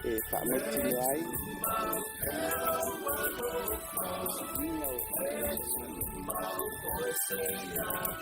E faamautinoa ai le suiga o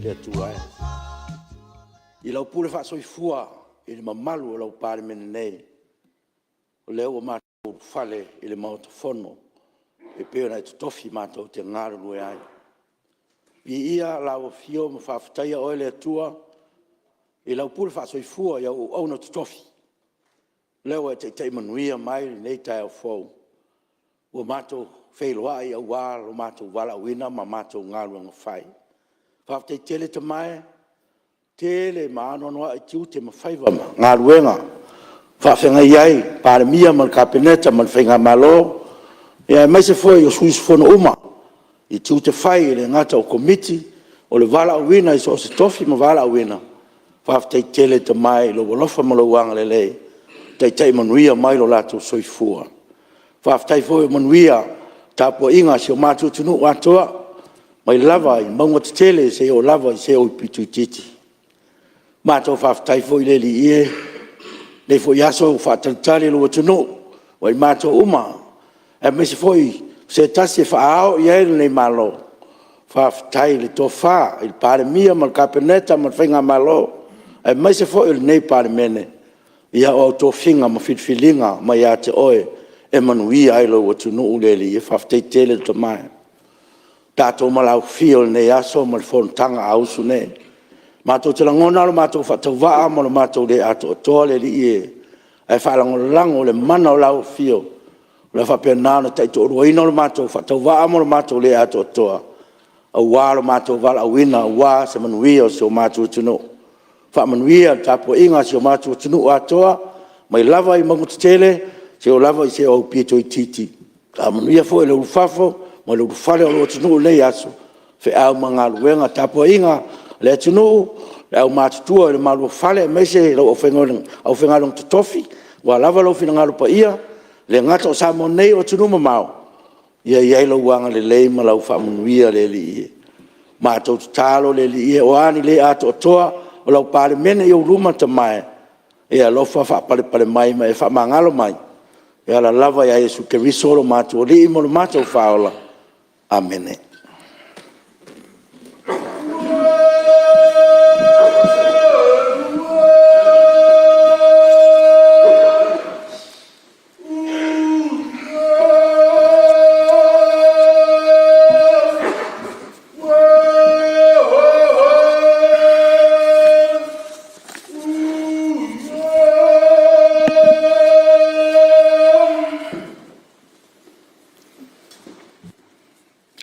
le Atua e. I lau pule faasoifua i le mamalu o lau Palemene nei, o lea ua matou ulufale i le Maota Fono e pei ona e totofi matou te galulue ai. Viia lau afio ma faafetaia oe le Atua i lau pule faasoifua i au auauna totofi, o lea ua e taitai manuia mai lenei taeao fou ua matou feiloai aua lo matou valaauina ma matou galuega fai. Faafetai tele Tama e, tele ma anoanoai tiute ma faiva ma galuega o faafeagai ai le Palemia ma le Kapeneta ma le faigamalo, aemaise foi o sui usufono uma i tiute fai, e le gata o Komiti, o le valaauina i so o se tofi ma valaauina. Faafetai tele Tama e i lou alofa ma lou agalelei ua taitai manuia mai lo latou soifua. Faafetai foi ua manuia le tapuaiga a si o matou atunuu atoa, mai lava i mauga tetele seia oo lava i se aupito itiiti. Matou faafetai foi le Alii e, i lenei foi aso ua faatalitali lou atunuu ma i matou uma, aemaise foi o se tasi e faaao i ai lenei Malo. Faafetai i le tofa i le Palemia ma le Kapeneta ma le faigamalo, aemaise foi o lenei Palemene. Ia o au tofiga ma filifiliga mai ia te Oe e manuia ai lou atunuu le Alii e. Faafetai tele le Tama e. O tatou malaufia o lenei aso ma le fonotaga a uso nei. Matou te lagona lo matou faatauvaa ma lo matou le atoatoa le Alii e, ae faalagolago i le mana o lau afio o le a faapena ona taitoaluaina lo matou faatauvaa ma lo matou le atoatoa aua lo matou valaauina aua se manuia o si o matou atunuu. Faamanuia le tapuaiga a si o matou atunuu atoa mai lava i mauga tetele seia oo lava i se aupito itiiti. Faamanuia foi i le ulufafo ma le ulufale o lou atunuu i lenei aso, feau ma galuega, tapuaiga a le atunuu, le aumatutua i le malu o fale aemaise lau aufaigaluega totofi ua lava lou finagalo paia, e le gata o Samoa nei a o atunuu mamao, ia i ai lou agalelei ma lau faamanuia le Alii e. Matou tatalo le Alii e, o a ni le atoatoa o lau Palemene i ou luma Tama e, e alofa faapalepale mai ma e faamagalo mai, e ala lava ia Iesu Keriso lo matou Alii ma lo matou Faaola. Amene.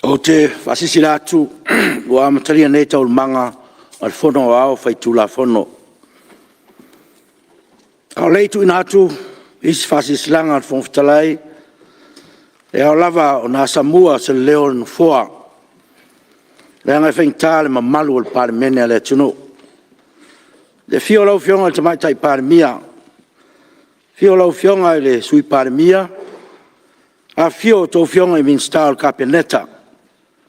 Ou te faasilasila atu ua amatalia nei Taualumaga a le Fono Aoao Faitulafono. A o le i tuuina atu Isi Faasilasilaga a le Fofoga Fetalai, e ao lava ona asamua se leo o le Nofoa, leaga e faigata le mamalu o le Palemene a le atunuu. I le afio o lau Afioga i le Tamaitai Palemia, afio lau Afioga i le Sui Palemia, afifio a outou Afioga i Minisita o le Kapeneta,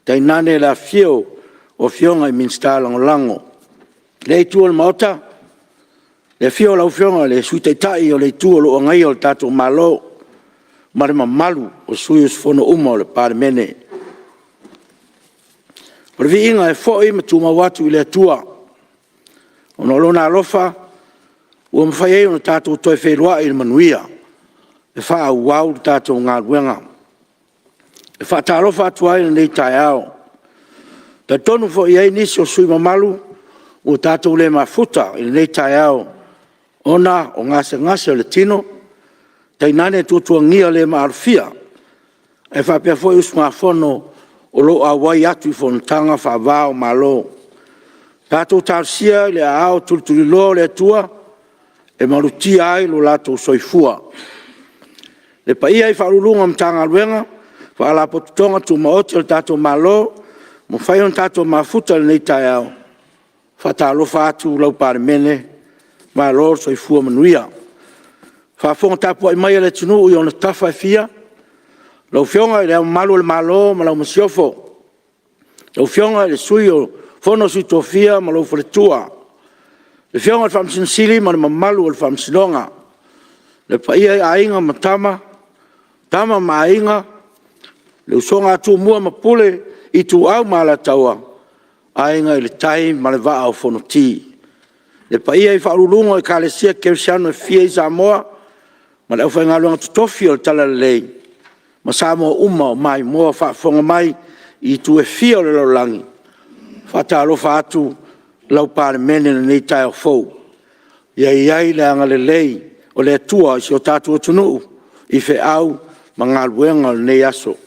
tainane le afifio o Afioga i Minisita Lagolago. I lea Itu o le Maota, i le afio o lau Afioga i le Sui Taitai o le Itu o lo o agaia le tatou Malo ma le mamalu o sui usufono uma o le Palemene. O le viiga e foi ma tumau atu i le Atua, ona o Lona alofa ua mafai ai ona tatou toe feiloai i le manuia e faaauau le tatou galuega. E faatalofa atu ai i lenei taeao. E talitonu foi e i ai nisi o sui usufono mamalu ua tatou le mafuta i lenei taeao ona o gasegase o le tino, tainane tuatuagia le maalofia, ae faapea foi usugafono o lo o auai atu i fonotaga faava-o-Malo. Tatou talosia i aao tulituliloa o le Atua e malutia ai lo latou soifua. Le paia i Ofisa Sili o Pulega o Matagaluega ma Faalapotopotoga Tumaoti a le tatou Malo ua mafai ona tatou mafuta i lenei taeao, e faatalofa atu lau Palemene, malo le soifua manuia. Le faafofoga tapuai mai a le atunuu i ona tafa e fia, lau Afioga i Le Ao Mamalu o le Malo ma lau Masiofo, lau Afioga i le Sui o le Fono a Sui Tofia ma lou faletua, le Afioga i le Faamasino Sili ma le mamalu o le Faamasinoga. Le paia i Aiga ma Tama, Tama ma Aiga, le usoga a Tumua ma Pule, Ituau ma Alataua, Aiga i le Tai ma le Vaa o Fonoti. Le paia i Faauluuluga o Ekalesia Kerisiano e fia i Samoa ma le aufaigaluega totofi o le Talalelei, ma Samoa uma o maimoa faafofoga mai i itu e fia o le lalolagi, e faatalofa atu lau Palemene i lenei taeao fou. Ia i ai le agalelei o le Atua i si o tatou atunuu i feau ma galuega o lenei aso.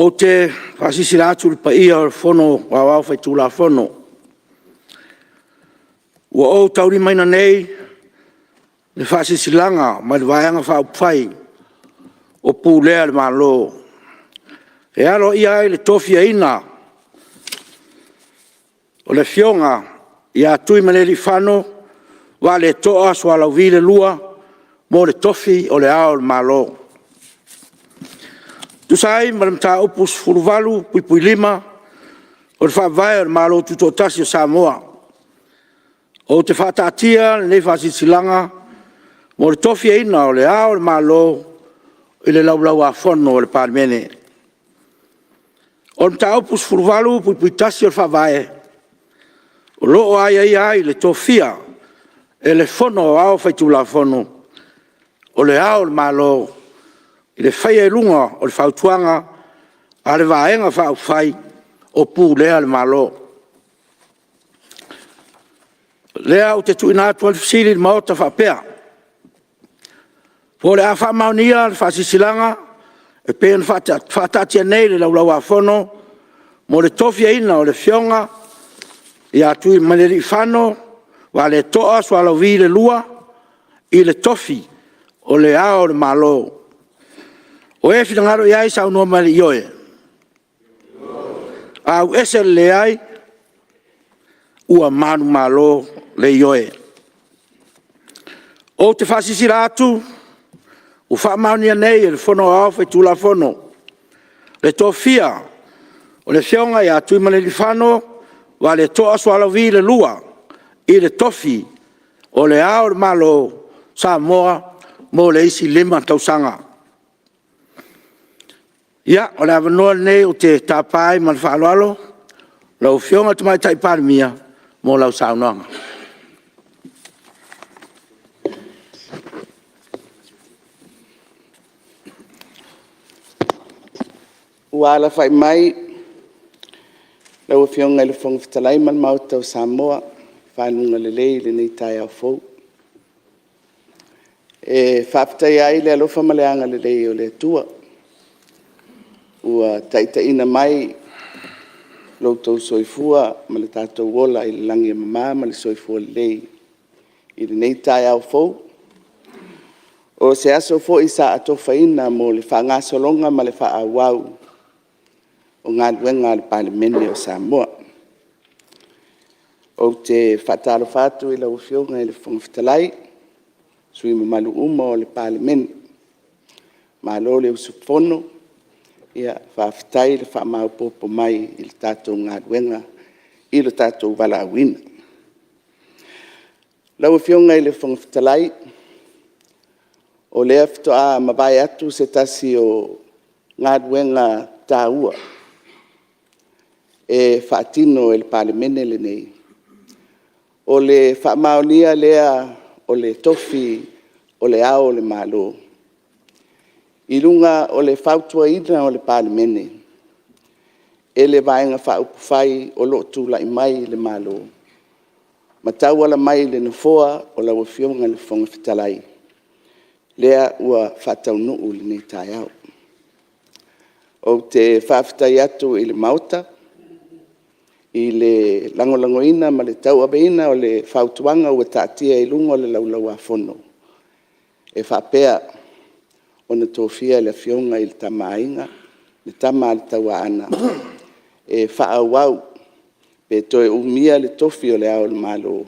Ou te faasilasila atu i le paia o le Fono Aoao Faitulafono ua ou taulimaina nei le Faasilasilaga mai le Vaega Faaupufai o Pulea le Malo e aloaia ai le tofiaina o le Afioga ia Tuimalealiifano Vaaleto'a Sualauvi II mo le Tofi o Le Ao o le Malo. E tusa ai ma le Mataupu 18(5) o le Faavae o le Malo Tutoatasi o Samoa, ou te faataatia lenei Faasilasilaga mo le tofiaina o Le Ao o le Malo i le Laulau-a-Fono a le Palemene. O le Mataupu 18(1) o le Faavae, o lo o aiaia ai le tofia e le Fono Aoao Faitulafono o Le Ao o le Malo, i le faia i luga o le fautuaga a le Vaega Faaupufai o Pulea le Malo. O lea ou te tuuina atu ai le fesili i le Maota e faapea: Po o le a faamaonia le Faasilasilaga e pei ona faataatia nei i le Laulau-a-Fono mo le tofiaina o le Afioga ia Tuimalealiifano Vaaleto'a Sualauvi II i le Tofi o Le Ao o le Malo. O e finagalo i ai saunoa mai i le ioe. Auese le leai. Ua manumalo le ioe. Ou te faasilasila atu ua faamaonia nei e le Fono Aoao Faitulafono le tofia o le Afioga ia Tuimalealiifano Vaaleto'a Sualauvi II i le Tofi o Le Ao o le Malo o Samoa mo le isi 5 tausaga. Ia, o le avanoa lenei ou te tapa ai ma le faaaloalo lau Afioga i le Tamaitai Palemia mo lau saunoaga. Ua alafai mai lau Afioga i le Fofoga Fetalai ma le Maota o Samoa i faguga lelei i lenei taeao fou. E faafetaia ai le alofa ma le agalelei o le Atua ua taitaiina mai lo outou soifua ma lo tatou ola i le lagi e mama ma le soifua lelei i lenei taeao fou. O se aso foi sa atofaina mo le faagasologa ma le faaauau o galuega a le Palemene o Samoa. Ou te faatalofa atu i lau Afioga i le Fofoga Fetalai, sui usufono mamalu uma o le Palemene, malo le usufono, faafetai le faamaopoopo mai i le tatou galuega i lo tatou valaauina. Lau Afioga i le Fofoga Fetalai, o lea faatoa mavae atu se tasi o galuega taua e faatino e le Palemene lenei, o le faamaonia lea o le Tofi o Le Ao o le Malo i luga o le fautuaina o le Palemene e le Vaega Faaupufai o lo o tulai mai i le Malo ma tauala mai i le Nofoa o lau Afioga i le Fofoga Fetalai, lea ua faataunuu i lenei taeao. Ou te faafetai atu i le Maota i le lagolagoina ma le tauaveina o le fautuaga ua taatia i luga o le Laulau-a-Fono e faapea ona tofia le Afioga i le Tama a Aiga, le Tama a le Tauaana e faaauau pe toe umia le Tofi o Le Ao o le Malo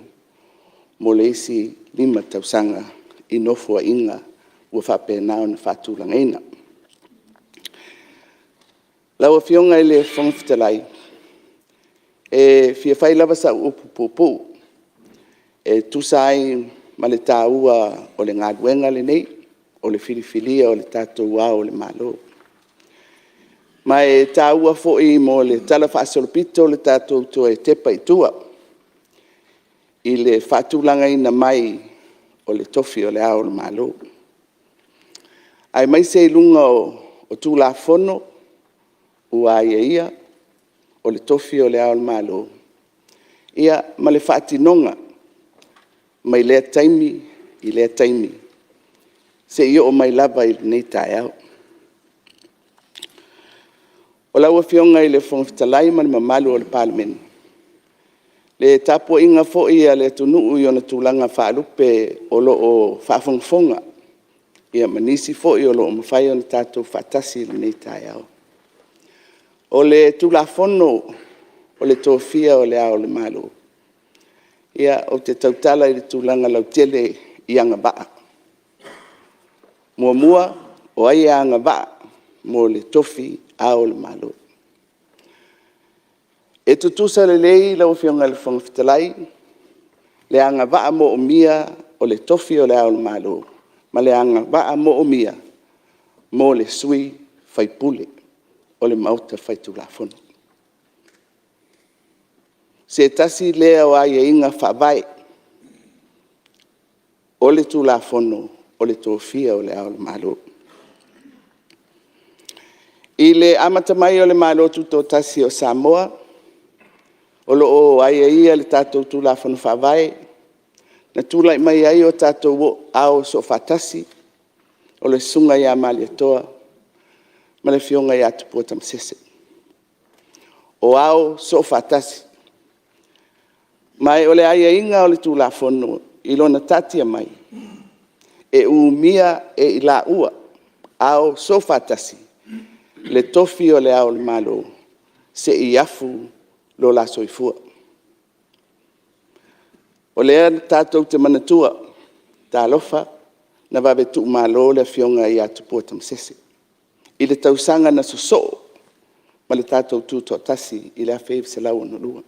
mo le isi 5 tausaga i Nofoaiga ua faapena ona faatulagaina. Lau Afioga i le Fofoga Fetalai, e fia fai lava sau upu puupuu e tusa ai ma le taua o le galuega lenei o le filifilia o le tatou Ao o le Malo. Ma e taua foi mo le talafaasolopito le tatou toe tepa i tua i le faatulagaina mai o le Tofi o Le Ao o le Malo, aemaise i luga o Tulafono ua aiaia o le Tofi o Le Ao o le Malo, ia ma le faatinoga mai lea taimi i lea taimi, seia oo mai lava i lenei taeao. Lau Afioga i le Fofoga Fetalai ma le mamalu o le Palemene, le tapuaiga foi a le atunuu i ona tulaga faalupe o lo o faafogafoga ma nisi foi o lo o mafai ona tatou faatasi i lenei taeao, o le Tulafono o le Tofia o Le Ao o le Malo, ia, ou te tautala i le tulaga lautele i agavaa. Muamua, o ai e agavaa mo le Tofi Ao o le Malo? E tutusa lelei lau Afioga i le Fofoga Fetalai le agavaa moomia o le Tofi o Le Ao o le Malo ma le agavaa moomia mo le sui usufono o le Maota Faitulafono. O se tasi lea o aiaiga faavae o le Tulafono o le Tofia o Le Ao o le Malo. I le amata mai o le Malo Tutoatasi o Samoa o lo o aiaia i le tatou Tulafono Faavae, na tulai mai ai o tatou Ao Soofaatasi, o le Susuga ia Malietoa ma le Afioga ia Tupua Tamasese, o Ao Soofaatasi. Ma o le aiaiga o le Tulafono i lona taatia mai, e umia e i laua, Ao Soofaatasi, le Tofi o Le Ao o le Malo seia afu lo la soifua. O lea tatou te manatua, talofa, na vave tuumalo le Afioga ia Tupua Tamasese i le tausaga na sosoo ma le tatou Tutoatasi i le 1962.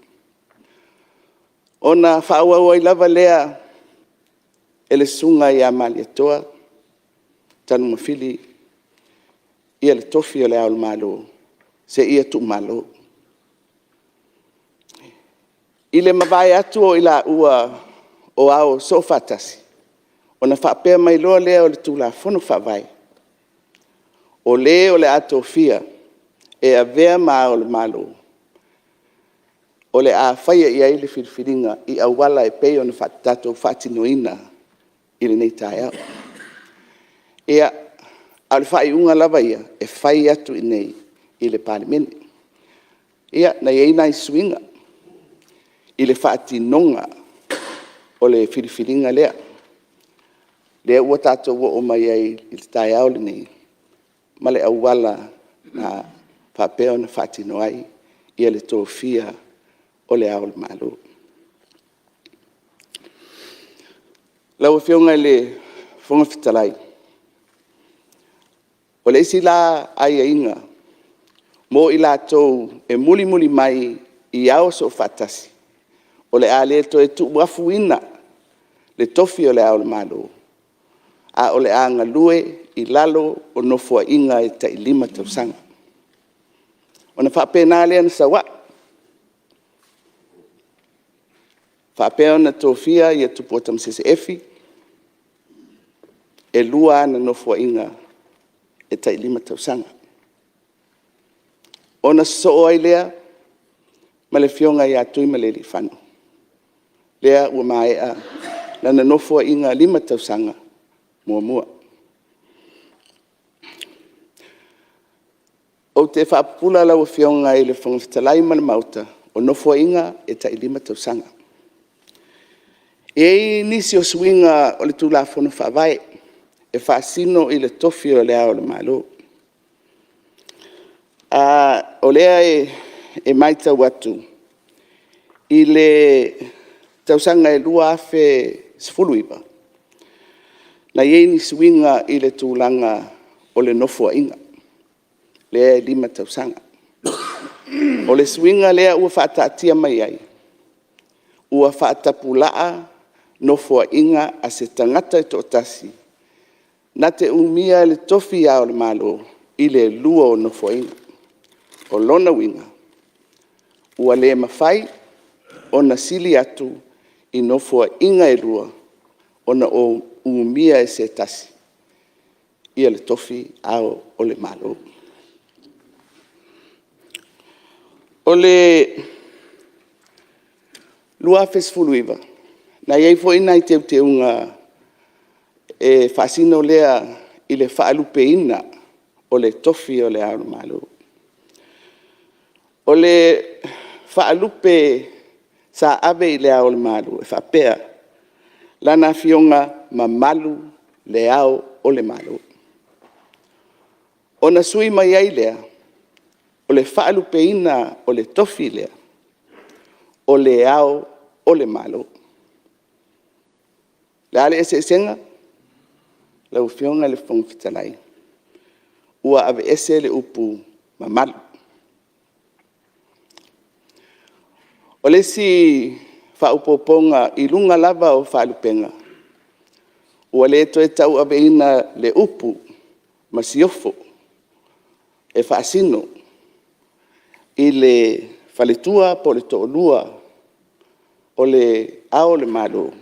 Ona faaauau ai lava lea e le Susuga ia Malietoa Tanumafili le Tofi o Le Ao o le Malo seia tuumalo. I le mavae atu o i laua o Ao Soofaatasi, ona faapea mai loa lea o le Tulafono Faavae, o le o le a tofia e avea ma Ao o le Malo, o le a faia i ai le filifiliga i auala e pei ona tatou faatinoina i lenei taeao. Ia, a o le faaiuga lava ia, e fai atu i inei i le Palemene. Ia, na i ai nai suiga i le faatinoga o le filifiliga lea, lea ua tatou oo mai ai i le taeao lenei ma le auala na faapea ona faatino ai le Tofia o Le Ao o le Malo. Lau Afioga i le Fofoga Fetalai, o le isi la aiaiga mo i latou e mulimuli mai i Ao Soofaatasi, o le a le toe tuuafuina le Tofi o Le Ao o le Malo, a o le a galue i lalo o Nofoaiga e tai 5 tausaga. Ona faapena lea ona sau ai, faapea ona tofia Tupua Tamasese Efi, e 2 ana Nofoaiga e tai 5 tausaga. Ona sosoo ai lea ma le Afioga ia Tuimalealiifano, lea ua maea lana Nofoaiga 5 tausaga muamua. Ou te faapupula lau Afioga i le Fofoga Fetalai ma le Maota, o Nofoaiga e tai 5 tausaga. E i ai nisi o suiga o le Tulafono Faavae e faasino i le Tofi o Le Ao o le Malo. O lea e matau atu i le tausaga e 2019, na i ai ni suiga i le tulaga o le Nofoaiga lea e 5 tausaga. O le suiga lea ua faataatia mai ai, ua faatapulaa Nofoaiga a se tagata e toatasi na te umia le Tofi Ao o Le Malo i le 2 o Nofoaiga. O lona uiga, ua le mafai ona sili atu i Nofoaiga e 2 ona umia e se tasi le Tofi Ao o Le Malo. O le 2019, na i ai foi nai teuteuga e faasino lea i le faalupeina o le Tofi o Le Ao o le Malo. O le faalupe sa ave i Le Ao o le Malo e faapea; Lana Afioga Mamalu Le Ao o le Malo. Ona sui mai ai lea o le faalupeina o le Tofi lea, o Le Ao o le Malo. O le a le eseesega? Lau Afioga i le Fofoga Fetalai, ua aveese le upu mamalu. O le isi faaopoopoga i luga lava o faalupega, ua le toe tauaveina le upu Masiofo e faasino i le faletua po o le toalua o Le Ao o le Malo,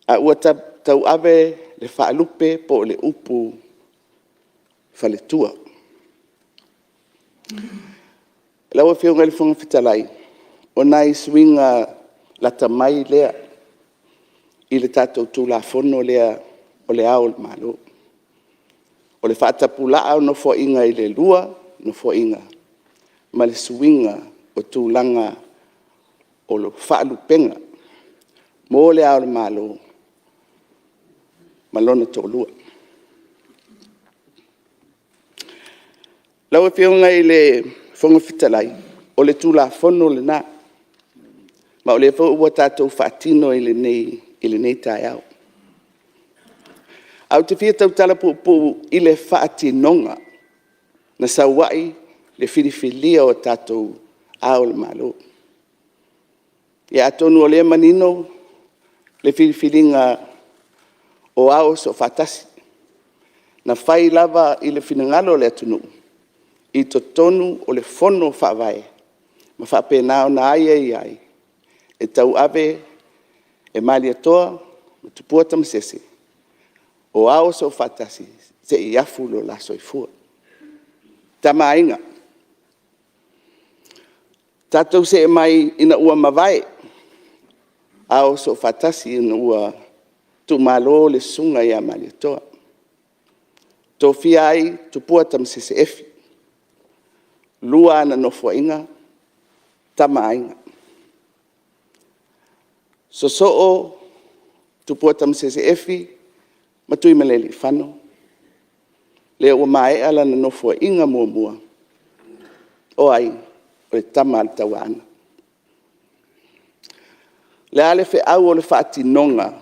a ua tauave le faalupe po o le upu faletua. Lau Afioga i le Fofoga Fetalai, o nai suiga lata mai lea i le tatou Tulafono lea o Le Ao o le Malo. O le faatapulaa o Nofoaiga i le 2 Nofoaiga ma le suiga o tulaga o faalupega mo Le Ao o le Malo ma lona Toalua. Lau Afioga i le Fofoga Fetalai, o le Tulafono lena, ma o lea foi ua tatou faatino i lenei taeao. Ae ou te fia tautala puupuu i le faatinoga na sau ai le filifilia o tatou Ao o Le Malo. Ia atonu o lea e manino le filifiliga o Ao Soofaatasi, na fai lava i le finagalo o le atunuu i totonu o le Fono Faavae ma faapena ona aiaia ai e tauave e Malietoa ma Tupua Tamasese o Ao Soofaatasi seia afu lo la soifua. Tama a Aiga. Tatou see mai ina ua mavae Ao Soofaatasi ina ua tuumalo le Susuga ia Malietoa, tofia ai Tupua Tamasese Efi, 2 ana Nofoaiga, Tama a Aiga. Sosoo Tupua Tamasese Efi ma Tuimalealiifano, lea ua maea lana Nofoaiga muamua, o ai? O le Tama a le Tauaana. O le a le feau o le faatinoga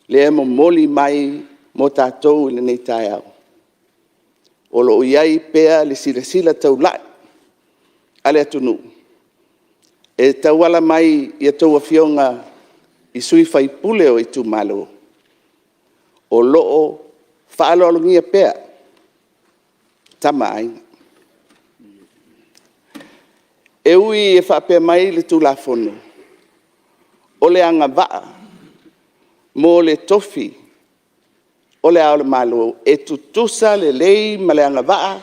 lea e momoli mai mo tatou i lenei taeao? O lo o i ai pea le silasila taulai a le atunuu e tauala mai i a outou Afioga i sui usufono o itumalo, o lo o faaaloalogia pea Tama a Aiga. E ui e faapea mai le Tulafono, o le agavaa mo le Tofi o Le Ao o le Malo, e tutusa lelei ma le agavaa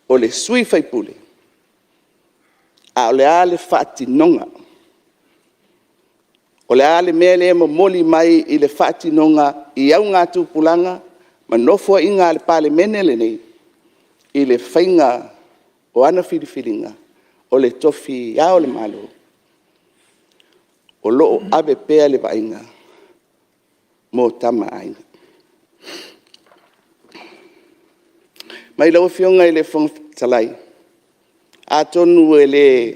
o le sui usufono, a o le a le faatinoga? O le a le mea lea e momoli mai i le faatinoga i augatupulaga ma Nofoaiga a le Palemene lenei i le faiga o ana filifiliga o le Tofi Ao o Le Malo? O lo o ave pea le vaaiga mo Tama a Aiga. Ma lau Afioga i le Fofoga Fetalai, atonu e le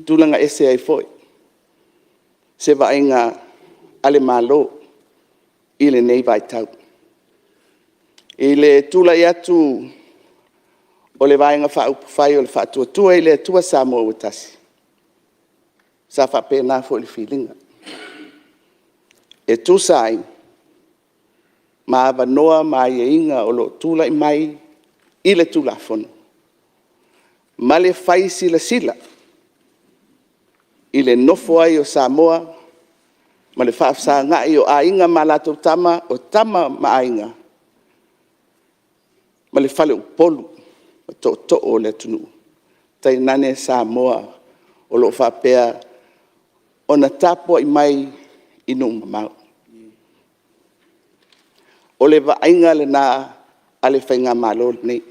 tulaga ese ai foi se vaaiga a le Malo i lenei vaitau. I le tulai atu o le Vaega Faaupufai o le Faatuatua i le Atua Samoa ua Tasi, sa faapena foi le filiga. e tusa ai ma avanoa ma aiaiga o lo o tulai mai i le Tulafono ma le fai silasila i le nofo ai o Samoa ma le faafesagai o Aiga ma latou Tama, o Tama ma Aiga, ma le faleupolu o tootoo o le atunuu, tainane Samoa o lo o faapea ona tapuai mai i nuu mamao. O le vaaiga lena a le Faigamalo lenei,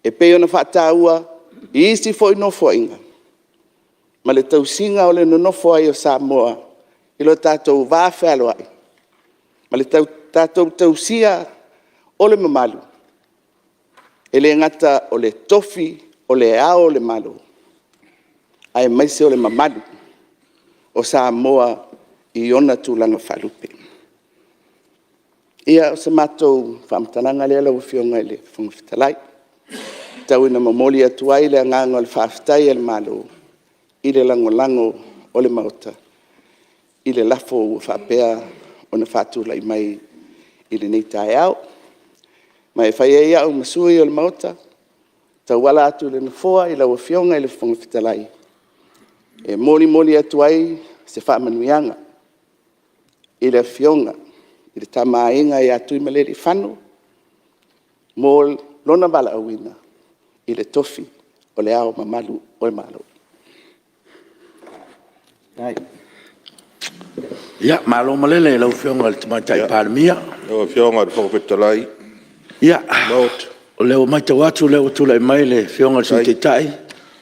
e pei ona faataua i isi foi Nofoaiga ma le tausiga o le nonofo ai o Samoa i lo tatou vafealoai ma le tatou tausia o le mamalu, e le gata o le Tofi o Le Ao o le Malo, aemaise o le mamalu o Samoa i ona tulaga faalupe. Ia, o se matou faamatalaga lea lau Afioga i le Fofoga Fetalai, tau ina momoli atu ai le agaga o le faafetai a le Malo i le lagolago o le Maota i le lafo ua faapea ona faatulai mai i lenei taeao. Ma e fai ai au ma sui o le Maota e tauala atu i le Nofoa i lau Afioga i le Fofoga Fetalai, e molimoli atu ai se faamanuiaga i le Afioga i le Tama a Aiga ia Tuimalealiifano mo lona valaauina i le Tofi o Le Ao Mamalu o le Malo. Ia, malo malele i lau Afioga i le Tamaitai Palemia. Lau Afioga i le Fofoga Fetalai… Ia, o lea ua matau atu o lea ua tulai mai le Afioga i le Sui Taitai.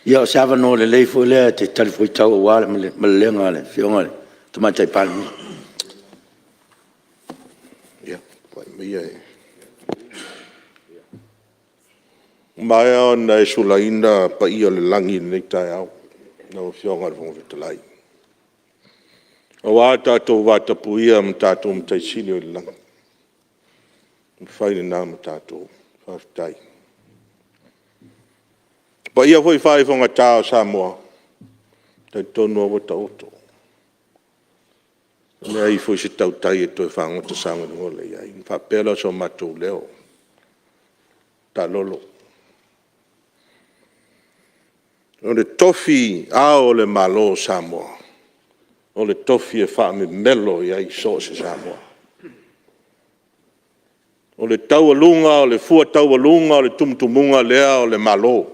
Ia o se avanoa lelei foi lea e te talifuaitau aua le malelega a le Afioga i le Tamaitai Palemia. Ua maea ona e sulaina paia o le lagi i lenei taeao lau Afioga i le Fofoga Fetalai, aua lo tatou vatapuia ma lo tatou Matai Sili i le Lagi. Ua fai lena mo tatou, faafetai. O paia foi faaifogata o Samoa, e talitonu lava ua taoto. E leai foi se tautai e toe fagota sagolegole i ai ona faapea lea o so matou leo. Taalolo. O le Tofi Ao o Le Malo o Samoa, o le Tofi e faamemelo i ai so o se Samoa. O le fua taualuga o le tumutumuga lea o le Malo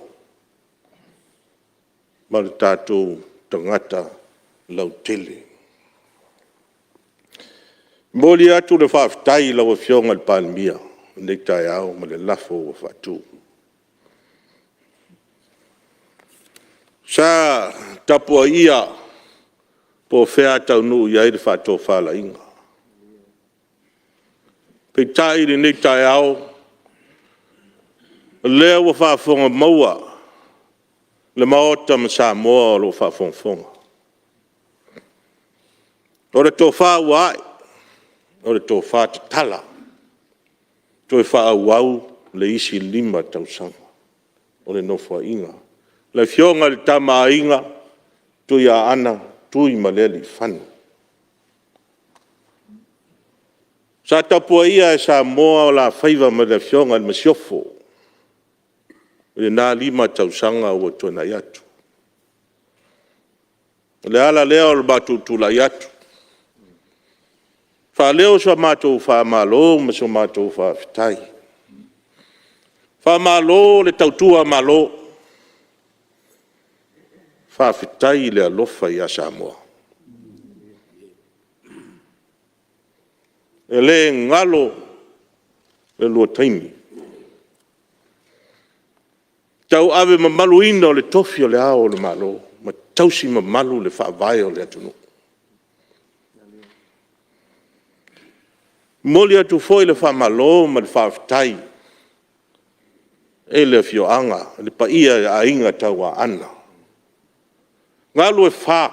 ma le tatou tagata lautele. E momoli atu le faafetai i lau Afioga i le Palemia i lenei taeao ma le lafo ua faatu. Sa tapuaia po o fea a taunuu i ai le faatofalaiga. Peitai i lenei taeao, o lea ua faafofoga maua le Maota ma Samoa o lo o faafogafoga, o le tofa ua ae, o le tofa tatala, toe faaauau le isi 5 tausaga o le Nofoaiga a le Afioga i le Tama a Aiga Tuiaana Tuimalealiifano. Sa tapuaia e Samoa o la faiva ma le Afioga i le Masiofo i lena 5 tausaga ua tuanai atu. O le ala lea o le matou tulai atu, faaleo sa matou faamalo ma so matou faafetai. Faamalo le tautua Malo, faafetai le alofa ia Samoa. E le galo le lua taimi, tauave mamaluina o le Tofi o Le Ao o le Malo ma tausi mamalu le Faavae o le atunuu. E momoli atu foi le faamalo ma le faafetai i le afioaga, le paia i Aiga Tauaana, Galuefa,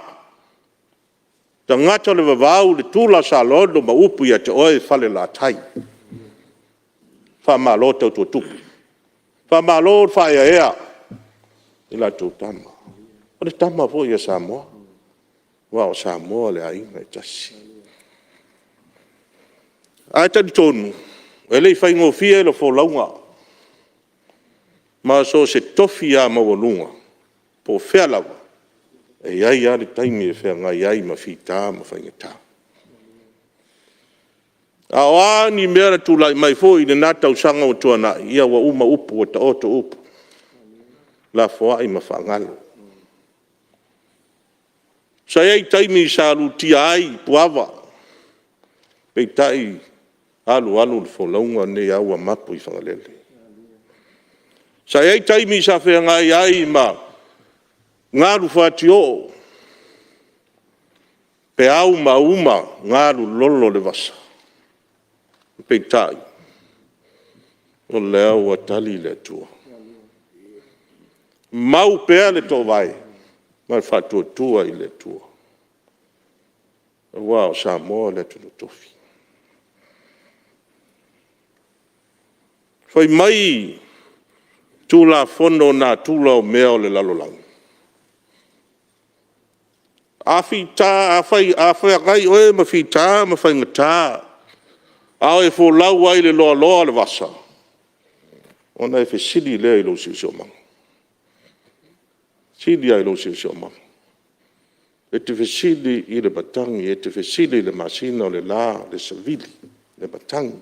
tagata o le vavau, le tula ia Salogo ma upu ia te oe Falelatai. Faamalo tautua tupu, faamalo le faaeaea i la outou Tama. O le tama foi a Samoa, aua o Samoa o le aiga e tasi. Ae talitonu, e le i faigofie le folauga, ma so o se tofi lava maualuga po o fea lava, e i ai lava le taimi e feagai ai ma fita ma faigata. A o a ni mea na tulai mai foi i lena tausaga ua tuanai, ia ua uma upu ua taoto upu, lafoai ma faagalo. Sa i ai taimi sa lutia ai puava, peitai alu alu le folauga, o lenei lava ua mapu i Fagalele. Sa i ai taimi sa feagai ai ma galu fatioo, peau ma auma galulolo o le vasa, peitai, o lea ua tali le Atua, mau pea le toovae ma le faatuatua i le Atua, aua o Samoa o le atunuu tofi. Fai mai Tulafono a natura o mea o le lalolagi, a feagai oe ma fita ma faigata, a o e folau ai i le loaloa o le vasa, ona e fesili lea i lou siosiomaga, fesili lava i lou siosiomaga. E te fesili i le matagi, e te fesili i le masina, o le la, le savili, le matagi,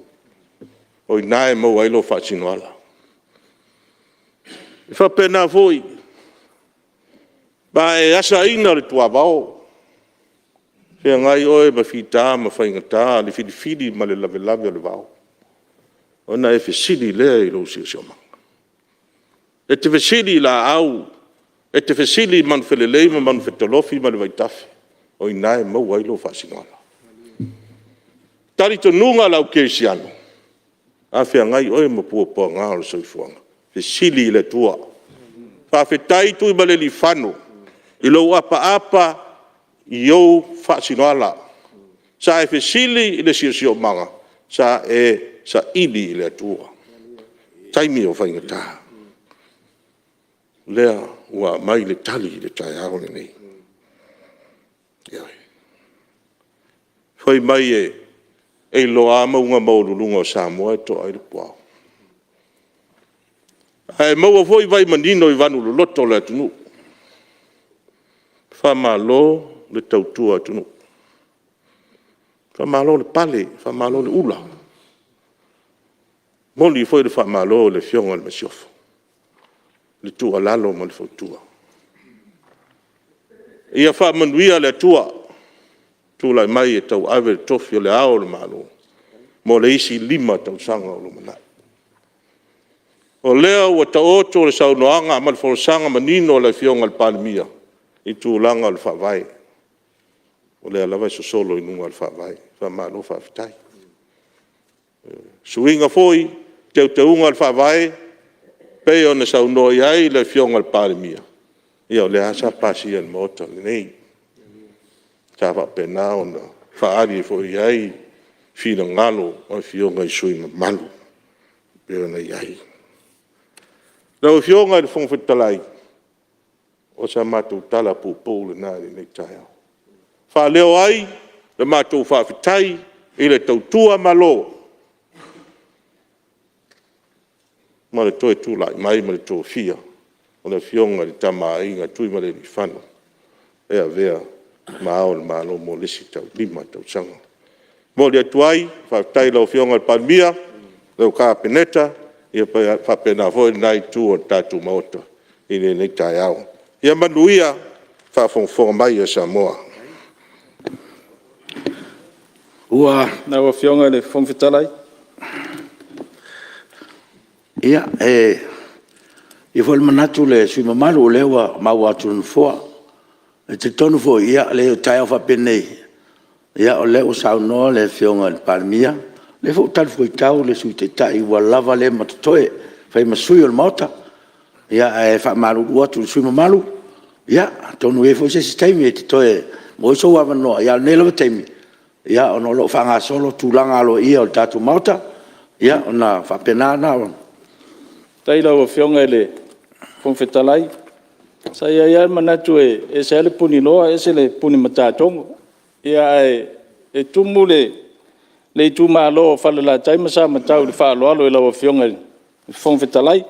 o i ina e maua ai lou faasinoala. E faapena foi pe a e asaina le tuavao, feagai oe ma fita ma faigata, le filifili ma le lavelave o le vao, ona e fesili lea i lou siosiomaga. E te fesili i laau, e te fesili i manufelelei ma manufetolofi ma le vaitafe, o i ina e maua ai lou faasinoala. O le talitonuga o le Au Kerisiano, a feagai oe ma puapuaga o le soifuaga, fesili i le Atua. Faafetai Tuimalealiifano i lou apaapa i ou faasinoala. Sa e fesili i le Siosiomaga, sa e saili i le Atua i taimi o faigata. O lea ua aumai le tali i le taeao lenei. Ioe. Fai mai e iloa lava mauga maualuluga o Samoa e toa ai le puao, ae maua foi vai manino i vanu loloto o le atunuu. Faamalo le tautua atunuu, faamalo le pale, faamalo le ula. E momoli foi le faamalo i le Afioga i le Masiofo, i le tuualalo ma le fautua. Ia faamanuia le Atua i le tulai mai e tauave le Tofi o Le Ao o le Malo mo le isi 5 tausaga o lumanai. O lea ua taoto le saunoaga ma le folasaga manino a le Afioga i le Palemia i tulaga o le Faavae, o lea lava e sosolo i luga o le Faavae. Faamalo faafetai. O suiga foi, teuteuga o le Faavae e pei ona saunoa i ai le Afioga i le Palemia, ia o lea lava sa pasia e le Maota lenei, sa faapena ona faaali foi i ai finagalo o Afioga i sui usufono mamalu e pei ona i ai. Lau Afioga i le Fofoga Fetalai, o sa matou tala puupuu lena i lenei taeao, e faaleo ai le matou faafetai i le tautua Malo ma le toe tulai mai ma le tofia o le Afioga i le Tama a Aiga Tuimalealiifano e avea ma Ao o le Malo mo le isi 5 tausaga. E momoli atu ai le faafetai i lau Afioga i le Palemia, lau Kapeneta, faapena foi lena Itu o le tatou Maota i lenei taeao. Ia manuia le faafogafoga mai a Samoa. Ua... Lau Afioga i le Fofoga Fetalai... Ia, e i ai foi le manatu le sui usufono mamalu o lea ua maua atu e le Nofoa. E talitonu foi, o taeao faapenei, o lea ua saunoa le Afioga i le Palemia, o lea foi ua talifuaitau le Sui Taitai ua lava lea ma totoe e fai ma sui o le Maota. Ae faamalulu atu i le sui usufono mamalu, ia, atonu e i ai foi se isi taimi e te toe maua ai sou avanoa, a o lenei lava taimi, ona o lo o faagasolo tulaga aloaia o le tatou Maota, ia ona faapena lea ona... Faafetai i lau Afioga i le Fofoga Fetalai. Sa i ai lava le manatu e ese lava le puniloa ese le punimatatogo. Ae tumu le le itumalo o Falelatai ma Samatau i le faaaloalo i lau Afioga i le Fofoga Fetalai.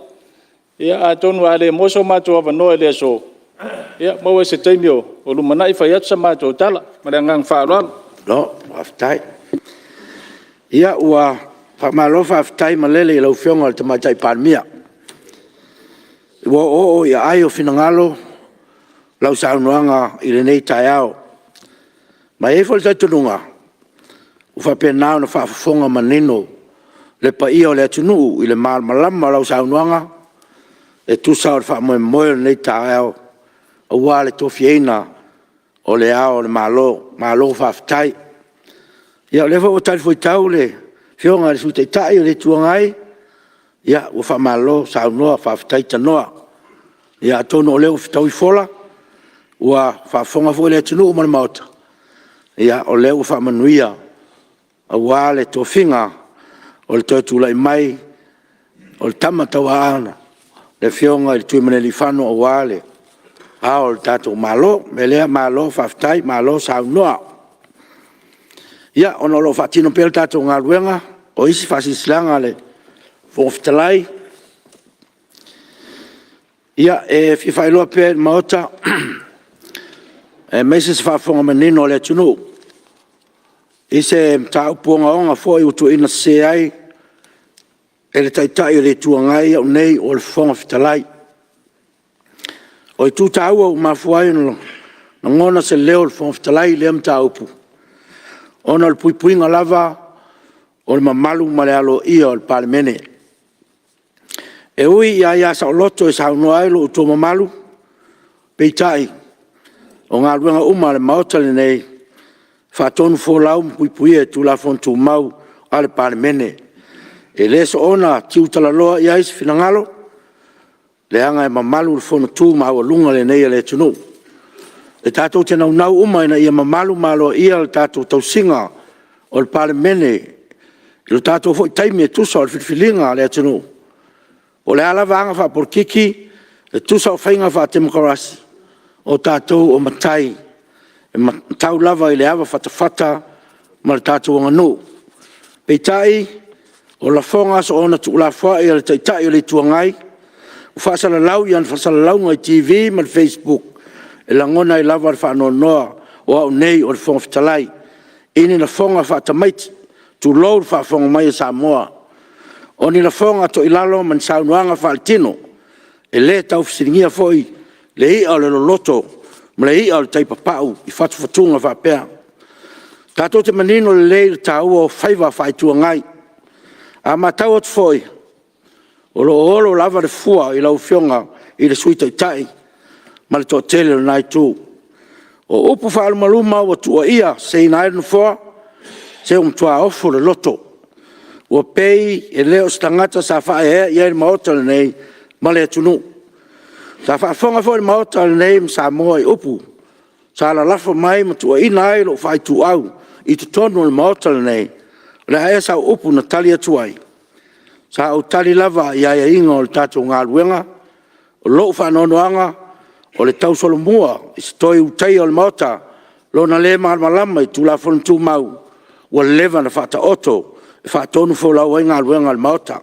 Ia atonu a le maua so matou avanoa i le aso, ia maua i se taimi o lumanai fai atu se matou tala. Ma le agaga faaaloalo. Malo faafetai. Ia, ua faamalo faafetai malele i lau Afioga i le Tamaitai Palemia. Ua oooo i aai o finagalo lau saunoaga i lenei taeao. Ma e i ai foi le talitonuga, ua faapena ona faafofoga manino le paia o le atunuu i le malamalama o lau saunoaga e tusa o le faamoemoe o lenei taeao aua le tofiaina o Le Ao o le Malo. Malo faafetai. Ia o lea foi ua talifuaitau le Afioga i le Sui Taitai o le Itu Agai, ia ua faamalo saunoa faafetai tanoa. Ia atonu o lea ua fetaui fola, ua faafofoga foi le atunuu ma le Maota, o lea ua faamanuia aua le tofiga o le toe tulai mai o le Tama Tauaana, le Afioga i le Tuimalealiifano aua Le Ao o le tatou Malo. O le mea lea, malo faafetai malo saunoa. Ia, ona o lo o faatino pea le tatou galuega, o isi faasilasilaga a le Fofoga Fetalai. Ia, e fia faailoa pea i le Maota, aemaise se faafofoga manino a le atunuu i se mataupu ogaoga foi ua tuuaina sese ai e le Taitai o le Itu Agai au nei o le Fofoga Fetalai. O itu taua ua mafua ai ona lagona se leo o le Fofoga Fetalai i lea mataupu, ona o le puipuiga lava o le mamalu ma le aloaia o le Palemene. E ui i aia saoloto e saunoa ai lo outou mamalu, peitai, o galuega uma a le Maota lenei, e faatonufolau ma puipuia i Tulafono Tumau a le Palemene. E le soona tiutalaloa i ai se finagalo, leaga e mamalu le Fono tu maualuga lenei a le atunuu. E tatou te naunau uma ina ia mamalu ma aloaia le tatou tausiga o le Palemene i lo tatou foi taimi e tusa o le filifiliga a le atunuu. Po o le a lava aga faapolokiki e tusa o faiga faatemokarasi, o tatou o matai e matau lava i le avafatafata ma le tatou aganuu. Peitai, o lafoga soona tuulafoai a le Taitai o le Itu Agai ua faasalalau i ana faasalalauga i TV ma le facebook, e lagona ai lava le faanoanoa o au nei o le Fofoga Fetalai i ni lafoga faatamaiti, tulou le faafofoga mai a Samoa. O ni lafoga toilalo ma ni saunoaga faaletino, e le tau fesiligia foi le i'a o le loloto ma le i'a o le tai papau i fatufatuga faapea. Tatou te manino lelei i le taua o faiva faa-Itu Agai. A matau atu foi, o lo o olo lava le fua i lau Afioga i le Sui Taitai ma le toatele o lena Itu. O upu faalumaluma ua tuuaia seseina ai le Nofoa, se ua matua ofo le loto, ua pei e le o se tagata sa faaeaea i ai le Maota lenei ma le atunuu. Sa faafofoga foi le Maota lenei ma Samoa i upu sa lalafo mai ma tuuaia ai lou faaituau i totonu o le Maota lenei. O le a ea sau upu na tali atu ai? Sa ou tali lava i aiaiga o le tatou galuega. O lou faanoanoaga, o le tausolomua i se Toe Ulutaia o le Maota lona le malamalama i Tulafono Tumau ua leva ona faataoto e faatonufolau ai galuega a le Maota.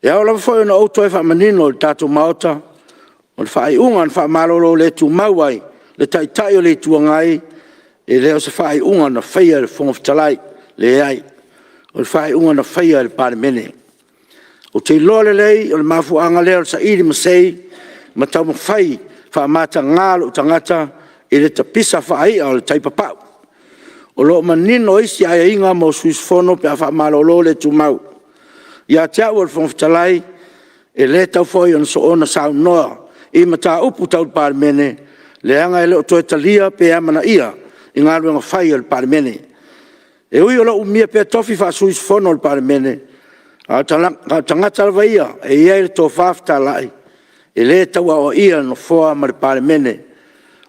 E ao lava foi ona ou toe faamanino i le tatou Maota, o le faaiuga na faamalolo le tumau ai le Taitai o le Itu Agai, e le o se faaiuga na faia e le Fofoga Fetalai, leai, o le faaiuga na faia e le Palemene. Ou te iloa lelei o le mafuaaga lea o le saili masei ma taumafai e faamataga lou tagata i le tapisa faai'a o le tai papau. O lo o manino isi aiaiga mo sui usufono pe a faamalolo le tumau. Ia te au o le Fofoga Fetalai, e le tatau foi ona soona saunoa i mataupu tau le Palemene, leaga e le o toe talia pe amanaia i galuega fai a le Palemene. E ui o lo o umia pea tofi faa-sui usufono o le Palemene, a o le tagata lava ia e i ai le tofa fetalai, e le tau aoaia e le Nofoa ma le Palemene.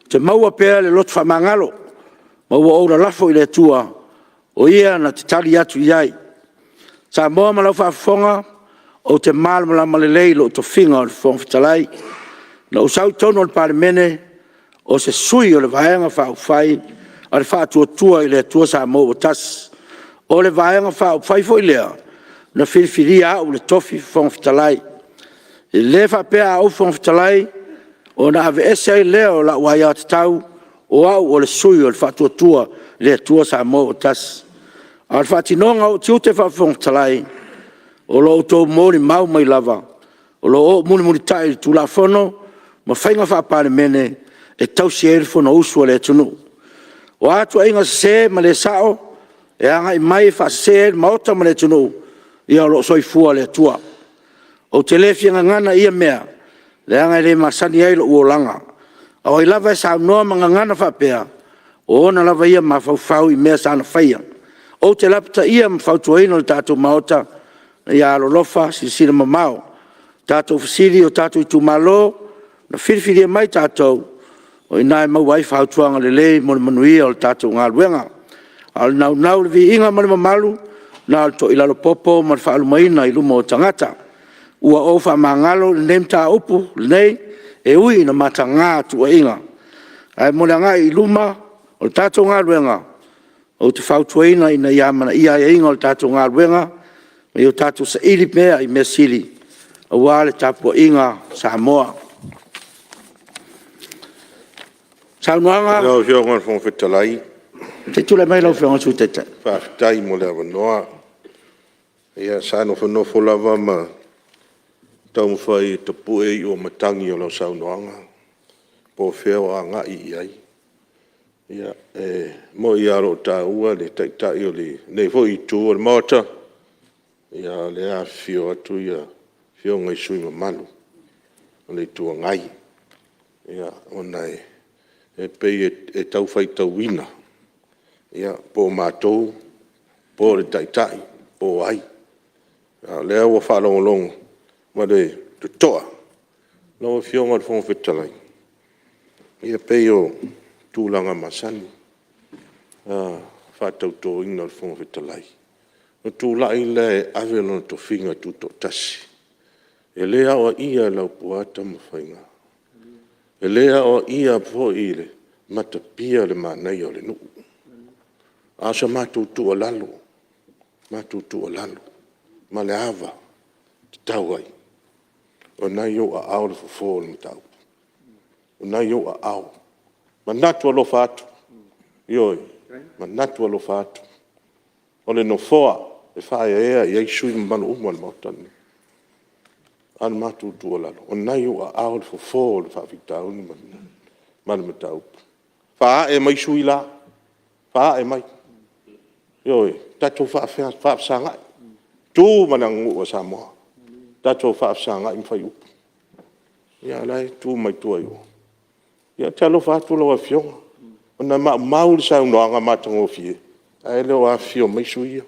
Ou te maua pea le loto faamagalo, ma ua ou lalafo i le Atua o Ia na te tali atu i ai. Samoa ma lau faafofoga, ou te malamalama lelei i lou tofiga o le Fofoga Fetalai. Na ou sau i totonu o le Palemene, o se sui o le Vaega Faaupufai a le Faatuatua i le Atua Samoa ua Tasi. O le Vaega Faaupufai foi lea na filifilia au i le tofi Fofoga Fetalai. E le faapea a ou Fofoga Fetalai ona aveese ai lea o lau aiatatau o au o le sui o le Faatuatua i le Atua Samoa ua Tasi. A o le faatinoga o ou tiute faa-Fofoga Fetalai, o lo o outou molimau mai lava, o lo o ou mulimulitai i le Tulafono ma faiga faa-Palemene e tausi ai le Fonousu a le atunuu. O a tuuaiga sese ma le sao e agai mai e faasese ai le Maota ma le atunuu, ia o lo o soifua le Atua. Ou te le fia gagana i ia mea, leaga e le masani ai lou olaga. A o ai lava e saunoa ma gagana faapea, o ona lava ia mafaufau i mea sana faia. Ou te lapataia ma fautuaina le tatou Maota, ina ia alolofa silasila mamao, tatou fesili i o tatou itumalo na filifilia mai tatou, o i ina e maua ai fautuaga lelei mo le manuia o le tatou galuega. A o le naunau i le viiga ma le mamalu, na o le toilalo popo ma le faalumaina i luma o tagata. Ua ou faamagalo lenei mataupu lenei, e ui ina mataga tuuaiga. Ae mo le agai i luma o le tatou galuega, ou te fautuaina ina ia amanaia aiaiga o le tatou galuega, ma ia tatou saili pea i mea sili aua le tapuaiga a Samoa. Lau Afioga i le Fofoga Fetalai. Se i tulai mai lau Afioga i le Sui Taitai. Faafetai mo le avanoa. Ia sa nofonofo lava ma taumafai e tapue iuomatagi o lau saunoaga po o fea o agai i ai. E moni lava o lo o taua le Taitai o lenei foi Itu o le Maota, a o lea e afifio atu Afioga i sui usufono mamalu o le Itu Agai, ona e pei e tau faitauina po o matou po o le Taitai po o ai. A o lea ua faalogologo ma le totoa lau Afioga i le Fofoga Fetalai, ia e pei o tulaga masani, le faatautoina o le Fofoga Fetalai, ona tulai lea e ave lona tofiga tutoatasi. E le aoaia e Laupua Tamafaiga, e le aoaia foi i le matapia le manaia o le nuu. A o sa matou tuualalo, matou tuualalo ma le ava e tatau ai, o lena e i ou aao le fofo o le mataupu, o lena e i ou aao. E manatu alofa atu, ioe, manatu alofa atu, o le Nofoa e faaeaea i ai sui usufono mamalu uma o le Maota lenei. A o le matou tuualalo, o lena e i ou aao le fofo o le faafitauli ma le mataupu. Faaae mai sui usufono la, faaae mai, ioe, tatou faafesagai, tu ma le aganuu a Samoa, tatou faafesagai ma fai upu. A o la e tu mai tua i o. Ia ou te alofa atu lau Afioga, ona e maumau le saunoaga matagofie ae le o afifio mai sui usufono ia.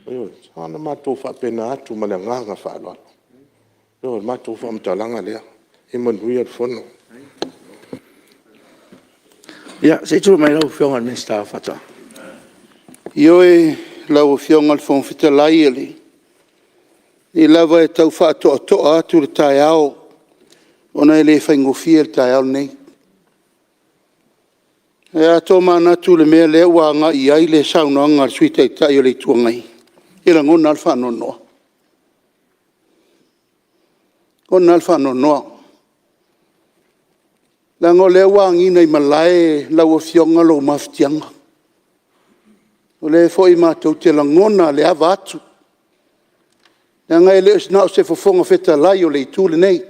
Ioe. Na ona matou faapena atu ma le agaga faaaloalo. O le matou faamatalaga lea. Ia manuia le Fono. Ia, se i tulai mai lau Afioga i le Minisita o Faatoaga. Ioe lau Afioga i le Fofoga Fetalai, o lenei lava e tau faatoatoa atu le taeao ona e le faigofie le taeao lenei. Ae a tomanatu i le mea lea ua agai i ai le saunoaga a le Sui Taitai o le Itu Agai, e lagona lava le faanoanoa, e lagona lava le faanoanoa. Leaga o lea ua agiga i malae lau Afioga lou mafatiaga. O lea foi matou te lagona le ava atu, leaga e le na o se Fofoga Fetalai o le Itu lenei,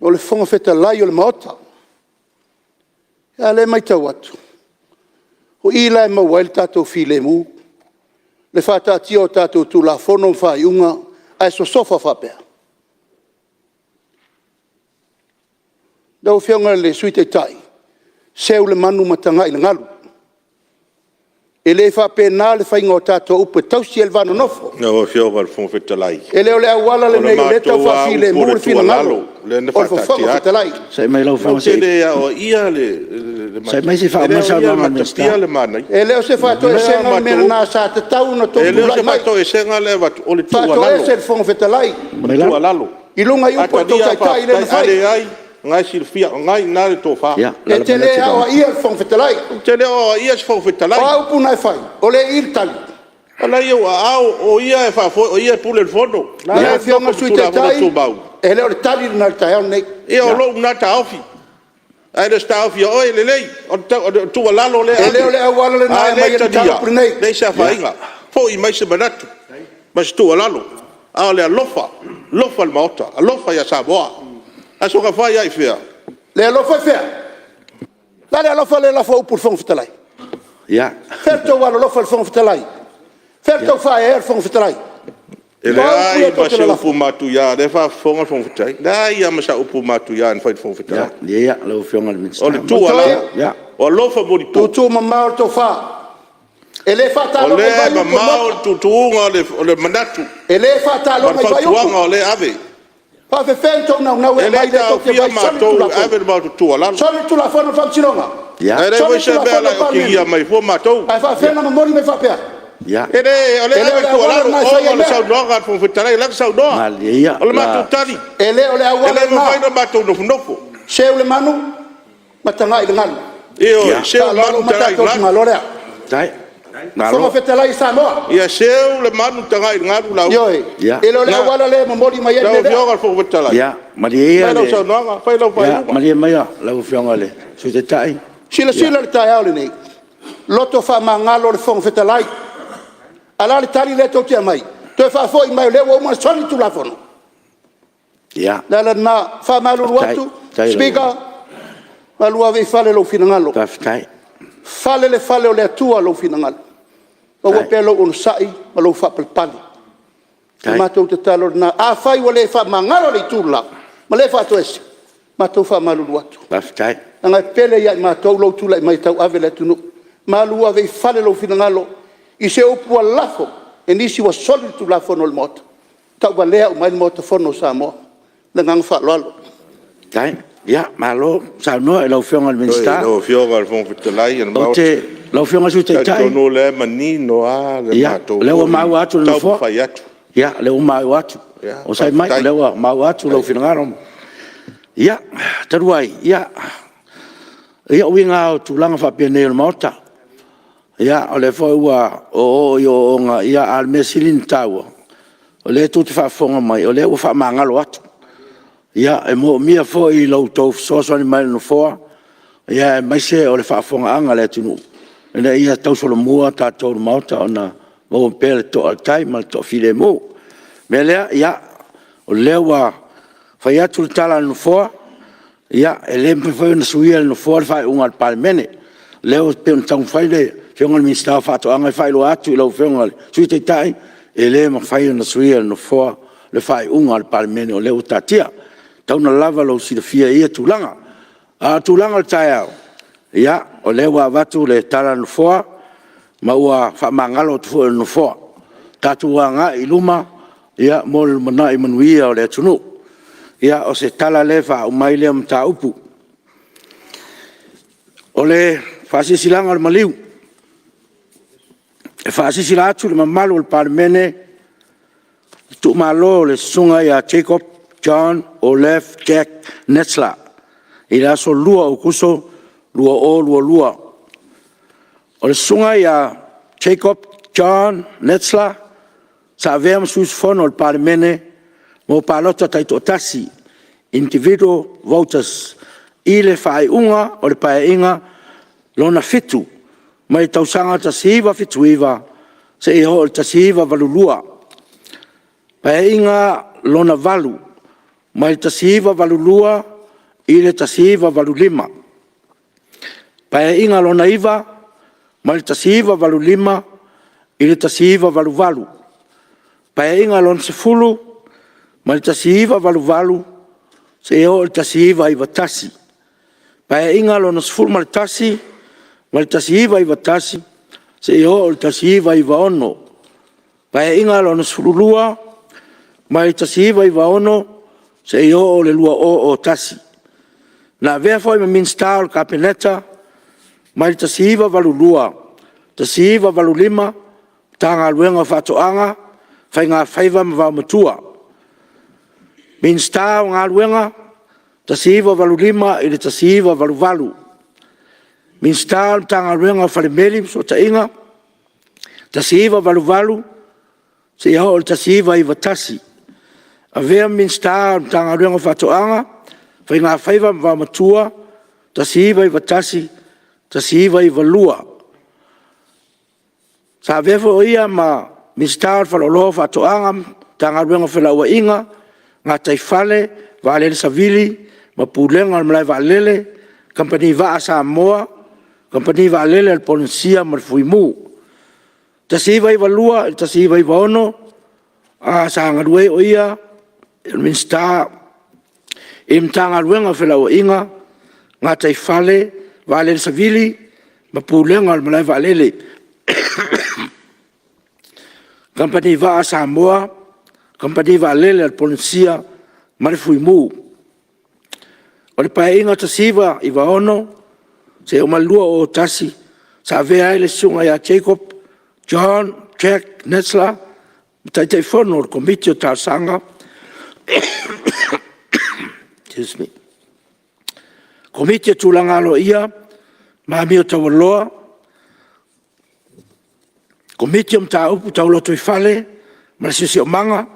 o le Fofoga Fetalai o le Maota. A o lea e matau atu, o i la e maua ai lo tatou filemu, le faataatia o tatou Tulafono ma faaiuga ae sosofa faapea? Lau Afioga i le Sui Taitai, seu le manu ma tagai i le galu. E le faapena le faiga o tatou upu e tausi ai le va nonofo. Lau Afioga i le Fofoga Fetalai, E le o le auala o le lenei o lea e tau matou lava upu faafilemu o le le finagalo tuualalo lea na o le faataatia Fofoga atu. Fetalai. Matou te le aoaia le Saunoa mai le matapia le manaia. E le o se faatoesega le mea lena sa tatau ona outou E le o tulai se mai, faatoesega lea e avatu, o le tuualalo. faatoese le Fofoga Fetalai O le tuualalo. i luga i A upu a le tou talia Taitai lea na faafetai, a fai. leai, O lena e silafia, o lena e i ina le tofa. E te le aoaia le Fofoga Fetalai. Ou te le o aoaia se Fofoga Fetalai. O a upu na e fai, o lea e i i le tali. O la e i ou aao, o ia e faafoe o ia e pule i le Fono. Lau Afioga i le Sui Taitai, e le o le tali lena i le taeao lenei. Ia o lou lena taofi, ae le o se taofi o oe. Lelei, o le tuualalo lea e ave. E le o le auala lena e A aumai le ai le talia, mataupu lenei. leai se afaina, foi mai se manatu ma se tuualalo. A o le alofa, alofa i le Maota, alofa ia Samoa. Ae soona fai lava i fea? Le alofa i fea? O le a le alofa lea e lafo upu i le Fofoga Fetalai? O fea lo outou alolofa i le Fofoga Fetalai? O fea la outou faaeaea i le Fofoga Fetalai? E leai ma se upu matuia, o lea e faafofoga le Fofoga Fetalai. E leai lava ma sau upu matuia na fai i le Fofoga Fetalai. O le tuualalo, o alofa molipo. Tuutuumamao le tofa, e le O faataaloga i lea vai e upu o le mamao Maota. le tuutuuga o le manatu E le ma faataaloga le i vai upu. fautuaga o lea e ave. E faapefea ona outou naunau e E le aumai lea tou te taofia vaai e soli le matou e Tulafono? ave le matou tuualalo. Soli le Tulafono o le Faamasinoga? Ae leai Soli foi le se mea o Tulafono le a a le e Palemene? okigia mai fua matou. Ae faapefea ona momoli mai faapea? E le, o lea E e le ave o le le auala tuualalo lena e fai ona ai o le mea. saunoaga a le Fofoga Fetalai lea na saunoa. O le matou tali, E le o le e auala le mafai lena. ona matou nofonofo. Seu le manu ma tagai i le galu. Ioe, seu le Faaaloalo manu uma tagai i tatou le galu. itumalo lea. Fofoga Fetalai o Samoa, Ia seu le manu tagai i le galu Laauli. ioe, e le o le auala lea e momoli mai ai le Lau mea lea. Afioga i le Fofoga Fetalai, fai lau saunoaga, fai lau faaiuga. Malie maia lau Afioga i le Sui Taitai. Silasila i le taeao lenei, loto faamagalo le Fofoga Fetalai. Ae o le a le tali lea tou te aumaia? Toe faafoi mai o lea ua uma ona soli le Tulafono? O le ala lena. E faamalulu atu, Speaker, malu ave i fale lou finagalo, fale le fale o le Atua lou finagalo, maua pea lou onosai ma lou faapalepale. O le matou tatalo lena. Afai ua le faamagalo le itu le la ma le faatoese, matou faamalulu atu, leaga e pele ia i matou lou tulai mai e tauave le atunuu. Malu ave i fale lou finagalo i se upu ua lafo e nisi ua soli le Tulafono o le Maota, tauvalea uma ai le Maota Fono o Samoa. Ma le agaga faaaloalo. Faafetai. Malo saunoa i lau Afioga i le Minisita. Lau Afioga i le Fofoga Fetalai o le Maota, Lau Afioga i le Sui e Taitai, talitonu o lea e manino lava le matou o lea ua maua atu e le Nofoa. taumafai atu. O lea ua maua atu. Onosai mai o lea ua maua atu lou finagalo. Ia, talu ai, o uiga lava o tulaga faapenei o le Maota. O lea foi ua oooo i ooooga, a o le mea sili ona taua, o lea tou te faafofoga mai, o lea ua faamagalo atu. E manaomia foi lo outou fesoasoani mai i le Nofoa, aemaise o le faafofogaaga a le atunuu, ina ia tausolomua tatou i le Maota ona maua pea le toa o le tai ma le toafilemu. O le mea lea, o lea ua fai atu le tala a le Nofoa, e le mafai foi ona suia e le Nofoa le faaiuga a le Palemene. O lea e pei ona taumafai le Afioga i le Minisita o Faatoaga e faailoa atu i lau Afioga i le Sui Taitai, e le mafai ona suia e le Nofoa le faaiuga a le Palemene o lea ua taatia. E tatau lava ona outou silafia i ia tulaga. A o tulaga o le taeao, o lea ua avatu le tala a le Nofoa, ma ua faamagalo atu foi e le Nofoa. Tatou agai i luma mo le lumanai manuia o le atunuu. Ia, o se tala lea e faauma ai lea mataupu. O le Faasilasilaga o le Maliu. E faasilasila atu i le mamalu o le Palemene le tuumalo o le Susuga ia Jacob John Olaf Jack Netzler, i le aso 2 o Aokuso 2022. O le Susuga ia Jacob John Netzler, sa avea ma sui usufono o le Palemene mo Palota Taitoatasi, Individual Voters, i le faaiuga o le Paeaiga Lona VII mai le tausaga 1979 seia oo i le 1982. Paeaiga Lona VIII mai le 1982 i le 1985. Paeaiga Lona IX mai le 1985 i le 1988. Paeaiga Lona X mai le 1988 seia oo i le 1991. Paeaiga Lona XI mai le 1991 seia oo i le 1996. Paeaiga Lona XII mai le 1996 seia oo i le 2001. Na avea foi ma Minisita o le Kapeneta mai le 1982 – 1985, Matagaluega o Faatoaga, Faigafaiva ma Vaomatua. Minisita o Galuega, 1985 i le 1988. Minisita o le Matagaluega o Falemeli ma Fesootaiga, 1988 seia oo i le 1991. Avea ma Minisita o le Matagaluega o Faatoaga, Faiga Faiva ma Vaomatua, 1991 – 1992. Sa avea foi o ia ma Minisita o le Faleoloa o Faatoaga, Matagaluega o Felauaiga, Gataifale, Vaalele Savili ma Pulega o le Malae Vaalele, Kamupani Vaa a Samoa, Kamupani Vaalele a le Polenisia ma le Fui Mu. 1992 i le 1996, sa galue ai o ia Minisita i le Matagaluega o Felauaiga, Gataifale, Vaalele Savili ma Pulega o le Malae Vaalele. Kamupani Vaa a Samoa, Kamupani Vaalele a le Polenisia ma le Fui Mu. O le Paeaiga 1996 seia oo mai i le 2001, sa avea ai le Susuga ia Jacob John Jack Netzler ma Taitaifono o le Komiti o Talosaga, Komiti o Tulaga Aloaia ma Amio Taualoa, Komiti o Mataupu Tau Lotoifale ma le Siosiomaga.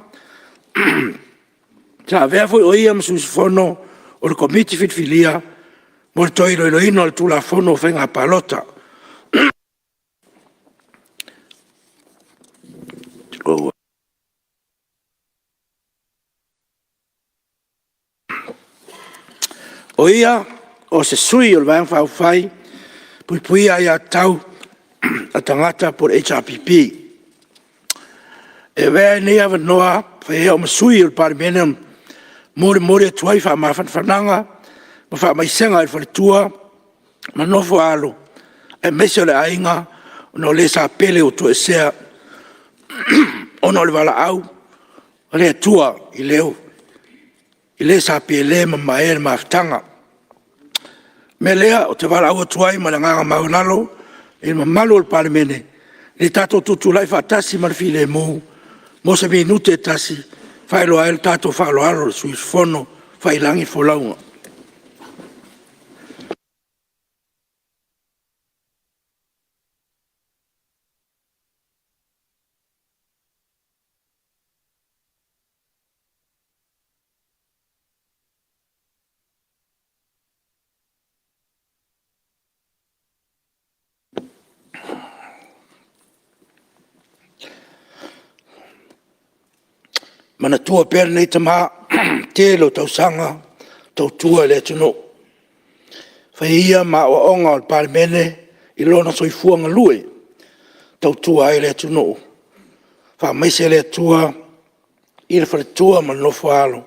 Sa avea foi o ia ma sui usufono o le Komiti Filifilia mo le toe iloiloina o le Tulafono o Faiga Palota. O ia o se sui o le Vaega Faaupufai e Puipuia Aia Tatau a Tagata po o le HRPP. E avea ai lenei avanoa e fai ai au ma sui o le Palemene e molimoli atu ai faamafanafanaga ma faamaisega i le faletua ma le nofo-a-alo aemaise o le aiga ona o le sa pele ua toesea ona o le valaau a le Atua i le sa pele ma mamae le mafutaga. O le mea lea ou te valaau atu ai ma le agaga maualalo i le mamalu o le Palemene, ina ia tatou tutulai faatasi ma le filemu mo se minute e tasi e faailoa ai le tatou faaaloalo i le sui usufono ua faiilagi le folauga. Manatua pea lenei tama i le tele o tausaga na tautua i le atunuu. Fai ia ma aoaoga o le Palemene i lona soifua galue e tautua ai le atunuu. Faamaise le Atua i le faletua ma le nofo-a-alo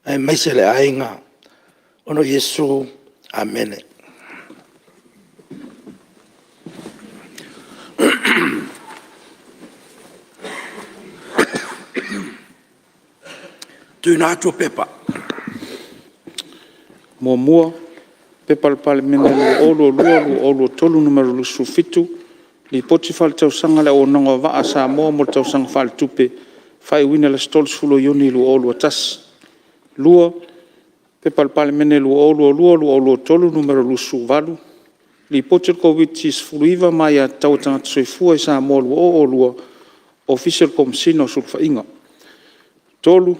aemaise le aiga. Ona o Iesu, Amene. TUUINA ATU o Pepa. 1. P.P.2022/2023 Nu.27, Lipoti Faaletausaga a le Auaunaga o Vaa a Samoa mo le Tausaga Faaletupe Faaiuina i le aso 30 Iuni 2021. 2. P.P.2022/2023 Nu.28, Lipoti a le Koviti-19 ma Aia Tatau a Tagata Soifua i Samoa 2022 – Ofisa o le Komesina o Sulufaiga. 3.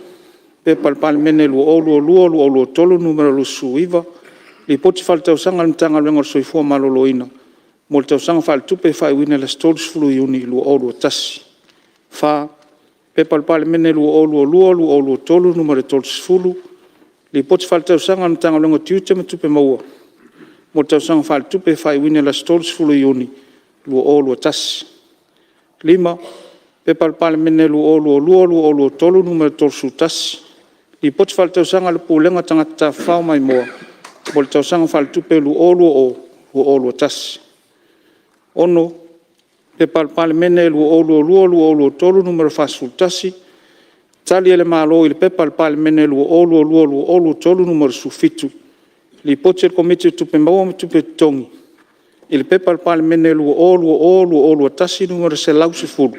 P.P.2022/2023 Nu.29, Lipoti Faaletausaga a le Matagaluega o le Soifua Maloloina mo le Tausaga Faaletupe Faaiuina i le aso 30 Iuni 2021. 4. P.P.2022/2023 Nu.30, Lipoti Faaletausaga a le Matagaluega o Tiute ma Tupe Maua mo le Tausaga Faaletupe Faaiuina i le aso 30 Iuni 2021. 5. P.P.2022/2023 Nu.31, Lipoti Faaletausaga a le Pulega o Tagata Tafafao Maimoa mo le Tausaga Faaletupe 2020/2021. 6. P.P.2022/2023 Nu.41, Tali a le Malo i le P.P.2022/2023 Nu.17, Lipoti a le Komiti o Tupe Maua ma Tupe Totogi i le P.P.2020/2021 Nu.110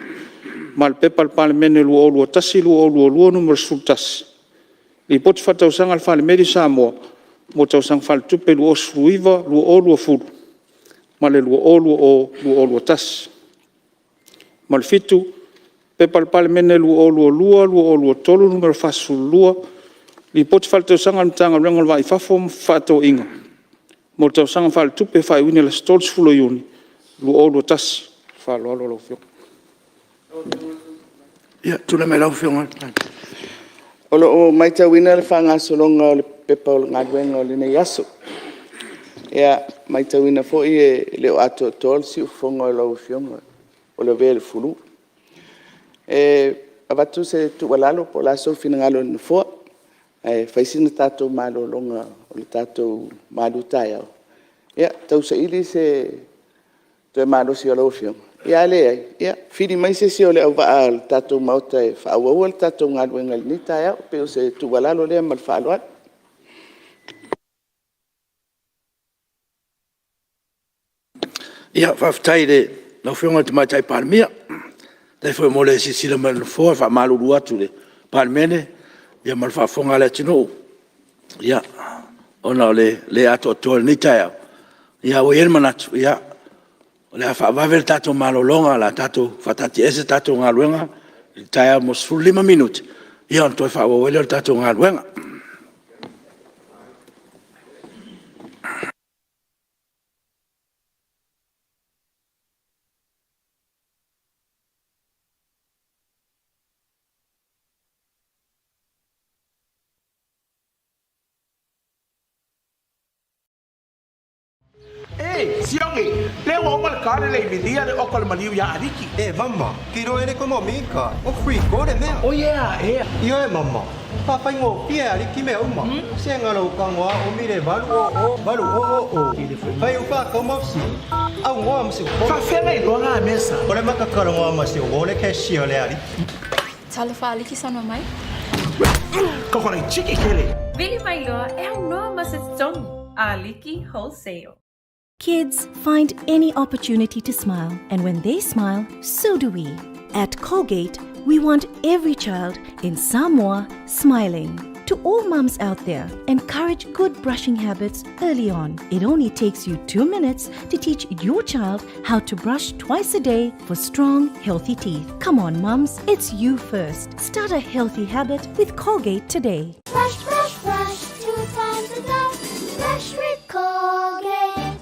ma le P.P.2021/2022 Nu.11 Lipoti Faaletausaga a le Falemeli o Samoa mo le Tausaga Faaletupe 2019/2020 ma le 2020/2021. 7. P.P.2022/2023 Nu.42, Lipoti Faaletausaga a le Matagaluega o le Va i Fafo ma Fefaatauaiga mo le Tausaga Faaletupe faaiuina i le aso 30 Iuni 2021. Ma le faaaloalo lau Afioga. Ia, tulai mai lau Afioga i le Palemia. O lo o matauina le faagasologa o le Pepa o Galuega o lenei aso. E matauina foi e le o atoatoa le siufofoga o lau Afioga ua lavea i le flu. E avatu se tuualalo po o le a sou finagalo i le Nofoa, ae fai sina tatou malologa o le tatou malutaeao, e tausaili se toe malosi o lau Afioga. A leai, ia fili mai se isi o le auvaa o le tatou Maota e faaauaua le tatou galuega i lenei taeao. E pei o se tuualalo lea ma le faaaloalo. Faafetai i lau Afioga i le Tamaitai Palemia, faafetai foi mo le silasila mai o le Nofoa. E faamalulu atu i le Palemene ma le faafofoga a le atunuu ona o le le atoatoa i lenei taeao. Ae ua i ai le manatu, o le a faavave le tatou malologa, o le a tatou faataatiaese le tatou galuega i le taeao mo le 15 minute ona toe faaauau ai lea o le tatou galuega. Talofa aliki saunoa mai. Vili mai loa e aunoa ma se totogi. Aliki Wholesale. Kids find any opportunity to smile, and when they smile, so do we. At Colgate, we want every child in Samoa smiling. To all mums out there, encourage good brushing habits early on. It only takes you 2 minutes to teach your child how to brush twice a day for strong, healthy teeth. Come on, mums, it's you first. Start a healthy habit with Colgate today. Brush, brush, brush, 2 times a day. Brush with Colgate.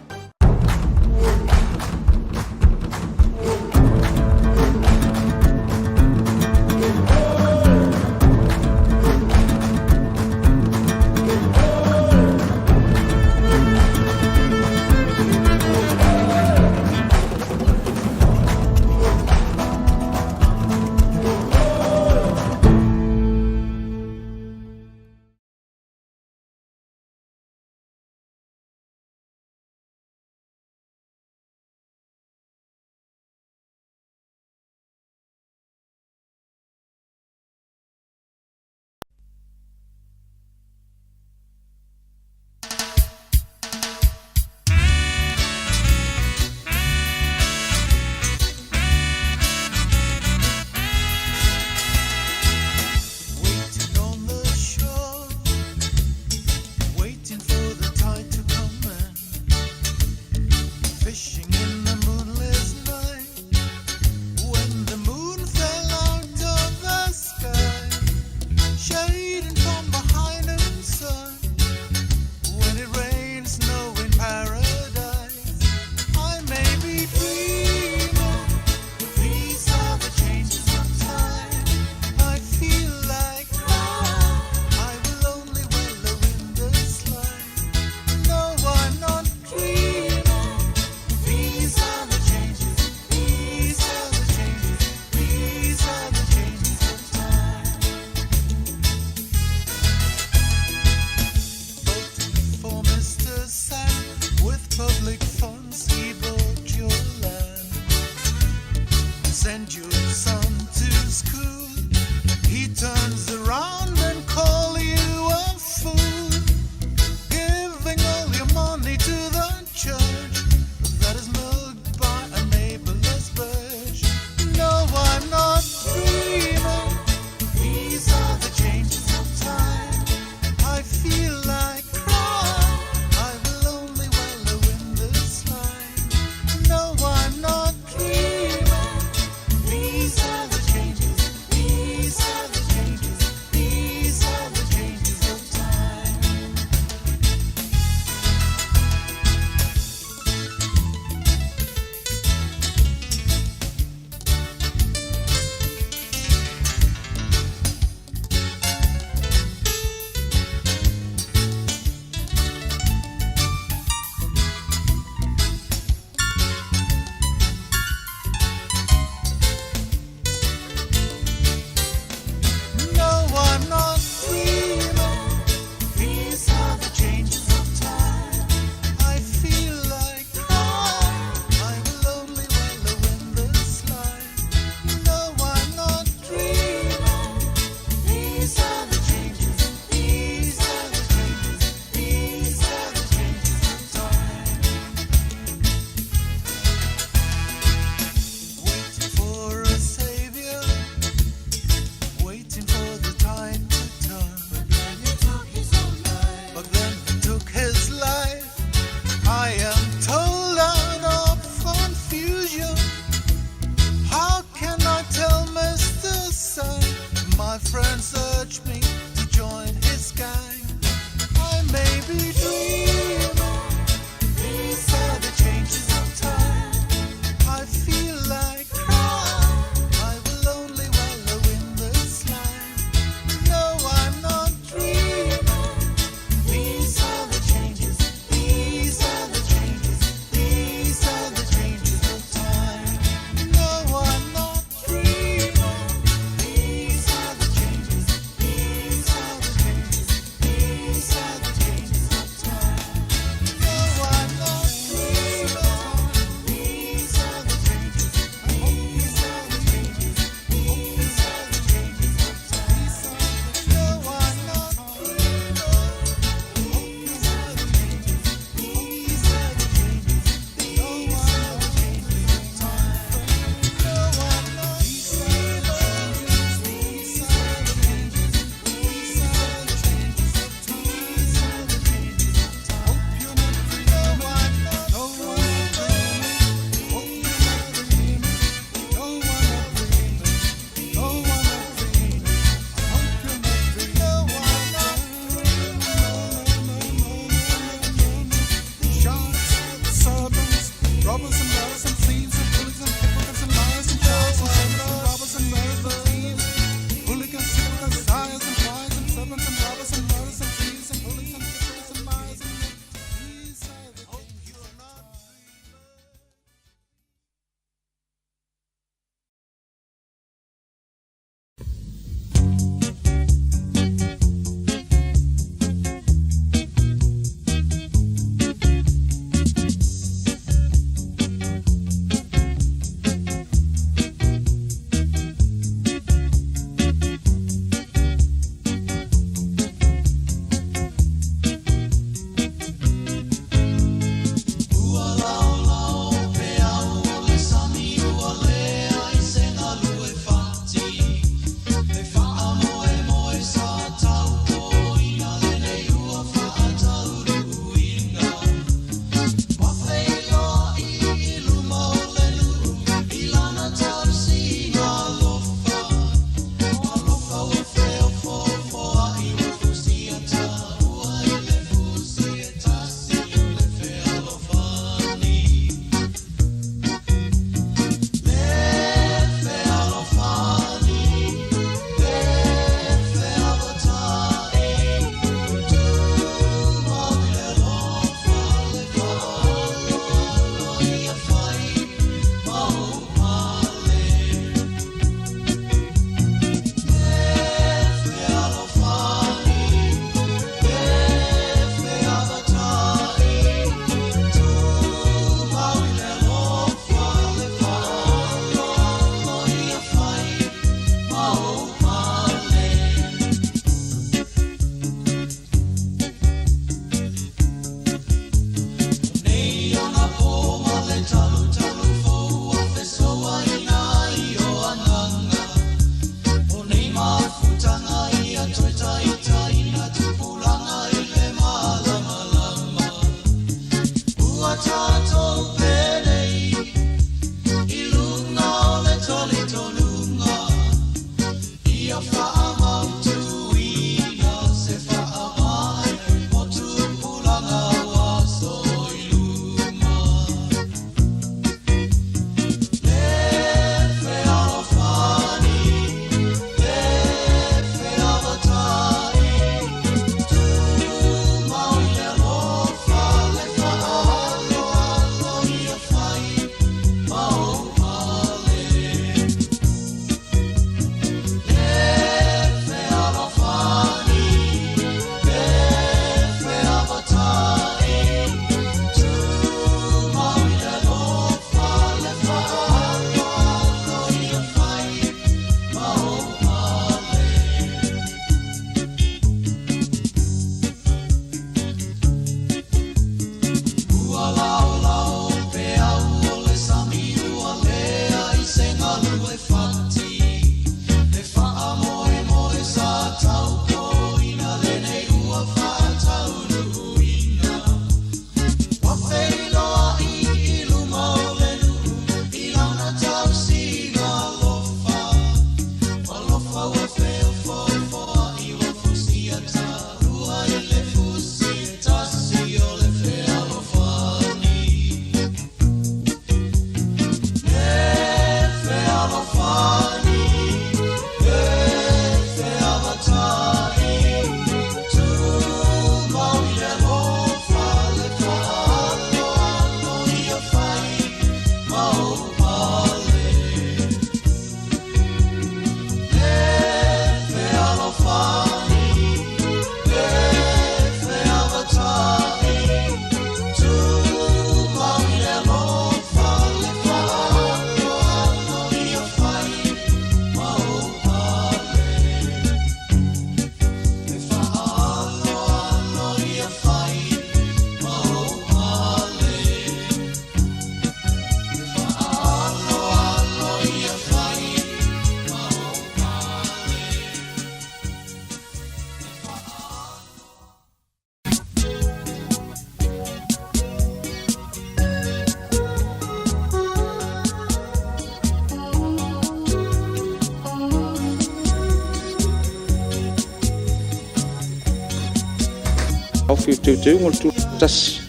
Faaofi o Teuteuga o le Tulafono.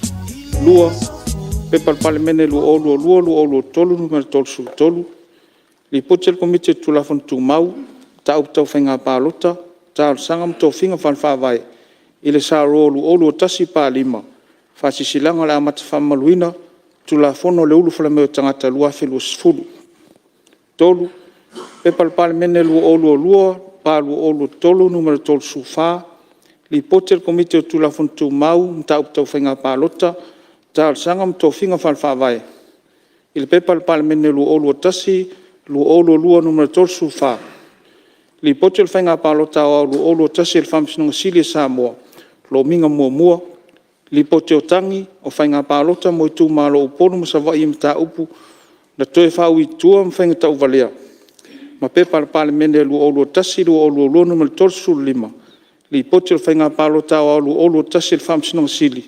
2. P.P.2022/2023 Nu.33, Lipoti a le Komiti o Tulafono Tumau, Mataupu Tau Faiga Palota, Talosaga ma Tofiga Faale-Faavae i le S.R 2021/5, Faasilasilaga o le Amata Faamamaluina, Tulafono o le Ulufale mai o Tagata 2020. 3. P.P.2022/2023 Nu.34, Lipoti a le Komiti o Tulafono Tumau, Mataupu Tau Faiga Palota, Talosaga ma Tofiga Faale-Faavae i le P.P.2021/2022 Nu.34, Lipoti o le Faiga Palota Aoao 2021 a le Faamasinoga Sili a Samoa, Lomiga Muamua, Lipoti o Tagi o Faiga Palota mo Itumalo o Upolu ma Savaii i Mataupu na toe faaui i tua ma Faiga Tauvalea ma P.P.2021/2022 Nu.35, Lipoti o le Faiga Palota Aoao 2021 a le Faamasinoga Sili,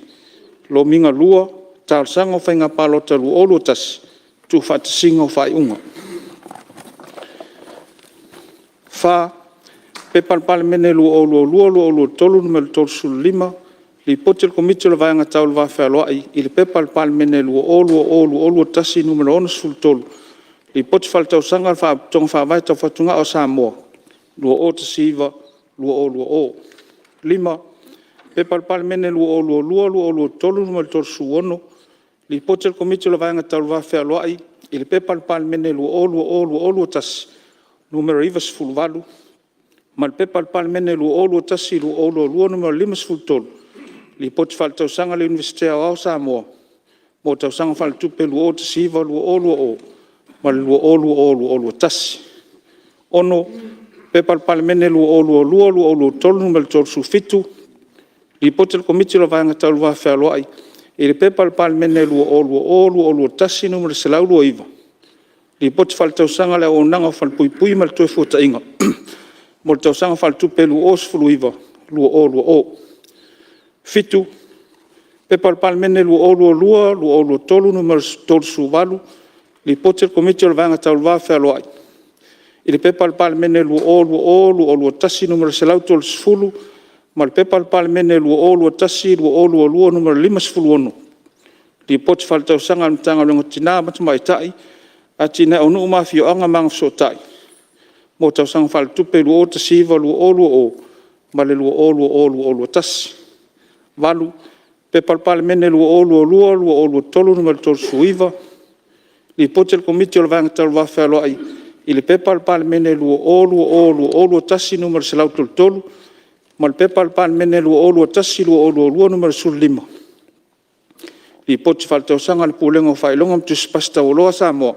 Lomiga 2, Talosaga o Faiga Palota 2021, Tuufaatasiga o Faaiuga. 4. P.P.2022/2023 Nu.35, Lipoti a le Komiti o le Vaega Tau le Va Fealoai i le P.P.2020/2021 Nu.63, Lipoti Faaletausaga a le Faalapotopotoga Faavae Tau Fatugao a Samoa 2019/2020. 5. P.P.2022/2023 Nu.36, Lipoti a le Komiti o le Vaega Tau le Va Fealoai i le P.P.2020/2021 Nu.98 ma le P.P.2021/2022 Nu.53, Lipoti Faaletausaga a le Iunivesite Aoao o Samoa mo le Tausaga Faaletupe 2019/2020 ma le 2020/2021. 6. P.P.2022/2023 Nu.37, Lipoti a le Komiti o le Vaega Tau le Va Fealoai i le P.P.2020/2021 Nu.129, Lipoti Faaletausaga a le Auaunaga o Falepuipui ma le Toefuataiga mo le Tausaga Faaletupe 2019/2020. 7. P.P.2022/2023 Nu.38, Lipoti a le Komiti o le Vaega Tau le Va Fealoai i le P.P.2020/2021 Nu.130 ma le P.P.2021/2022 Nu.56, Lipoti Faaletausaga a le Matagaluega o Tina ma Tamaitai, Atinae o Nuu ma Afioga ma Agafesootai mo le Tausaga Faaletupe 2019/2020 ma le 2020/2021. 8. P.P.2022/2023 Nu.39, Lipoti a le Komiti o le Vaega Tau le Va Fealoai i le P.P.2020/2021 Nu.133 ma le P.P.2021/2022 Nu.15, Lipoti Faaletausaga a le Pulega o Faailoga ma Tusi Pasi Taualoa a Samoa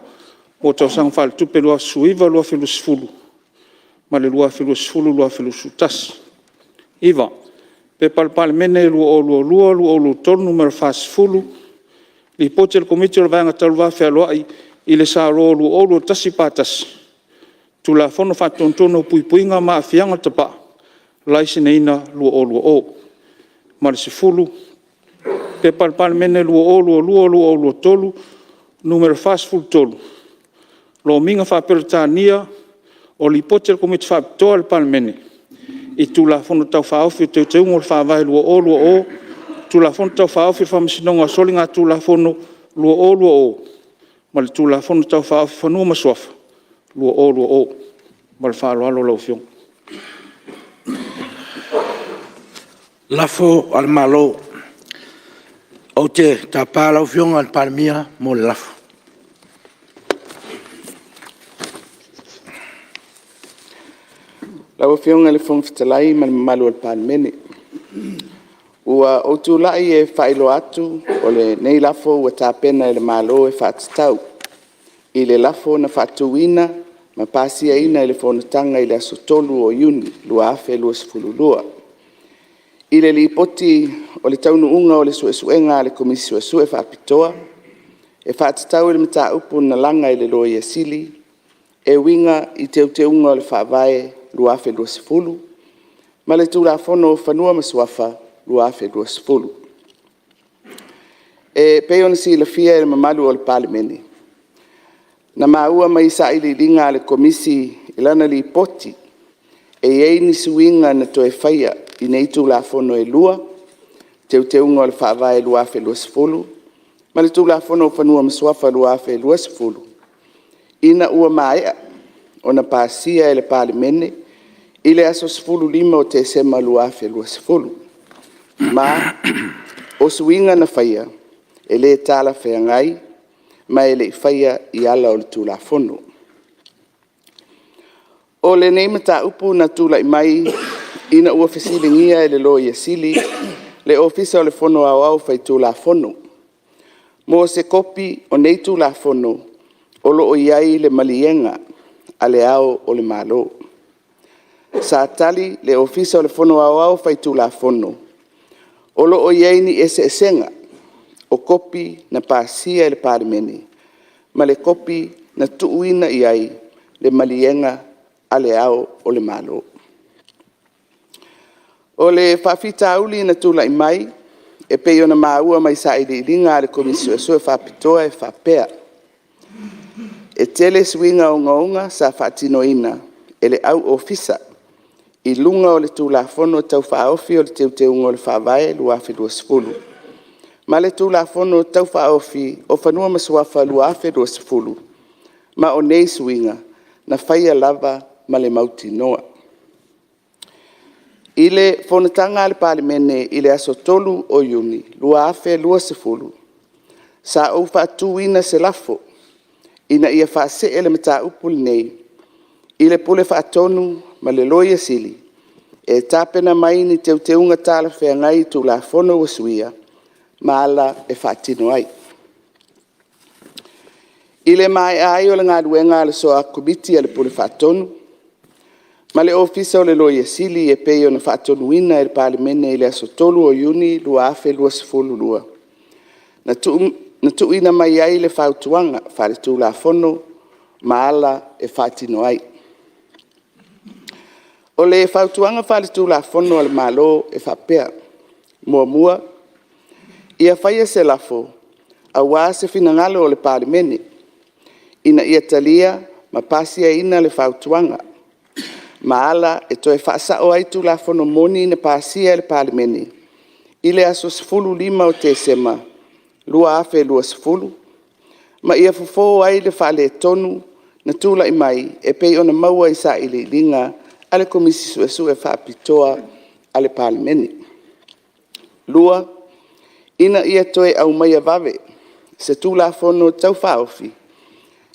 mo le Tausaga Faaletupe 2019/2020 ma le 2020/2021. 9. P.P.2022/2023 Nu.40, Lipoti a le Komiti o le Vaega Tau le Va Fealoai i le S.R 2021/1, Tulafono Faatonutonu o Puipuiga ma Aafiaga o Tapaa, Laiseneina 2020. Ma le 10. P.P.2022/2023 Nu.43, Lomiga Faa-Peretania o Lipoti a le Komiti Faapitoa a le Palemene i Tulafono Tau Faaofi o Teuteuga o le Faavae 2020, Tulafono Tau Faaofi o Faamasinoga o Soligatulafono 2020 ma le Tulafono Tau Faaofi o Fanua ma Suafa 2020. Ma le faaaloalo lau Afioga. Lafo a le Malo. Ou te tapa lau Afioga i le Palemia mo le lafo. Lau Afioga i le Fofoga Fetalai ma le mamalu o le Palemene, ua ou tulai e faailoa atu, o lenei lafo ua tapena e le Malo e faatatau i le lafo na faatuina ma pasiaina i le Fonotaga i le aso 3 Iuni 2022 i le Lipoti o le Taunuuga o le Suesuega a le Komisi Suesue Faapitoa e faatatau i le mataupu na laga e le Loia Sili e uiga i Teuteuga o le Faavae 2020 ma le Tulafono o Fanua ma Suafa 2020. E pei ona silafia e le mamalu o le Palemene, na maua mai i sailiiliga a le Komisi i lana Lipoti, e i ai ni suiga na toe faia i nei Tulafono e Lua Teuteuga o le Faavae 2020 ma le Tulafono o Fanua ma Suafa 2020, ina ua maea ona pasia e le Palemene i le aso 15 o Tesema 2020. Ma o suiga na faia, e le talafeagai ma e le i faia i ala o le Tulafono. O lenei mataupu na tulai mai ina ua fesiligia e le Loia Sili le Ofisa o le Fono Aoao Faitulafono mo se kopi o nei Tulafono o lo o i ai le maliega a Le Ao o le Malo. Sa tali le Ofisa o le Fono Aoao Faitulafono, o lo o i ai ni eseesega o kopi na pasia e le Palemene ma le kopi na tuuina i ai le maliega a Le Ao o le Malo. O le faafitauli na tulai mai e pei ona maua mai sailiiliga a le Komisi Suesue Faapitoa e faapea; e tele suiga ogaoga sa faatinoina e le au Ofisa i luga o le Tulafono Tau Faaofi o le Teuteuga o le Faavae 2020 ma le Tulafono Tau Faaofi o Fanua ma Suafa 2020, ma o nei suiga, na faia lava ma le mautinoa. I le Fonotaga a le Palemene i le aso 3 o Iuni 2020, sa ou faatuina se lafo, Ina ia faasee le mataupu lenei i le Pule Faatonu ma le Loia Sili e tapena mai ni teuteuga talafeagai i Tulafono ua suia ma ala e faatino ai. I le maea ai o le galuega a le Soa Komiti a le Pule Faatonu ma le Ofisa o le Loia Sili e pei ona faatonuina e le Palemene i le aso 3 o Iuni 2022, na tuuina mai ai le fautuaga faale-Tulafono ma ala e faatino ai. O le fautuaga faale-Tulafono a le Malo e faapea: 1. Ia faia se lafo aua se finagalo o le Palemene ina ia talia ma pasiaina le fautuaga ma ala e toe faasao ai Tulafono moni na pasia e le Palemene i le aso 15 o Tesema 2020, ma ia fofo ai le faaletonu na tulai mai e pei ona maua i sailiiliga a le Komisi Suesue Faapitoa a le Palemene. 2. Ina ia toe aumaia vave se Tulafono Tau Faaofi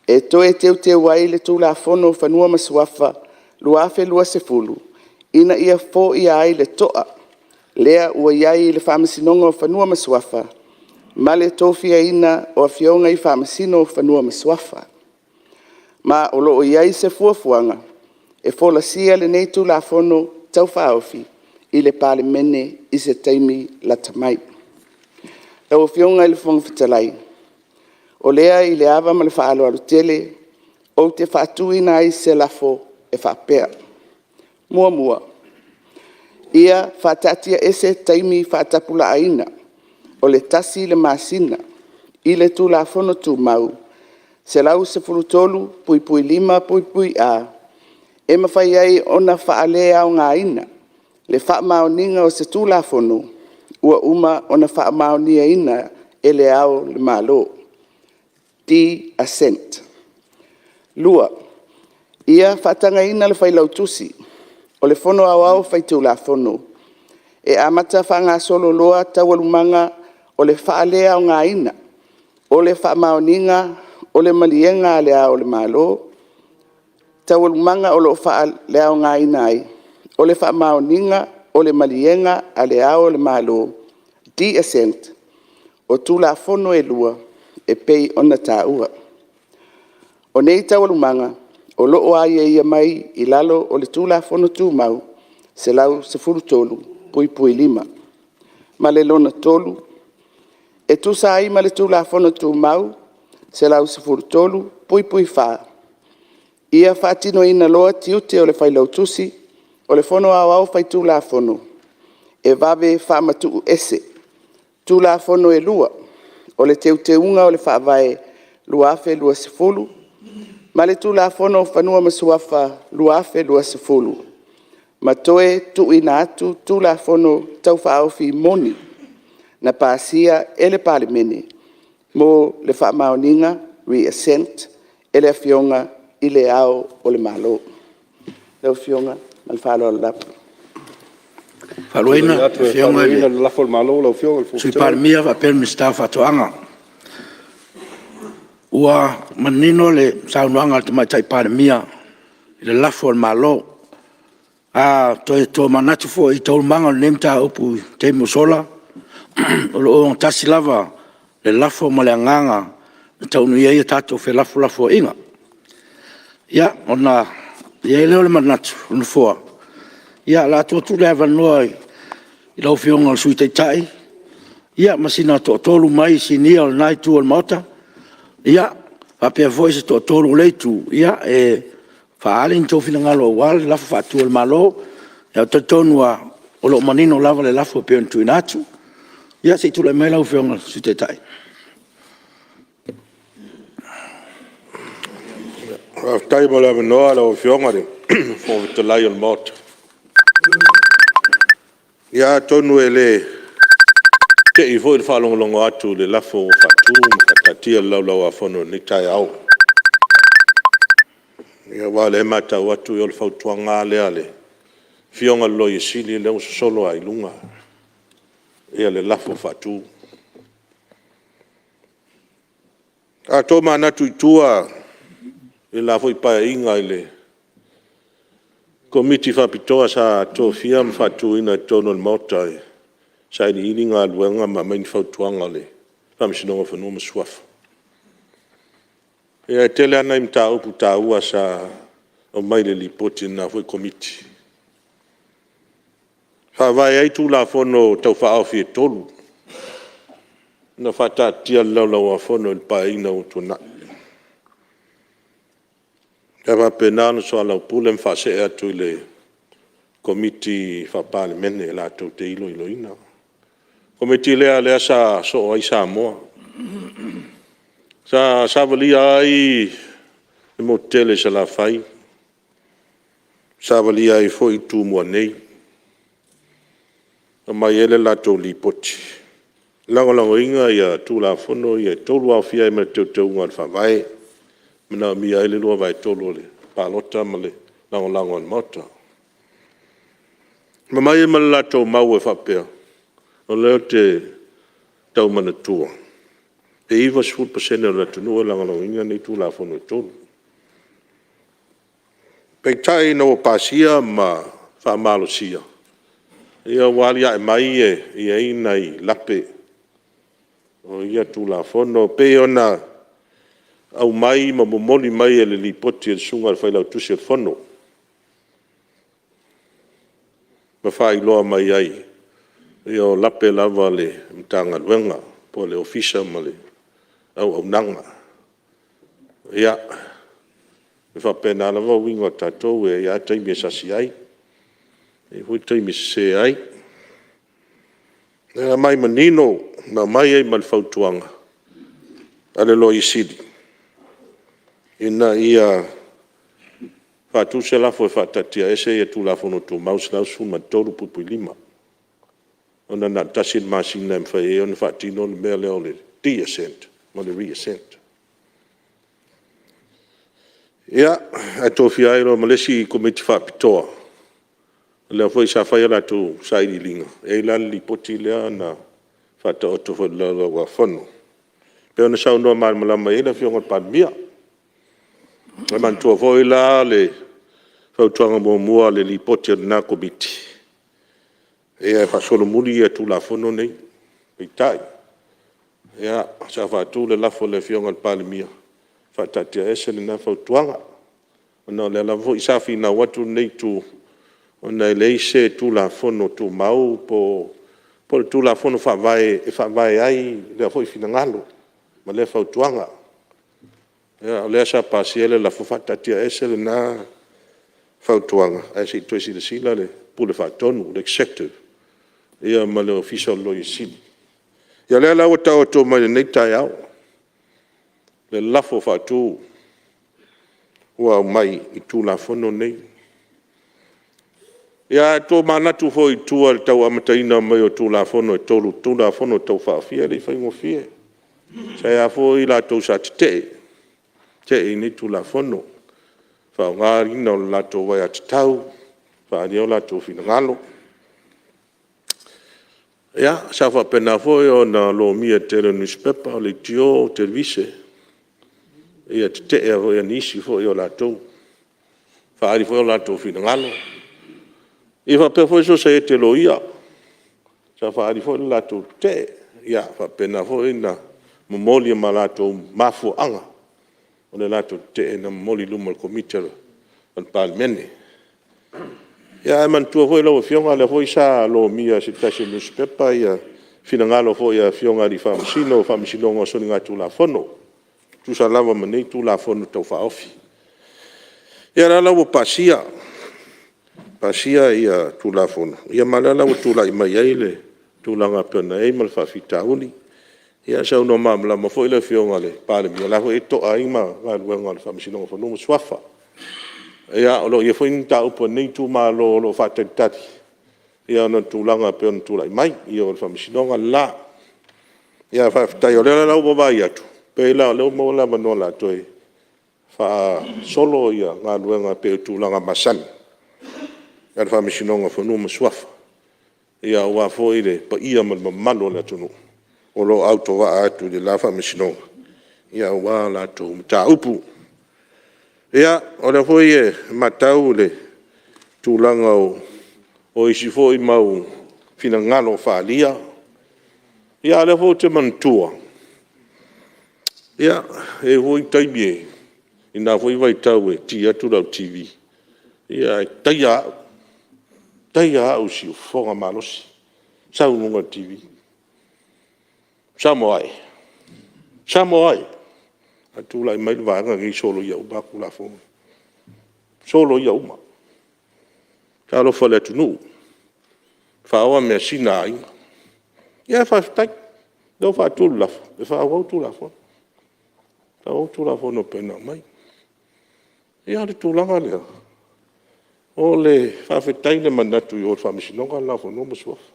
e Toe Teuteu ai le Tulafono o Fanua ma Suafa 2020 ina ia foia ai le toa lea ua i ai i le Faamasinoga o Fanua ma Suafa ma le tofiaina o Afioga i Faamasino o Fanua ma Suafa. Ma o lo o i ai se fuafuaga e folasia lenei Tulafono Tau Faaofi i le Palemene i se taimi lata mai. Lau Afioga i le Fofoga Fetalai, o lea i le ava ma le faaaloalo tele ou te faatuina ai se lafo e faapea: 1. Ia faataatiaese taimi faatapulaaina o le 1 le masina i le Tulafono Tumau 113(5)(A) e mafai ai ona faaleaogaina le faamaoniga o se Tulafono ua uma ona faamaoniaina e Le Ao o le Malo, de-assent. 2. Ia faatagaina le Failautusi o le Fono Aoao Faitulafono e amata faagasolo loa Taualumaga o le faaleaogaina o le faamaoniga o le maliega a Le Ao o le Malo, taualumaga o lo o faaleaogaina ai o le faamaoniga o le maliega a Le Ao o le Malo, de-assent o Tulafono e 2 e pei ona taua. O nei Taualumaga o lo o aiaia mai i lalo o le Tulafono Tumau 113(5). Ma le lona 3. E tusa ai ma le Tulafono Tumau 113(4), ia faatinoina loa tiute o le Failautusi o le Fono Aoao Faitulafono e vave faamatuuese Tulafono e 2 o le Teuteuga o le Faavae 2020 ma le Tulafono o Fanua ma Suafa 2020 ma toe tuuina atu Tulafono Tau Faaofi moni. na pasia e le Palemene mo le faamaoniga, re-assent e le Afioga i Le Ao o le Malo. Lau Afioga ma le faaaloalo lava. Faafetai i lau Afioga i le Sui Palemia faapea le Minisita o Faatoaga. Ua manino le saunoaga a le Tamaitai Palemia i le lafo a le Malo. A toe tomanatu foi i taualumaga o lenei mataupu i taimi ua sola, o lo o ogatasi lava le lafo ma le agaga na taunuu i ai a tatou felafolafoaiga. Ia, ona i ai lea o le manatu o le Nofoa, ia o le a tuu atu le avanoa i lau Afioga i le Sui Taitai ma sina toatolu mai Sinia o lena Itu o le Maota, ia, faapea foi se toatolu o lea Itu e faaali ni tou finagalo aua le lafo faatu a le Malo. Ae ou te talitonu lava, o lo o manino lava le lafo e pei ona tuuina atu. Ia se i tulai mai lau Afioga i le Sui Taitai. Faafetai mo le avanoa lau Afioga i le Fofoga Fetalai o le Maota. Ia atonu e le te i foi le faalogologo atu i le lafo ua faatu ma faataatia i le Laulau-a-Fono i lenei taeao. Aua o lea e matau atu o le fautuaga lava lea a le Afioga i le Loia Sili lea ua sosolo lava i luga le lafo faatu. A tomanatu i tua i le la foi Paeaiga i le Komiti Faapitoa sa tofia ma faatuina i totonu o le Maota e sailiili galuega ma aumai ni fautuaga a le Faamasinoga o Fanua ma Suafa. Ia e tele lava nai mataupu taua sa aumai i le Lipoti a lena foi Komiti, e faavae ai Tulafono Tau Faaofi e 3 na faataatia i le Laulau-a-Fono i le Paeaiga ua tuanai. Sa faapena ona soalaupule ma faasee atu i le Komiti Faa-Palemene latou te iloiloina. O le Komiti lea sa soo ai Samoa, sa savalia ai le motu tele i Salafai, savalia ai foi Tumua nei, aumai ai le latou lipoti, e lagolagoina Tulafono ia e 3, aofia ai ma le Teuteuga o le Faavae, e manaomia ai le 2/3 o le palota ma le lagolago a le Maota. Na aumai ai ma le latou mau e faapea, o lea ou te tau manatua, e 90% o le atunuu e lagolagoina nei Tulafono e 3. Peitai ina ua pasia ma faamalosia, ia ua aliae mai e i ai nai lape o ia Tulafono e pei ona aumai ma momoli mai e le Lipoti a le Susuga i le Failautusi o le Fono, ma faailoa mai ai, o lape lava a le Matagaluega po o le Ofisa ma le auaunaga. Ia, e faapena lava uiga o tatou, e i ai lava taimi e sasi ai, e i ai foi taimi e sese ai. Na aumai manino, na aumai ai ma le fautuaga a le Loia Sili, ina ia faatu se lafo e faataatiaese Tulafono Tumau 113(5), ona na o le tasi le masina e mafai ai ona faatino le mea lea o le de-assent ma le re-assent. Ia, ae tofia ai loa ma le isi Komiti Faapitoa, lea foi sa fai a latou sailiiliga, e i ai la le Lipoti lea na faataoto foi i le Laulau-a-Fono e pei ona saunoa malamalama i ai le Afioga i le Palemia. E manatua foi la le fautuaga muamua o le Lipoti a lena Komiti, e faasolomuli Tulafono nei. Peitai, sa faatu le lafo e le Afioga i le Palemia, faataatiaese lena fautuaga, ona o lea lava foi sa finau atu lenei Itu, ona e leai se Tulafono Tumau po o le Tulafono Faavae e faavae ai lea foi finagalo ma lea fautuaga. O lea sa pasia le lafo, faataatiaese lena fautuaga ae se i toe silasila le Pule Faatonu, le Executive ma le Ofisa o le Loia Sili. Ia o lea la ua taoto mai lenei taeao le lafo faatu ua aumai i Tulafono nei. Ia ae tomanatu foi i tua i le tau amataina mai o Tulafono e 3, Tulafono Tau Faaofi, e le i faigofie. Sa i ai foi i latou sa tetee, tetee i nei Tulafono, faaaogaina o le latou aiatatau e faaalia ai o latou finagalo. Ia, sa faapena foi ona lomia i le tele o nusipepa, o leitio, televise ia tetee foi a nisi foi o latou, faaali foi o latou finagalo. E faapea foi le Sosaiete a Loia, sa faaali foi le latou tetee, ia faapena foi ona momoli ma latou mafuaaga o le latou tetee na momoli i luma o le Komiti a le Palemene. Ia ae manatua foi lau Afioga o lea foi sa lomia e se tasi o nusipepa finagalo foi o Afioga i Alii Faamasino o le Faamasinoga o Soligatulafono e tusa lava ma nei Tulafono Tau Faaofi. Ia o lea la ua pasia, pasia Tulafono, ma o lea la ua tulai mai ai le tulaga e pei ona i ai ma le faafitauli. Ia saunoa malamalama foi le Afioga i le Palemia, o la foi e toa ai ma galuega a le Faamasinoga o Fanua ma Suafa. Ia o lo o i ai foi ni mataupu a lenei itumalo o lo o faatalitali ona o le tulaga e pei ona tulai mai, ia o le Faamasinoga le la. Ae faafetai o lea la ua ou vaai atu, pei la o lea ua maua le avanoa o le a toe faasolo galuega e pei o tulaga masani a le Faamasinoga o Fanua ma Suafa, aua foi le paia ma le mamalu o le atunuu o lo o autovaa atu i le la Faamasinoga aua a latou mataupu. Ia, o lea foi e matau le tulaga o isi foi mau finagalo faaalia, a o lea foi ou te manatua, e i ai foi taimi i lena foi vaitau e ki atu lau TV ae taia au, taia au i le siufofoga malosi, sau i luga o le TV, “Samoa e, Samoa e”, ae tulai mai le Vaega lenei e soloia uma lava Tulafono, soloia uma. Talofa i le atunuu, faoa measina a aiga. Ae faafetai, o lea ua faatu le lafo, E faaauau Tulafono, faaauau Tulafono e pei ona aumai. Ia o le tulaga lea, o le faafetai i le manatu i o i le Faamasinoga lela o Fanua ma Suafa,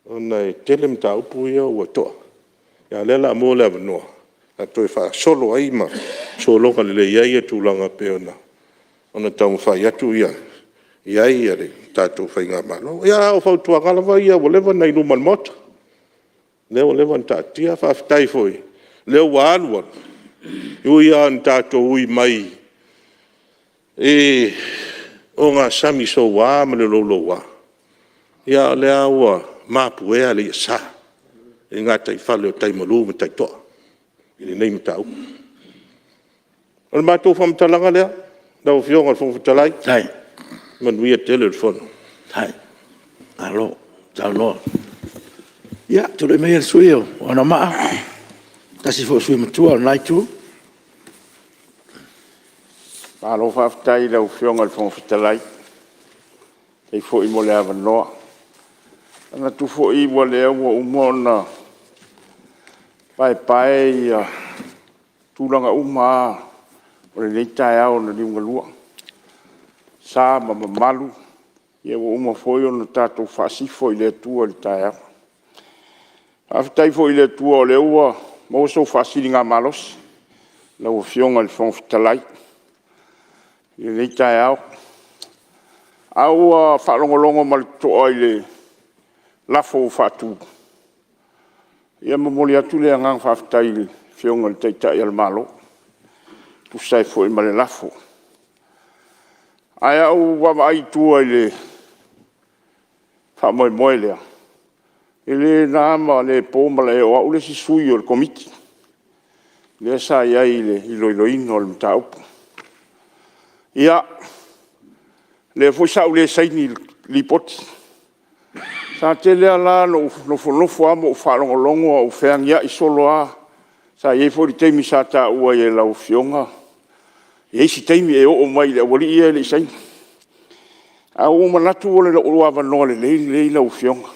ona e tele mataupu ia ua to'a, a o lea o le a maua le avanoa o le a toe faasolo ai ma sologa lelei ai tulaga e pei ona taumafai atu i ai le tatou faigamalo. Ia, a o fautuaga lava ia ua leva ona i luma o le Maota, lea ua leva ona taatitia. Faafetai foi o lea ua alu alu, e ui lava ina tatou ui mai i ogasami soua ma le louloua, a o lea lava ua mapuea le iasa i gataifale o tai malu ma tai toa i lenei mataupu. O le matou faamatalaga lea lau Afioga i le Fofoga Fetalai, manuia tele le Fono. Malo saunoa. Ia, tulai maia le sui usufono mo Anoamaa, se tasi foi o sui usufono matua o lena Itu. Malo faafetai i lau Afioga i le Fofoga Fetalai, faafetai foi mo le avanoa. E manatu foi o lea ua uma ona paepae tulaga uma lava o lenei taeao na liugalua, sa ma mamalu, ua uma foi ona tatou faasifo i le Atua i le taeao. Faafetai foi i le Atua o lea ua maua sou faasiligamalosi lau Afioga i le Fofoga Fetalai i lenei taeao. A ua faalogologo ma le totoa i le lafo ua faatu, e momoli atu le agaga faafetai i le Afioga i le Taitai o le Malo e tusa ai foi ma le lafo. Ae a ou vaavaai i tua i le faamoemoe lea, e le na ma le po malae, o au le isi sui o le Komiti lea sa i ai i le iloiloina o le mataupu. Ia, lea foi sa ou le saini i le Lipoti. Sa tele lava la ina ou nofonofo lava ma ou faalogologo a o feagiai solo lava. Sa i ai foi le taimi sa taua ai e lau Afioga, e i ai se taimi e oo mai i le aualii ia e le i saini. Ae ua ou manatu o lou avanoa lelei lenei lau Afioga,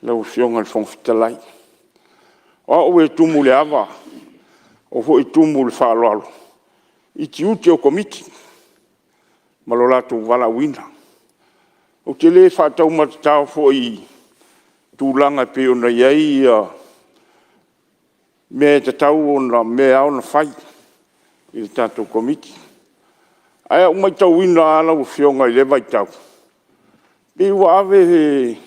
lau Afioga i le Fofoga Fetalai. O au e tumu i le ava, o au foi e tumu i le faaaloalo i tiute o Komiti ma lo latou valaauina. Ou te le faataumatatao foi i tulaga e pei ona i ai mea e tatau ona, mea e ao ona fai i le tatou Komiti. Ae ua ou matauina lava lau Afioga i lea vaitau, pei ua ave,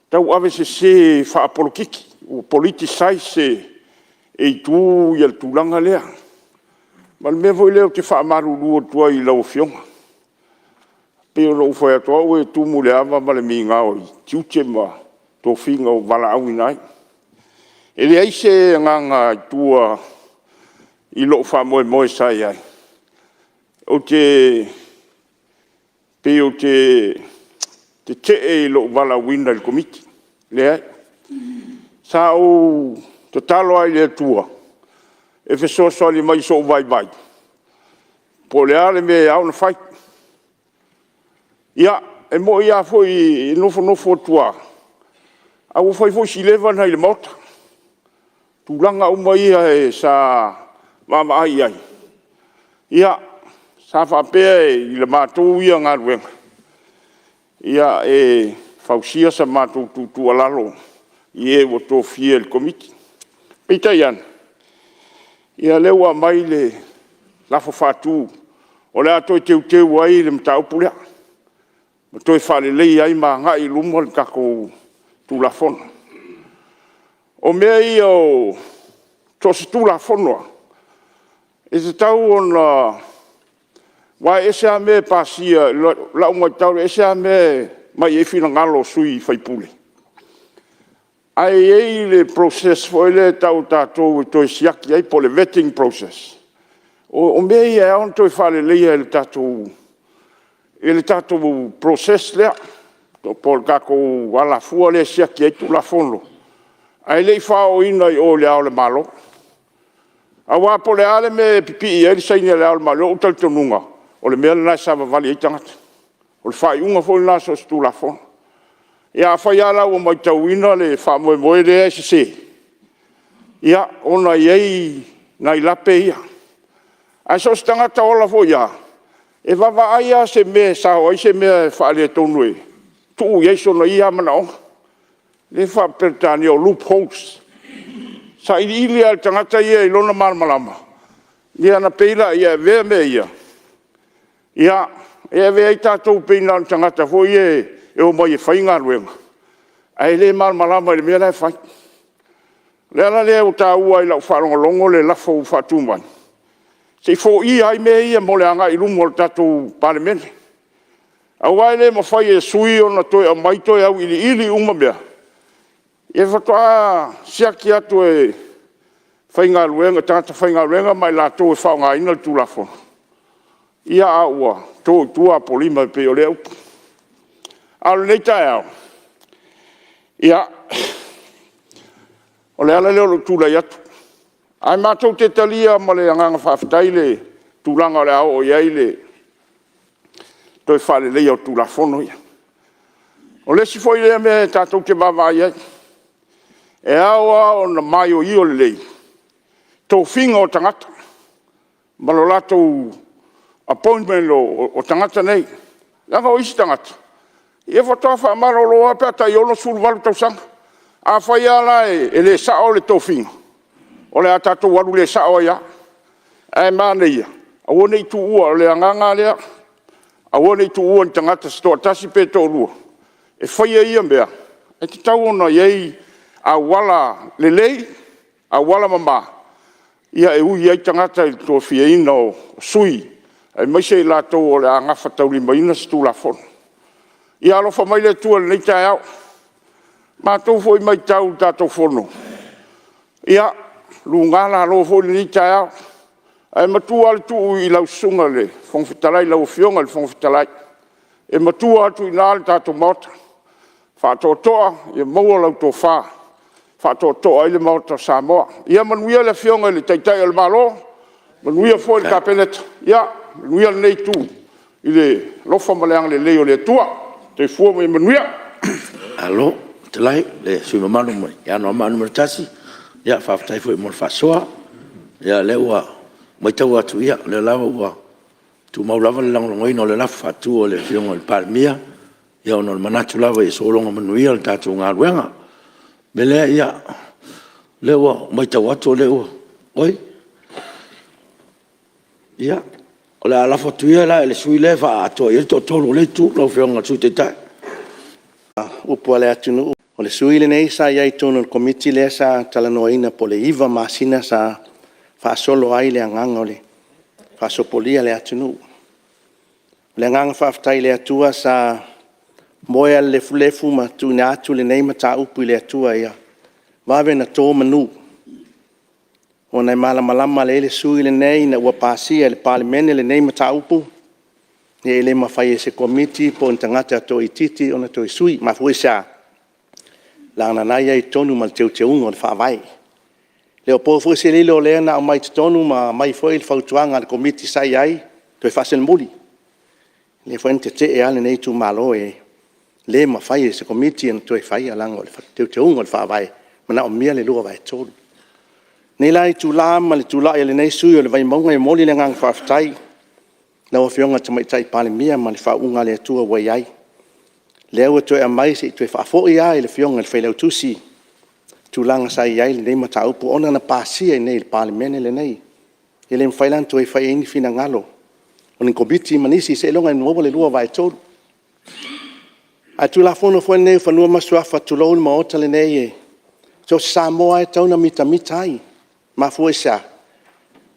tau avesese faapolokiki, ua politicize e itu le tulaga lea. Ma o le mea foi lea ou te faamalulu atu ai i lau Afioga. E pei ona ou fai atu, o au e tumu i le ava ma le migao i tiute ma tofiga ua valaauina ai. E leai se agaga i tua i lou faamoemoe sa i ai, pei ou te tetee i lou valaauina i le Komiti, e leai. Sa ou tatalo lava i le Atua e fesoasoani mai i sou vaivai, po o le a le mea e ao ona fai. Ia, e moni lava foi e nofonofo atu lava, ae ua fai foi si leva na i le Maota. O tulaga uma ia sa vaavaai i ai, ia, sa faapea i le matou ia galuega, e fausia sa matou tuutuualalo i e ua tofia i le Komiti. Peitai ane, ia o lea ua aumai le lafo faatu o le a toe teuteu ai le mataupu lea, ma toe faaleleia ai ma agai i luma le tatou Tulafono. O mea ia so o se Tulafono lava, e tatau ona... aua e ese lava mea e pasia i lau matau, e ese lava mea e aumai ai finagalo o sui usufono, ae i ai le process foi lea e tau e tatou e toe siaki ai po o le vetting process. O mea ia e ao ona toe faaleleia i le tatou process lea, po o le tatou alafua lea e siaki ai Tulafono ae le i faaooina i o i Le Ao o le Malo. Aua po o le a le mea e pipii ai le saini a Le Ao o le Malo, i lou talitonuga, o le mea lena e savavali ai tagata. O le faaiuga foi lena so o se Tulafono. Ia afai lava la ua matauina le faamoemoe lea e sese, ia, ona e i ai nai lape ia. Ae so o se tagata ola foi lava, e vaavaai lava i se mea e sao ai se mea faaletonu e tuu i ai sona ia manaoga. Lea e faa-Peretania o loopholes. Sailiili lava e le tagata ia i lona malamalama, ia ona pei lea e avea mea ia, e avea ai tatou pei na o tagata foi ia e omai e fai galuega, ae le malamalama i le mea la e fai. O le ala lea ua taua ai i lau faalogologo le lafo ua faatu mai, se i foia ai mea ia mo le agai i luma o le tatou Palemene. Aua e le mafai e sui usufono ona toe aumai toe auiliili uma mea, ia faatoa siaki atu e tagata faigaluega ma i latou e faaaogaina le Tulafono, ia a ua to i tua Apolima e pei o lea upu. A o lenei taeao, ia, o le ala lea o lou tulai atu, ae matou te talia ma le agaga faafetai le tulaga o le a oo i ai le toe faaleleia o Tulafono ia. O le isi foi lea mea tatou te vaavaai i ai, e ao lava ona maioio lelei tofiga o tagata ma lo latou appointment o tagata nei. Leaga o isi tagata, ia faatoa faamalolo lava pe a tai 68 tausaga. Afai lava la e le sao le tofiga, o le a tatou alu le sao ai lava. Ae manaia, aua ne i tuua, o le agaga lava lea, aua ne i tuua i ni tagata se toatasi pe toalua e faia ia mea, e tatau ona i ai auala lelei, auala mama e ui ai tagata i le tofiaina o sui, aemaise i latou o le a gafataulimaina se Tulafono. Ia alofa mai le Atua i lenei taeao. I le matou foi matau i le tatou Fono, ia, luga lalo foi lenei taeao, ae matua lava le tuu i lau Susuga i le Fofoga Fetalai, lau Afioga i le Fofoga Fetalai, e matua atu i ina le tatou Maota, faatoatoa ia maua lau tofa e faatoatoa ai le Maota o Samoa. Ia manuia le Afioga i le Taitai o le Malo, manuia foi le Kapeneta, manuia lenei Itu i le alofa ma le agalelei o le Atua. Soifua ma ia manuia. Malo fetalai i le sui usufono mamalu mai Anoamaa 1, faafetai foi mo le faasoa. Ia o lea ua matau atu, o lea lava ua tumau lava le lagolagoina o le lafo faatu a le Afioga i le Palemia. ona o le manatu lava ia sologa manuia le tatou galuega. O le mea lea, o lea ua matau atu o lea ua… Oi, ia, o le a lafo atu ia la i le sui usufono lea e faaatoa i ai le toatolu o lea Itu lau Afioga i le Sui Taitai. Upu a le atunuu, o le sui usufono lenei sa i ai i totonu o le Komiti lea sa talanoaina po o le 9 masina sa faasolo ai le agaga o le faasopolia o le atunuu. O le agaga faafetai i le Atua sa moe lava i le lefulefu ma tuuina atu lenei mataupu i le Atua ia vave ona to manu, ona e malamalama lelei le sui usufono lenei ina ua pasia e le Palemene lenei mataupu, e le mafai e se Komiti po o ni tagata toaitiiti ona toe sui. E mafua i se a? Leaga o lena e i ai i totonu ma le teuteuga o le Faavae. E le o po foi se lilo o lea na aumai i totonu ma aumai foi le fautuaga a le Komiti sa i ai, toe faasolomuli. O lea foi na tetee lava lenei itumalo, e le mafai e se Komiti ona toe faia leaga o le teuteuga o le Faavae, e manaomia le 2/3. O lenei la itula ma le tulai a lenei sui usufono o le Vaimauga, e momoli le agaga faafetai i lau Afioga i le Tamaitai Palemia ma le faauuga a le Atua ua i ai. Lea ua toe aumai se i toe faafoi lava i le Afioga i le Failautusi tulaga sa i ai lenei mataupu ona na pasia i inei i le Palemene lenei. E le mafai la ona toe fai i ai ni finagalo o ni Komiti ma nisi seiloga e maua le 2/3. A o le Tulafono foi lenei o Fanua ma Suafa tulou le Maota lenei, so o se Samoa lava e tatau ona mitamita ai. E mafua i se a? O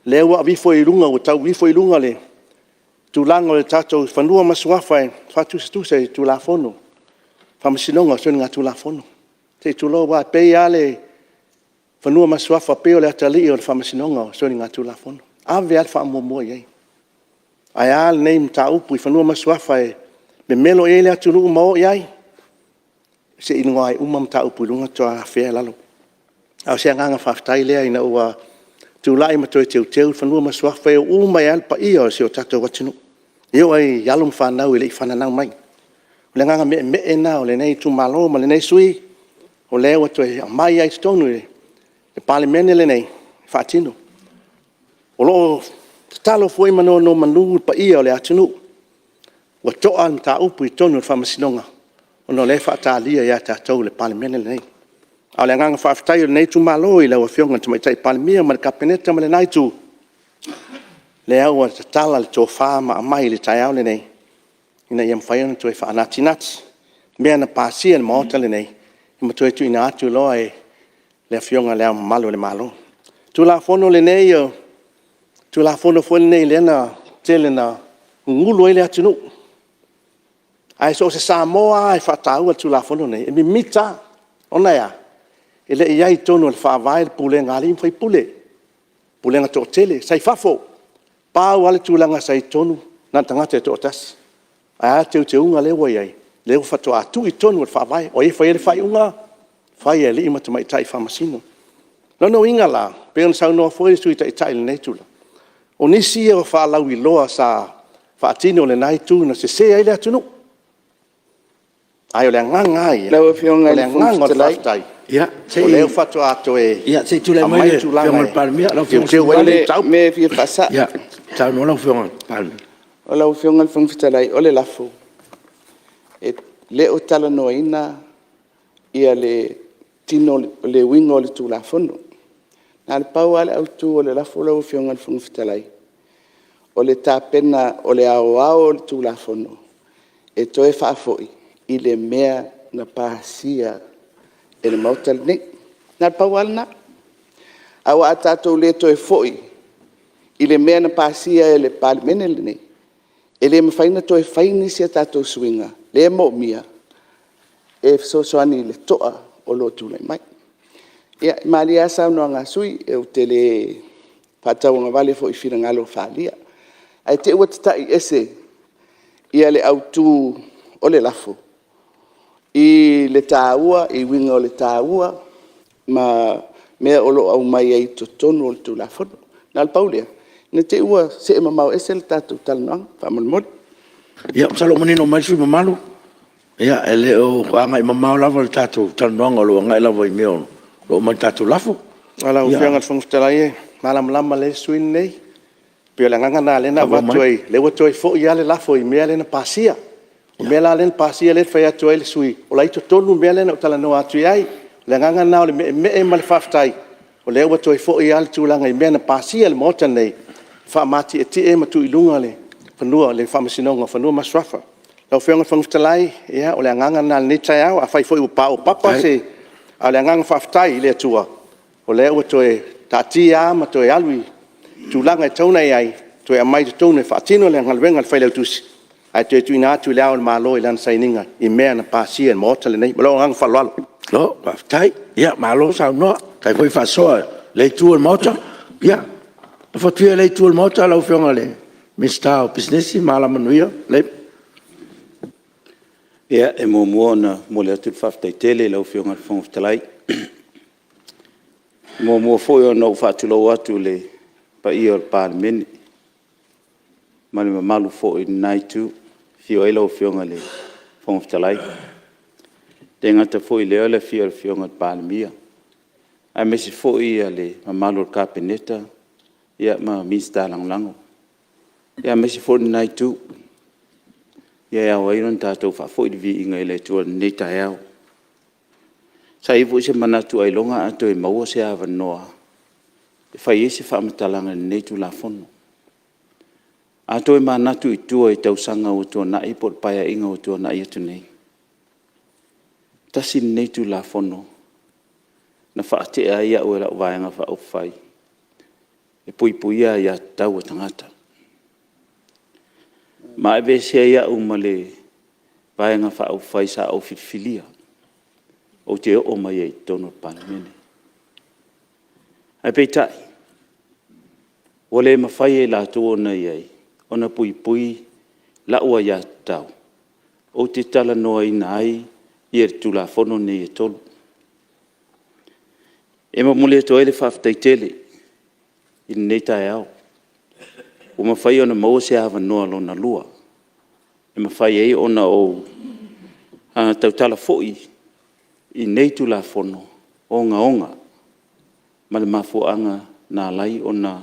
lea ua aveifo i luga, ua tau ifo i luga le tulaga o le tatou Fanua ma Suafa e faatusatusa i le Tulafono o Faamasinoga o Soligatulafono. Se i tulou, aua e pei lava le Fanua ma Suafa pei o le atalii o le Faamasinoga o Soligatulafono. Ave lava le faamuamua i ai. Ae a lenei mataupu i Fanua ma Suafa e memelo i ai le atunuu ma o i ai? Seiloga lava e uma mataupu i luga faatoa afea lalo. A o se agaga faafetai lea ina ua tulai ma toe teuteu Fanua ma Suafa, e oo uma i ai lava le paia o si o tatou atunuu, e oo lava i alo ma fanau e le i fananau mai. O le agaga meemee lena o lenei itumalo ma lenei sui usufono, o lea ua toe aumai lava i totonu o le Palemene lenei e faatino. O lo o tatalo foi ma nonomanu le paia o le atunuu, ua to'a le mataupu i totonu o le Faamasinoga, ona o lea e faatalia ia tatou e le Palemene lenei. A o le agaga faafetai o lenei itumalo i lau Afioga i le Tamaitai Palemia ma le Kapeneta ma lena Itu, lea ua tatala le tofa ma aumai i le taeao lenei, ina ia mafai ona toe faanatinati mea na pasia e le Maota lenei ma toe tuuina atu loa i le Afioga i Le Ao Mamalu o le Malo. O le Tulafono lenei, o le Tulafono foi lenei lea na tele ina gugulu ai le atunuu. Ae so o se Samoa lava e faataua le Tulafono lenei, e mimita lava. Ona e a? E le i i ai i totonu o le Faavae le pulega a alii ma faipule, pulega toatele, sa i fafo. Pau lava le tulaga sa i totonu, na o le tagata e toatasi. Ae a le teuteuga lea ua i ai? Lea faatoa tuu i totonu o le Faavae. O ai e faia le faaiuga? E fai e alii ma tamaitai faamasino. O lona uiga la, pei ona saunoa foi le Sui Taitai o lenei Itu, o nisi ia o faalauiloa sa faatino e lena Itu na sese ai le atunuu. Ae o le agaga lava ia, Lau Afioga o i le le Fofoga agaga o le Fetalai… faafetai, Se o lea faatoa toe i tulai mai aumai le tulaga Afioga i le Palemia. e teuteu O ai le le mataupu. mea e fia faasao. Saunoa lau Afioga i le Palemia. Lau Afioga i le Fofoga Fetalai, o le lafo, e le o talanoaina le uiga o le Tulafono. Na o le pau lava le autu o le lafo lau Afioga i le Fofoga Fetalai, o le tapena o le aoao o le Tulafono e toe faafoi i le mea na pasia e le Maota lenei. Na o le pau lava lena. Aua a tatou le toe foi i le mea na pasia e le Palemene lenei, e le mafai ona toe fai nisi a tatou suiga lea e moomia e fesoasoani i le toa o lo o tulai mai. Ia, e malie lava saunoaga a sui usufono, ou te le faatauagavale foi i finagalo faaalia. Ae te i ua tatai ese le autu o le lafo i le taua, i uiga o le taua ma mea o lo o aumai ai i totonu o le Tulafono. Na o le pau lea, ne i te i ua see mamao ese le tatou talanoaga faamolemole. Ia masalo ua manino mai le sui usufono mamalu, e le o agai mamao lava le tatou talanoaga o lo o agai lava i mea o lo o aumai i le tatou lafo. Lau Afioga i le Fofoga Fetalai, e malamalama lelei le sui usufono lenei. E pei o le agaga lena o lea na avatu ai, o lea ua toe foi lava le lafo i le mea lea na pasia. O le mea la lea na pasia lea na fai atu ai le sui usufono, o la e i totonu le mea lea na ou talanoa atu i ai. O le agaga lena o le meemee ma le faafetai, o lea ua toe foi lava le tulaga i mea na pasia e le Maota lenei, e faamatietie ma tuu i luga le Faamasinoga o Fanua ma Suafa. Lau Afioga i le Fofoga Fetalai, ia o le agaga lena i lenei taeao. Afai foi ua paopapa se… a o le agaga faafetai i le Atua, o lea ua toe taatia lava ma toe alu i tulaga e tatau ona i ai, toe aumai i totonu e faatino le galuega a le Failautusi, ae toe tuuina atu i Le Ao o le Malo i lana sainiga i mea na pasia e le Maota lenei. Ma lou agaga faaaloalo. Malo faafetai, malo saunoa, faafetai foi faasoa i lea Itu o le Maota. Ia, lafo atu ia i lea Itu o le Maota lau Afioga i le Minisita o Pisinisi ma Alamanuia. Ia, e muamua ona momoli atu le faafetai tele i lau Afioga i le Fofoga Fetalai. E muamua foi ona ou faatulou atu i le paia o le Palemene ma le mamalu foi i lena Itu, afio ai lau Afioga i le Fofoga Fetalai. E le gata foi i lea o le afio o le Afioga i le Palemia, aemaise foi le mamalu o le Kapeneta ma Minisita Lagolago, aemaise foi lena Itu. Ia e ao ai ona tatou faafoi le viiga i le Atua i lenei taeao. Sa i ai foi se manatu ailoga a toe maua se avanoa e fai ai se faamatalaga i lenei Tulafono. A tomanatu i tua i tausaga ua tuanai po o le Paeaiga ua tuanai atu nei, tasi lenei Tulafono na faatea ai au e lau Vaega Faaupufai e Puipuia Aia Tatau a Tagata, ma aveesea ai au ma le Vaega Faaupufai sa ou filifilia ou te oo mai ai i totonu o le Palemene. Ae peitai, ua le mafai e i latou na i ai ona puipui lau aiatatau ou te talanoaina ai Tulafono nei e 3. E momoli atu ai le faafetai tele i lenei taeao, ua mafai ona maua se avanoa lona lua e mafai ai ona ou tautala foi i nei Tulafono ogaoga ma le mafuaaga na ala ai ona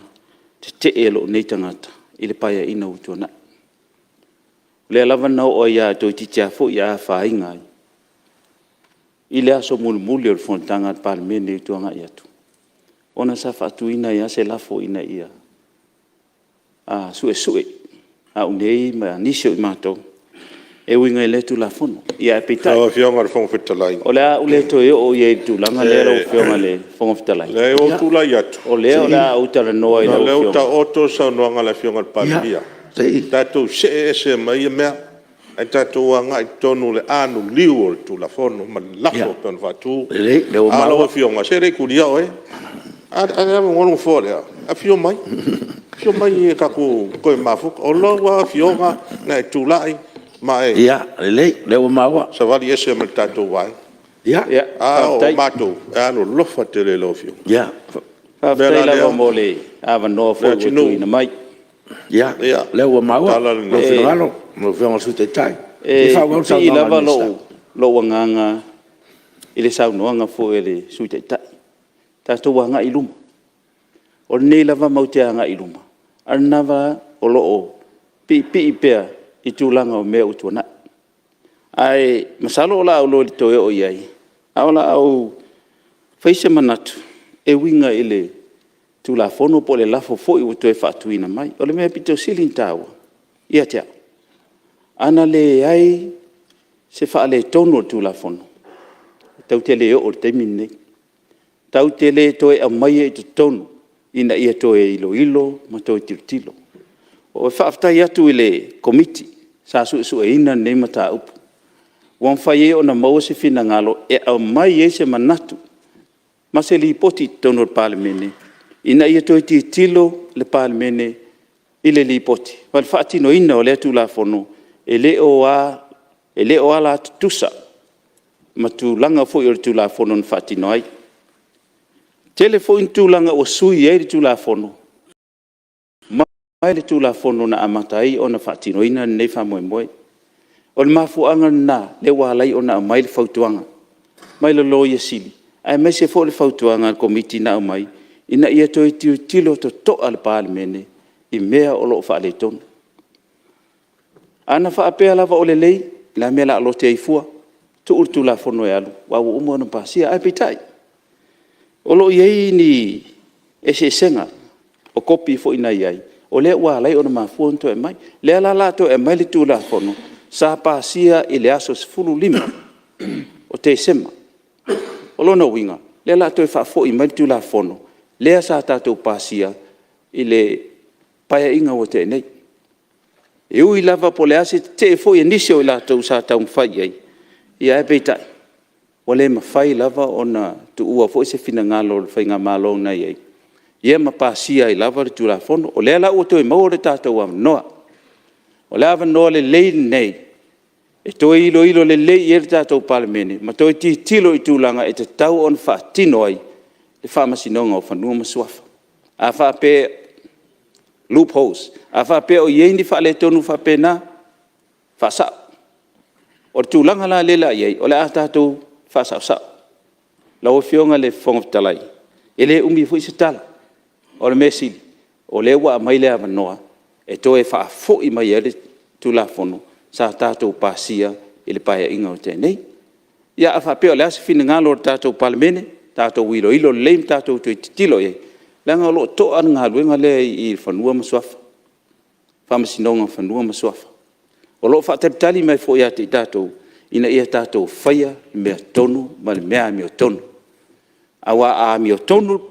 tetee lou nei tagata i le Paeaiga ua tuanai. O lea lava na oo ai lava toeitiiti lava foi a afaina ai i le aso mulimuli o le Fonotaga a le Palemene ua tuanai atu, ona sa faatuina ai lava se lafo ina ia suesue au nei ma nisi o i matou e uiga i lea Tulafono. Ae peitai, Lau Afioga i le Fofoga Fetalai… O le a ou le toe oo i ai i le tulaga lea lau Afioga i le Fofoga Fetalai, Leai, ua ou tulai atu, o lea o le a ou talanoa i lau ona o lea ua Afioga. taoto le saunoaga a le Afioga i le Palemia. Tatou see ese ma ia mea ae tatou agai tonu i le anoliu o le Tulafono ma le lafo e pei ona faatu. A o lau Afioga, se e le i tulia oe. A lea e avanoa le nofoa lea, afio mai, afio mai tatou toe mafuta. O lau lava Afioga na e tulai ma e Ia, lelei, o lea ua maua. savali ese ma le tatou Vaega. A o matou, e alolofa tele i lau Afioga. O le mea Faafetai la lea lava mo le avanoa foi ua Leatinuu, tuuina mai. Ia, o lea ua maua o le tala lou lena. finagalo lau Afioga i le Sui Taitai. Se i E faaauau le pipii saunoaga a le lava Minisita. lou agaga i le saunoaga foi a le Sui Taitai, tatou agai i luma. O lenei lava matou te agai i luma, a o lena lava o lo o piipii pea i tulaga o mea ua tuanai. Ae masalo o le a ou le toe oo i ai, ae o le a ou fai se manatu e uiga i le Tulafono po o le Lafo foi ua toe faatuina mai. O le mea e aupito sili ona taua ia te au, ana leai se faaletonu o le Tulafono, tatou te le oo i le taimi lenei. Tatou te le toe aumaia i totonu ina ia toe iloilo ma toe tilotilo. E faafetai atu i le Komiti sa suesueina lenei mataupu, ua mafai ai ona maua se finagalo e aumai ai se manatu ma se Lipoti i totonu o le Palemene, ina ia toe tilotilo le Palemene i le Lipoti ma le faatinoina o lea Tulafono, e le o ala tutusa ma tulaga foi o le Tulafono na faatino ai. E tele foi ni tulaga ua sui ai le Tulafono mai le Tulafono na amata ai ona faatinoina lenei faamoemoe. O le mafuaaga lena lea ua ala ai ona aumai le fautuaga mai le Loia Sili, aemaise foi o le fautuaga a le Komiti na aumai, ina ia toe tilotilo totoa le Palemene i mea o lo o faaletonu. Ana faapea lava o lelei, le a le mea o le a lote ai fua? Tuu le Tulafono e alu aua ua uma ona pasia. Ae peitai, o lo o i ai ni eseesega o kopi foi na i ai, o lea ua ala ai ona mafua ona toe aumai. O lea la o le a toe aumai le Tulafono sa pasia i le aso 15 o Tesema. O lona uiga, o lea o le a toe faafoi mai le Tulafono lea sa tatou pasia i le Paeaiga ua tea nei. E ui lava po o le a se tetee foi a nisi o i latou sa taumafai i ai, ae peitai, ua le mafai lava ona tuua foi se finagalo o le faigamalo na i ai, ia ma pasia ai lava le Tulafono. O lea la ua toe maua lo tatou avanoa. O le avanoa lelei lenei e toe iloilo lelei i ai le tatou Palemene ma toe tilotilo i tulaga e tatau ona faatino ai le Faamasinoga o Fanua ma Suafa. A faapea loopholes, a faapea o i ai ni faaletonu faapena, faasao. O le tulaga la lea o le a i ai, o le a tatou faasaosao. Lau Afioga i le Fofoga Fetalai, e le umi foi se tala, o le mea sili o lea ua aumai le avanoa e toe faafoi mai ai le Tulafono sa tatou pasia i le Paeaiga na tea nei. Ia a faapea o le a se finagalo o le tatou Palemene, tatou iloilo lelei ma tatou toe tilotilo i ai, leaga o lo o toa le galuega lea i i i le Faamasinoga o Fanua ma Suafa. O lo o faatalitali mai foi ia i tatou, ina ia tatou faia le mea tonu ma le mea amiotonu. Aua a amiotonu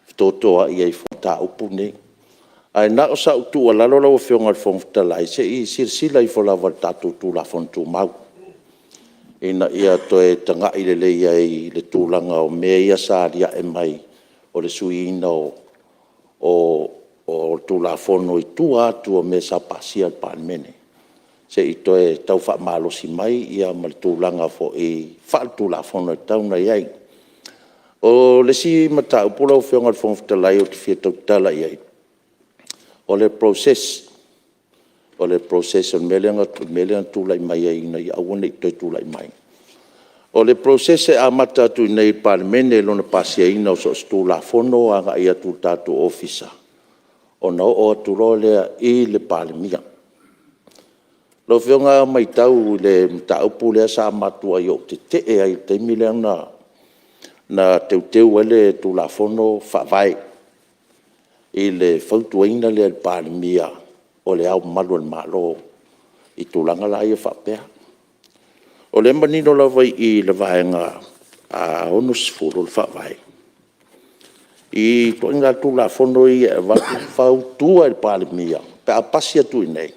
Fetotoai ai fua i mataupu nei. Ae na o sau tuualalo lau Afioga i le Fofoga Fetalai, se i silasila ifo lava i le tatou Tulafono Tumau, ina ia toe tagai lelei ai i le tulaga o mea ia sa aliae mai o le suiina o Tulafono i tua atu o mea sa pasia e le Palemene, se i toe tau faamalosi mai ma le tulaga foi faale-Tulafono e tatau ona i ai. O le isi mataupu lau Afioga i le Fofoga Fetalai ou te fia tautala i ai, o le process. O le process o le mea lea na tulai mai ai ina ia aua ne i toe tulai mai. O le process e amata atu i inei i le Palemene i lona pasiaina o so o se Tulafono agai atu i le tatou Ofisa, ona oo atu loa lea i le Palemia. Lau Afioga a matau i le mataupu lea sa matuai ou tetee ai i le taimi lea na teuteu ai le Tulafono Faavae i le fautuaina lea e le Palemia o Le Ao Mamalu o le Malo i tulaga la ia faapea. O lea e manino lava i i i le Vaega 60 o le Faavae, i ituaiga Tulafono ia e avatu, e fautua e le Palemia pe a pasi atu i inei,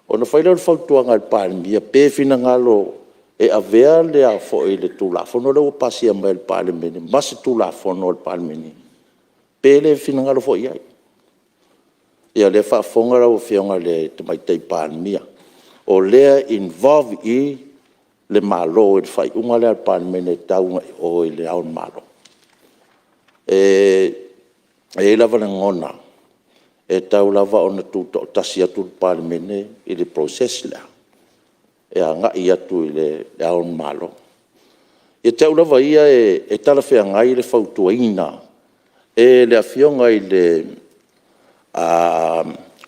ona fai lea o le fautuaga a le Palemia, pe finagalo e avea le Tulafono lea ua pasia mai e le Palemene ma se Tulafono a le Palemene, pe le finagalo foi i ai. Ia o lea e faafofoga lau Afioga i le Tamaitai Palemia, o lea e involve i i le Malo i le faaiuga lea a le Palemene e tau agai i o i Le Ao o le Malo. E i ai lava lagona, e tatau lava ona tutoatasi atu le Palemene i le process lea e agai atu i Le Ao o le Malo. Ia te au lava ia e talafeagai le fautuaina e le Afioga i le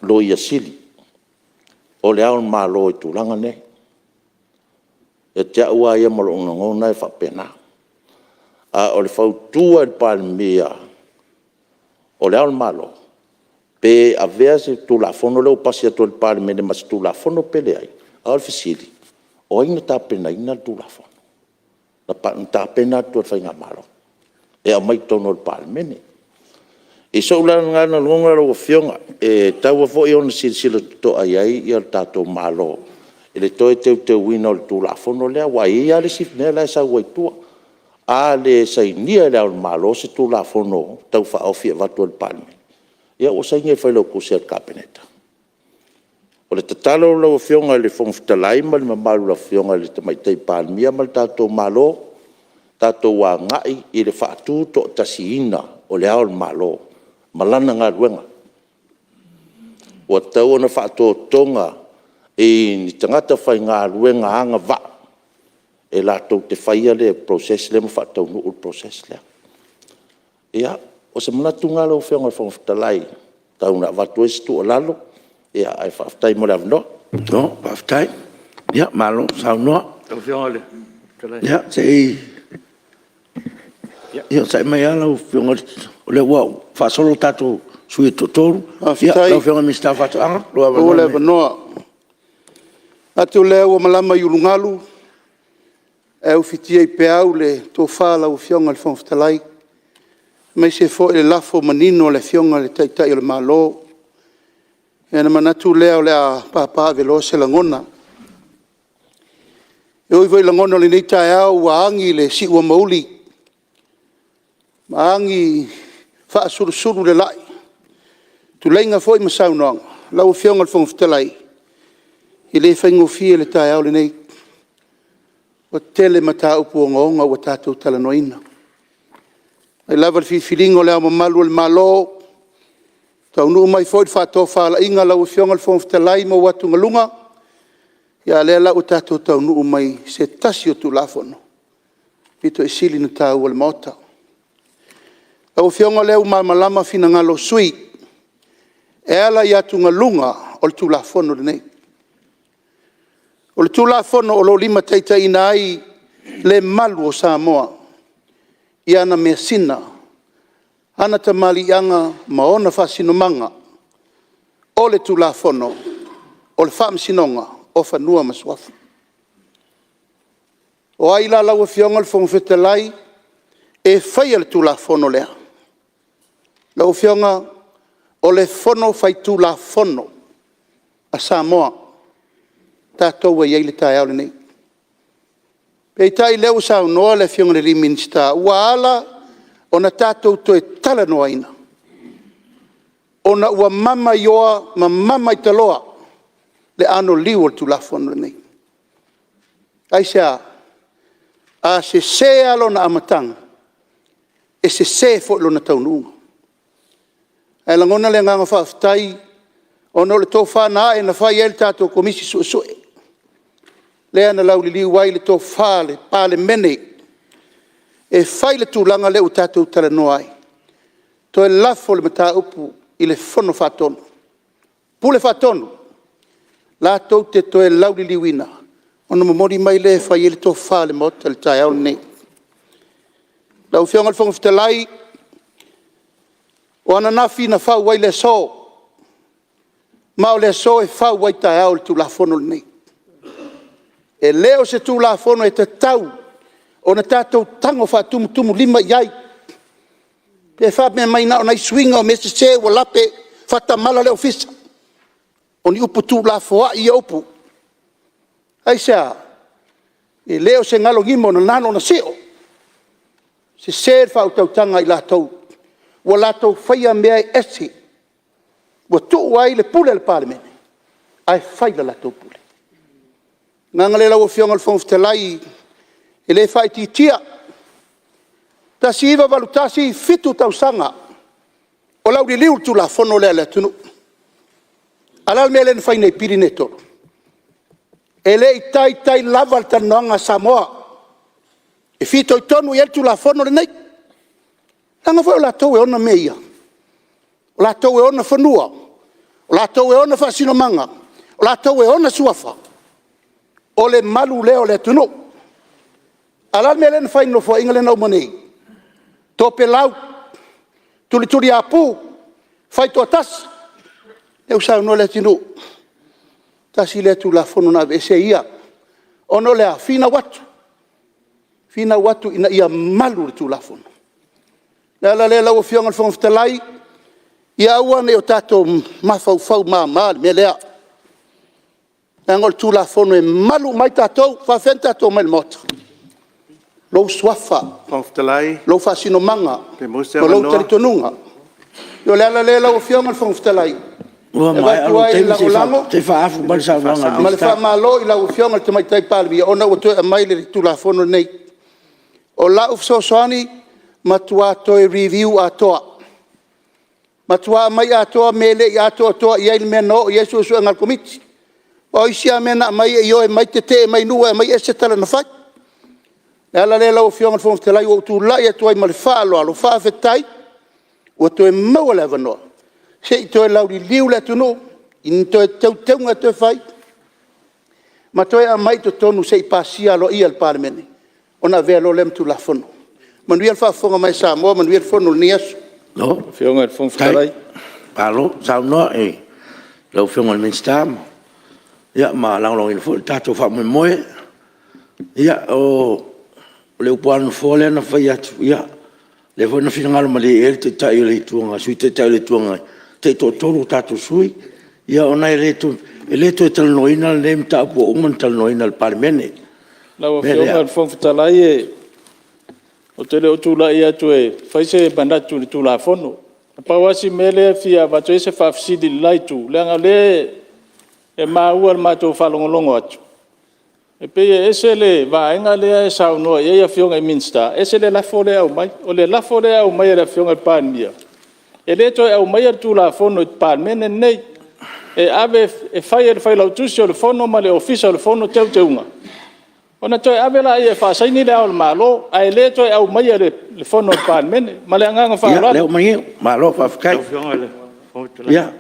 Loia Sili o Le Ao o le Malo i tulaga nei. Ia te au lava ia ma lou lagona e faapena. A o le fautua e le Palemia o Le Ao o le Malo, pe avea se Tulafono lea ua pasi atu e le Palemene ma se Tulafono pe leai, a o le fesili; o ai na tapenaina le Tulafono? Na tapena atu e le faigamalo e aumai i totonu o le Palemene. I sou la lena lagona lau Afioga, e tatau foi ona silasila totoa i ai le tatou Malo i le toe teuteuina o le Tulafono lea, aua e i ai lava le isi mea la e sau ai i tua. A le sainia e Le Ao o le Malo se Tulafono Tau Faaofi e avatu e le Palemene, ia ua saini e le Failautusi a le Kapeneta. O le tatalo lau Afioga i le Fofoga Fetalai ma le mamalu i le Afioga i le Tamaitai Palemia ma le tatou Malo, tatou agai i le faatutoatasiina o Le Ao o le Malo ma lana galuega. Ua tatau ona faatotoga i ni tagata faigaluega agavaa e latou te faia le process lea ma faataunuu le process lea. Ia, o se manatu lena lau Afioga i le Fofoga Fetalai, tau ina avatu ai se tuualalo, ae faafetai mo le avanoa. Malo faafetai, malo saunoa. Ia se i onosai mai lava lau Afioga, o lea ua faasolo tatou sui usufono e toatolu. Lau Afioga i le Minisita o Faatoaga, lou avanoa lenei. Faafetai ua maua le avanoa. Ou te manatu o lea ua malama i ulugalu ae ufitia i peau le tofa a lau Afioga i le Fofoga Fetalai, aemaise foi le lafo manino a le Afioga i le Taitai o le Malo. Ia ona manatu lea o le a papaaveloa se lagona. E ui foi i lagona o lenei taeao ua agi le siuamouli ma agi faasulusulu le lai, tuleiga foi ma saunoaga. Lau Afioga i le Fofoga Fetalai, e le faigofie le taeao lenei. Ua tele mataupu ogaoga ua tatou talanoaina, mai lava i le filifiliga o Le Ao Mamalu o le Malo, taunuu mai foi le faatofalaiga a lau Afioga i le Fofoga Fetalai ma ou atugaluga, a o lea la ua tatou taunuu mai i se tasi o Tulafono aupito sili ona taua i le Maota. Lau Afioga o lea ua malamalama finagalo o sui usufono e ala i atugaluga o le Tulafono lenei. O le Tulafono o lo o limataitaiina ai le malu o Samoa i ana measina, ana tamaliiaga ma ona faasinomaga, o le Tulafono o le Faamasinoga o Fanua ma Suafa. O ai la lau Afioga i le Fofoga Fetalai e faia le Tulafono lea? Lau Afioga, o le Fono Faitulafono a Samoa, tatou ua i ai le taeao lenei. Peitai o lea ua saunoa le Afioga i le Minisita, ua ala ona tatou toe talanoaina, ona ua mamaioa ma mamaitaloa le anoliu o le Tulafono lenei. Aisea? A sese lava lona amataga, e sese foi lona taunuuga. Ae lagona le agaga faafetai ona o le tofa na ae na fai ai le tatou Komisi Suesue, lea na lauliliu ai le tofa a le Palemene e fai le tulaga lea ua tatou talanoa ai, toe lafo le mataupu i le Fono Faatonu, Pule Faatonu latou te toe lauliliuina ona momoli mai lea e fai ai le tofa a le Maota i le taeao lenei. Lau Afioga i le Fofoga Fetalai, o ananafi na fau ai le aso, ma o le aso e fau ai taeao i le Tulafono lenei. E le o se Tulafono e tatau ona tatou tago faatumutumulima i ai, pe faapea mai na o nai suiga o mea sese ua lape faatamala le Ofisa. O ni upu tuulafoai ia upu. Aisea? E le o se galo nimo na galo na sio, sese le faautautaga a i latou ua latou faia mea e ese, ua tuu ai le pule a le Palemene ae fai le latou pule. Le agaga lea lau Afioga i le Fofoga Fetalai, e le faaitiitia. 1981, 7 tausaga o lauliliu le Tulafono lea a le atunuu. A o le a le mea lea na fai nei i pili nei e 3? E le i taitai lava le talanoaga a Samoa e fitoitonu i ai le Tulafono lenei. Leaga foi o latou e ona mea ia, o latou e ona fanua, o latou e ona faasinomaga, o latou e ona suafa. O le malu lea o le atunuu. A o le a le mea lea na fai i le Nofoaiga lea na uma nei? Topelau, tulituliapu, faitoatasi. Lea ua saunoa Leatinuu, tasi lea Tulafono na aveese ai ia. Ona o le a? Finau atu, finau atu ina ia malu le Tulafono. O le ala lea lau Afioga i le Fofoga Fetalai, ia aua ne i o tatou mafaufau mama i le mea lea, leaga o le Tulafono e malu uma ai tatou. E faapefea ona tatou omai i le maota? Lou suafa, lou faasinomaga, ma lou talitonuga. O le ala lea lau Afioga i le Fofoga Fetalai, e Ua maea avatu lou ai le taimi, lagolago se i faaafu mai le saunoaga a le ma le Minisita. faamalo i lau Afioga i le Tamaitai Palemia ona ua toe aumai le Tulafono lenei. O lau fesoasoani, matua toe review atoa, matua aumai atoa mea e le i atoatoa i ai le mea na oo i ai suesuega a le Komiti. Aua o isi lava mea na aumai e ioe mai, tetee mai nuu ae aumai ese tala na fai. O le ala lea lau Afioga i le Fofoga Fetalai ua ou tulai atu ai ma le faaaloalo, faafetai ua toe maua le avanoa se i toe lauliliu le atunuu i ni toe teuteuga e toe fai ma toe aumai i totonu se i pasia aloaia e le Palemene ona avea loa lea ma Tulafono. Manuia le faafofoga mai a Samoa, manuia le Fono i lenei aso. Malo Lau Afioga i le Fofoga Fetalai... Faafetai, malo saunoa i lau Afioga i le Minisita ma lagolagoina foi le tatou faamoemoe. Ia, o le upu lava a le Nofoa lea na fai atu, ia, lea foi na finagalo malie i ai le Taitai o le Itu Agai, le Sui Taitai o le Itu Agai, e taitoatolu a tatou sui usufono, ona e le toe talanoaina lenei mataupu ua uma ona talanoaina e le Palemene. Lau O le mea lea... Afioga i le Fofoga Fetalai, ou te le o tulai atu e fai se manatu i le Tulafono. Na pau lava si mea lea e fia avatu ai se faafesili i le la Itu, leaga o lea e maua i le matou faalogologo atu, e pei e ese le vaega lea e saunoa i ai Afioga i Minisita, ese le lafo lea e aumai. O le lafo lea e aumai e le Afioga i le Palemia, e le toe aumaia le Tulafono i le Palemene lenei, e ave e fai e le Failautusi o le Fono ma le Ofisa o le Fono teuteuga, ona toe ave lea e faasaini Le Ao o le Malo, ae le toe aumaia i le Fono a le Palemene. Ma le agaga Ia, o lea faaaloalo. ua manino, malo faafetai. Ia,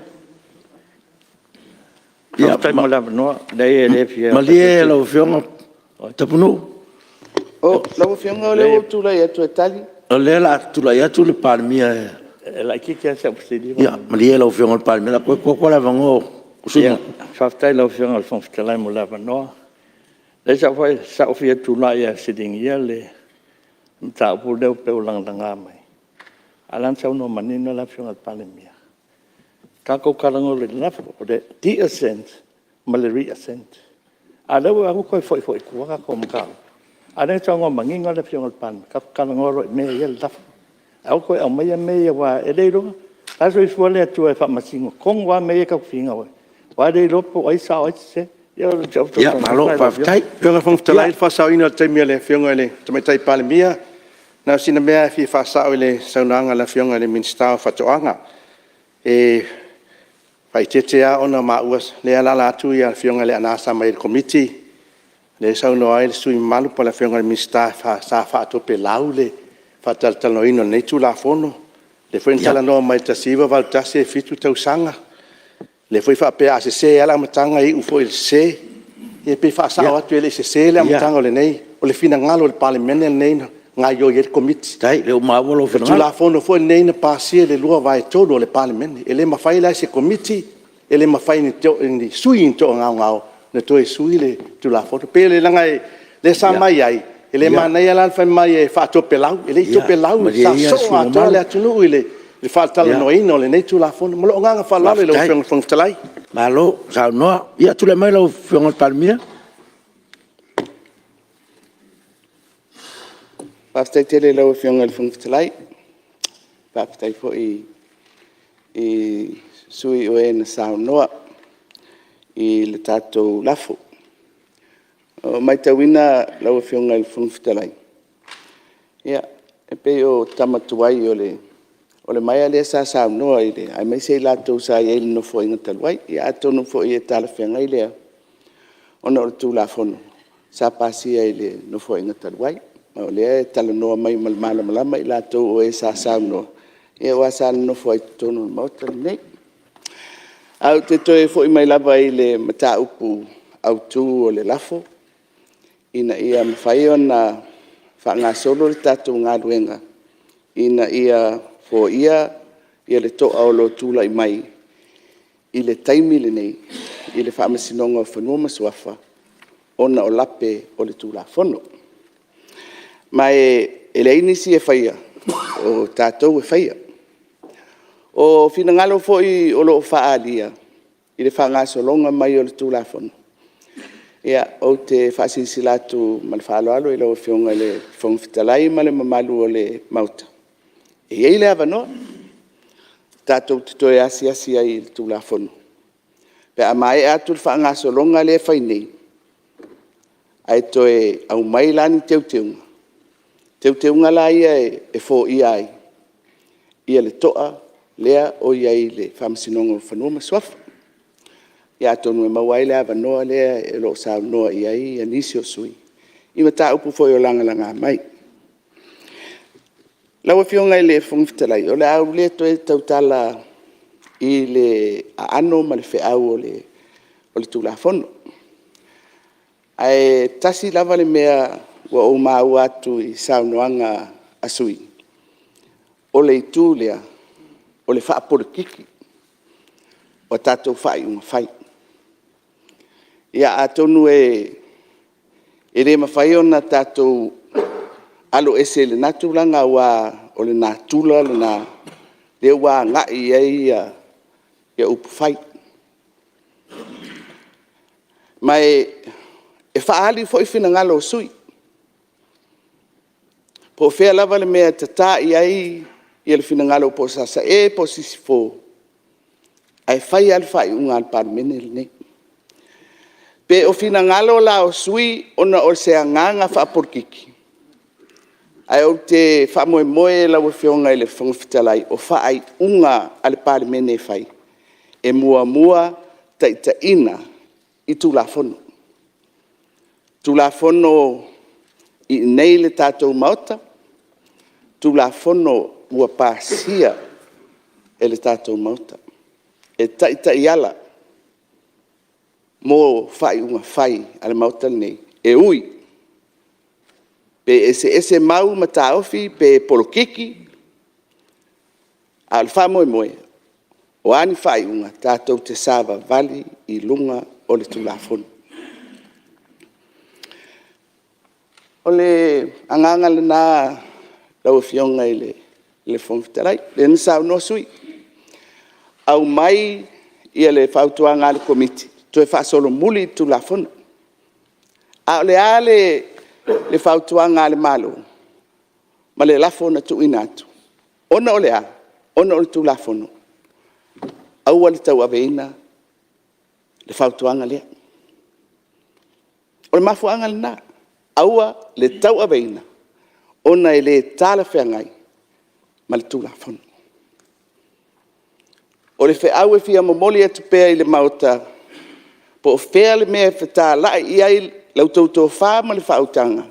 malie lau Afioga Tapunuu. Lau Afioga o lea ua ou tulai atu e tali. O lea o le a tulai atu le Palemia. Ia malie lau Afioga i le Palemia, o le a toe tuu atu lava le avanoa o sui usufono mamalu. Faafetai i lau Afioga i le Fofoga Fetalai mo le avanoa. Leai sa ou fia tulai lava e fesiligia le mataupu lea pei ua lagalaga mai, a o lea na saunoa manino le Afioga i le Palemia, tatou talanoa loa i le lafo, o le de-assent ma le re-assent. A o lea ua ou vaai atu ua toe foi foi i tua tatou mataupu. A o lea na saunoa manino lava le Afioga i le Palemia, tatou talanoa loa i mea ia o le lafo. Ae aua le toe aumaia mea ia aua e le iloa, o la e soifua le Atua e faamasino tonu lava mea ia tatou te finau ai, aua e le iloa po o ai e sao a o ai e sese. Ia o si au Ia fesoasoani malo atu lena i lau Afioga. faafetai. Lau Afioga i le Fofoga Fetalai, o le faasaoina o le taimi o le Afioga i le Tamaitai Palemia. Na o sina mea lava e fia faasao i le saunoaga a le Afioga i le Minisita o Faatoaga. E faaeteete lava ona o maua, lea e alaala atu le Afioga ia Leaana sa ma i le Komiti, lea e saunoa ai le sui usufono mamalu po o le Afioga i le Minisita sa faatopelau le faatalatalanoaina o lenei Tulafono. O lea foi na talanoa mai i le 1981 e 7 tausaga. O lea foi e faapea a sese lava le amataga e iu foi i le sese. Ia pei e faasao atu, e le i sese le amataga o lenei… O le finagalo o le Palemene lenei na gaoioi ai le Komiti. Faafetai o lea ua maua lou O le finagalo. Tulafono foi lenei na pasia i le 2/3 o le Palemene. E le mafai la e se Komiti, e le mafai e ni sui toagaogao ona toe sui le Tulafono. E pei leaga o lea sa ma i ai, e le manaia la le fai mai e faatopelau, e le i topelau, Ia, malie sa ia le sui soo atoa usufono le mamalu. atunuu i le faatalanoaina o lenei Tulafono. Ma lou agaga faaaloalo i lau Faafetai. Afioga i le Fofoga Fetalai. Malo saunoa. Ia tulai mai lau Afioga i le Palemia. Faafetai tele i lau Afioga i le Fofoga Fetalai, faafetai foi i sui usufono o e na saunoa i le tatou Lafo. Matauina lau Afioga i le Fofoga Fetalai, ia e pei o tama tuai o le maea lea sa saunoa aemaise i latou sa i ai i le Nofoaiga talu ai. Ia atonu foi e talafeagai lea ona o le Tulafono sa pasia i le Nofoaiga talu ai, ma o lea e talanoa mai ma le malamalama i latou o e sa saunoa, aua sa nonofo ai i totonu o le Maota lenei. Ae ou te toe foi mai lava i le mataupu autu o le lafo ina ia mafai ona faagasolo le tatou galuega ina ia foia le toa o lo o tulai mai i le taimi lenei i le Faamasinoga o Fanua ma Suafa ona o lape o le Tulafono. Ma e leai nisi e faia, o tatou e faia. O finagalo foi o lo o faaalia i le faagasologa mai o le Tulafono, ia, ou te faasilasila atu ma le faaaloalo i lau Afioga i le Fofoga Fetalai ma le mamalu o le Maota, e i ai le avanoa tatou te toe asiasi ai i le Tulafono pe a maea atu le faagasologa lea e fai nei, ae toe aumai la ni teuteuga, teuteuga la ia e foia ai le toa lea o i ai i le Faamasinoga o Fanua ma Suafa. Ia atonu e maua ai le avanoa lea o lo o saunoa i ai nisi o sui usufono i mataupu foi o lagalaga mai. Lau Afioga i le Fofoga Fetalai, o le a ou le toe tautala i le aano ma le feau o le Tulafono, ae tasi lava le mea ua ou maua atu i saunoaga a sui usufono, o le itu lea o le faapolokiki o tatou faaiuga fai. Ia atonu e le mafai ona tatou aloese i lena tulaga aua o le natura lena lea ua agai i ai upufai. Ma e faaali foi finagalo o sui usufono, po o fea lava le mea e tata i ai le finagalo po o Sasae po o Sisifo, ae fai lava le faaiuga a le Palemene lenei. Pe o finagalo la o sui usufono ona o se agaga faapolokiki, ae ou te faamoemoe lau Afioga i le Fofoga Fetalai, o faaiuga a le Palemene e fai, e muamua taitaiina i Tulafono. Tulafono i inei i le tatou Maota, Tulafono ua pasia e le tatou Maota, e taitai ala mo faaiuga fai a le Maota lenei, e ui pe eseese mau ma taofi pe polokiki, a o le faamoemoe, o a ni faaiuga, tatou te savavali i luga o le Tulafono. O le agaga lena lau Afioga i le Fofoga Fetalai, lea na saunoa sui usufono, aumai le fautuaga a le Komiti, toe faasolomuli le Tulafono. A o le a le fautuaga a le Malo ma le lafo na tuuina atu? Ona o le a? Ona o le Tulafono? Aua le tauaveina le fautuaga lea. O le mafuaaga lena, aua le tauaveina ona e le talafeagai ma le Tulafono. O le feau e fia momoli atu pea i le Maota, po o fea le mea e fetalai i ai la outou tofa ma le faautaga,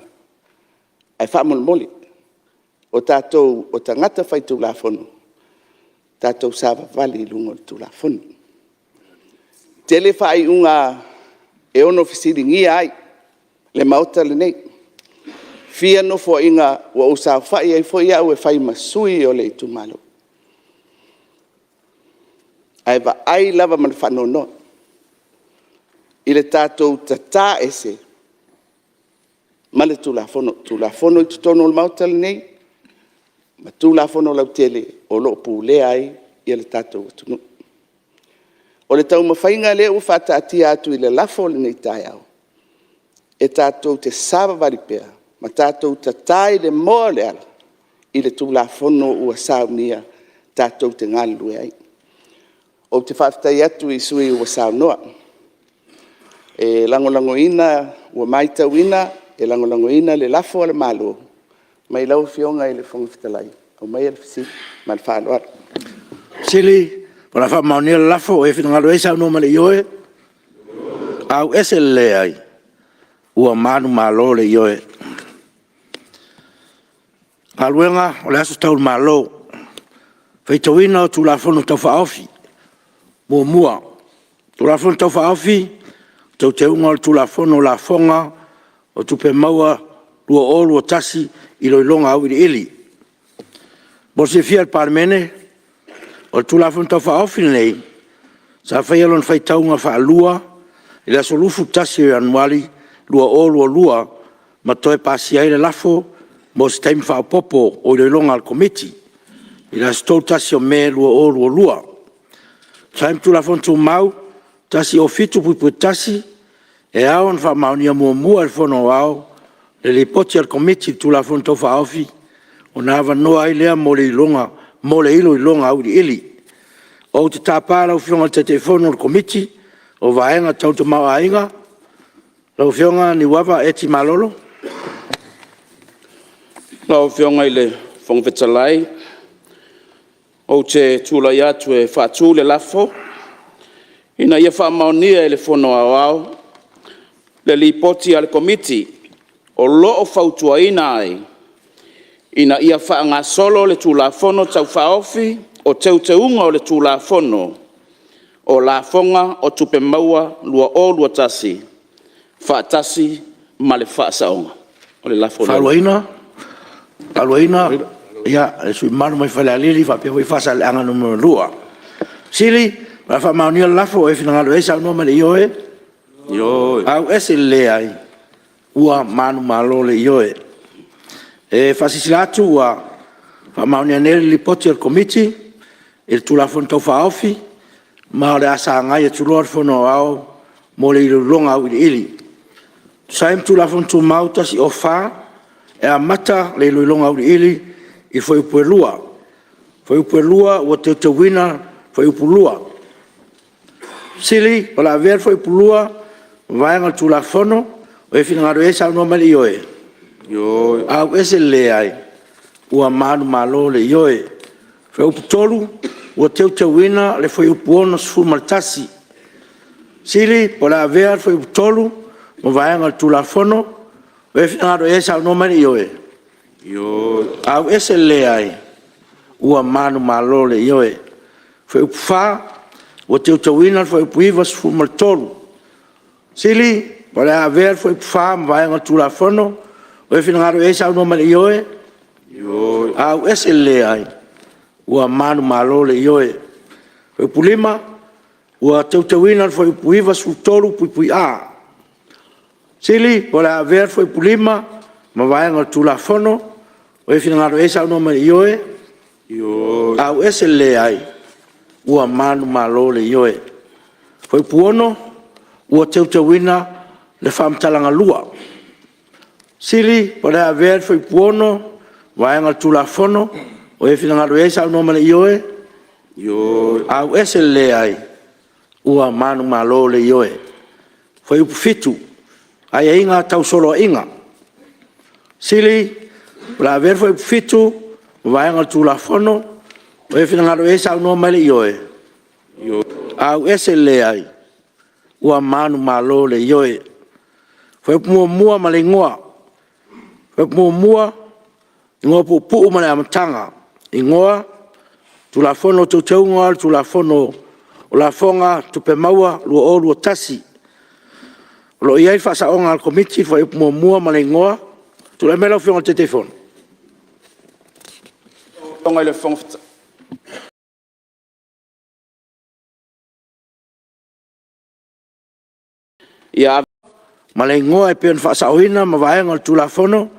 ae faamolemole, o tatou o tagata faitulafono, tatou savavali i luga o le Tulafono. E tele faaiuga e ono fesiligia ai le Maota lenei. E fia nofoaiga ua ou saofai ai foi au e fai ma sui o le itumalo, ae vaai lava ma le faanoanoa i le tatou tata ese ma le Tulafono. O Tulafono i totonu o le Maota lenei ma Tulafono lautele o lo o pulea ai le tatou atunuu. O le taumafaiga lea ua faataatia atu i le lafo i lenei taeao, e tatou te savavali pea ma tatou tata i le moa o le ala i le Tulafono ua saunia tatou te galulue ai. Ou te faafetai atu i sui usufono ua saunoa. E lagolagoina, ua matauina e lagolagoina le lafo a le Malo mai lau Afioga i le Fofoga Fetalai, aumaia le fesili. Ma le faaaloalo. O le a faamaonia le lafo. O ai e finagalo i ai saunoa mai i le ioe. Ioe. Auese le leai. Ua manumalo le ioe. Galuega O le Aso Tau i le Malo, Faitauina o Tulafono Tau Faaofi. 1. Tulafono Tau Faaofi o Teuteuga o le Tulafono o Lafoga o Tupe Maua 2021 Iloiloga Auiliili. Mo le silafia e le Palemene, o le Tulafono Tau Faaofi lenei, sa faia lona faitauga faalua i le aso 21 o Ianuari 2022 ma toe pasia ai le lafo mo se taimi faaopoopo o iloiloga a le Komiti i le aso 31 o Me 2022. E tusa ai ma Tulafono Tumau 107(1), e ao ona faamaonia muamua e le Fono Aoao le Lipoti a le Komiti i le Tulafono Tau Faaofi ona avanoa ai lea mo le Iloiloga Auiliili. Ou te tapa lau Afioga i le Taitaifono o le Komiti o Vaega Tau le Tamaoaiga, lau Afioga Niuava Eti L. Malolo. Lau Afioga i le Fofoga Fetalai, ou te tulai atu e faatu le lafo, Ina ia faamaonia e le Fono Aoao le Lipoti a le Komiti o lo o fautuaina ai, Ina ia faagasolo le Tulafono Tau Faaofi o Teuteuga o le Tulafono o Lafoga o Tupe Maua 2021 faatasi ma le Faasaoga. O le lafo lea. Fautuaina le sui usufono mamalu mai Falealili faapea foi Faasaleleaga 2. O le a faamaonia le lafo. O ai e finagalo i ai saunoa mai i le ioe. Ioe. Auese le leai. Ua manumalo le ioe. E faasilasila atu ua faamaonia nei le Lipoti a le Komiti i le Tulafono Tau Faaofi ma o le a sagai atu loa le Fono Aoao mo le Iloiloga Auiliili. E tusa ai ma Tulafono Tumau 104, e amata le Iloiloga Auiliili i le Fuaiupu 2. Fuaiupu 2 ua teuteuina le Fuaiupu 2. Fesili O le a avea le Fuaiupu 2 ma vaega o le Tulafono. O ai e finagalo i ai saunoa mai i le ioe. Ioe. Auese le leai. Ua manumalo le ioe. Fuaiupu 3, ua teuteuina le fuaiupu 61. Fesili Po o le a avea le fuaiupu 3 ma vaega o le Tulafono. O ai e finagalo i ai saunoa mai i le ioe. Ioe. Auese le leai. Ua manumalo le ioe. Fuaiupu 4, ua teuteuina le fuaiupu 93. Fesili Po o le a avea le fuaiupu 4 ma vaega o le Tulafono. O ai e finagalo i ai saunoa mai i le ioe. Ioe. Auese le leai. Ua manumalo le ioe. Fuaiupu 5, ua teuteuina le fuaiupu 93A. Fesili Po o le a avea le fuaiupu 5 ma vaega o le Tulafono. O ai e finagalo i ai saunoa mai i le ioe. Ioe. Auese le leai. Ua manumalo le ioe. Fuaiupu 6, ua teuteuina le faamatalaga (2). Fesili Po o le a avea le fuaiupu 6 ma vaega o le Tulafono. O ai e finagalo i ai saunoa mai i le ioe. Ioe. Auese le leai. Ua manumalo le ioe. Fuaiupu 7, Aiaiga tau Soloaiga. Fesili Po o le a avea le fuaiupu 7 ma vaega o le Tulafono. O ai e finagalo i ai saunoa mai i le ioe. Ioe. Auese le leai. Ua manumalo le ioe. Fuaiupu 1 ma le Igoa. Fuaiupu 1, Igoa Puupuu ma le Amataga, Igoa: Tulafono o Teuteuga o le Tulafono o Lafoga Tupe Maua 2021. O lo o i ai faasaoga a le Komiti i le Fuaiupu 1 ma le Igoa. Tulai mai lau Afioga i le Taitaifono. Lau Afioga i le Ma le Igoa e pei ona faasaoina ma Vaega o le Tulafono.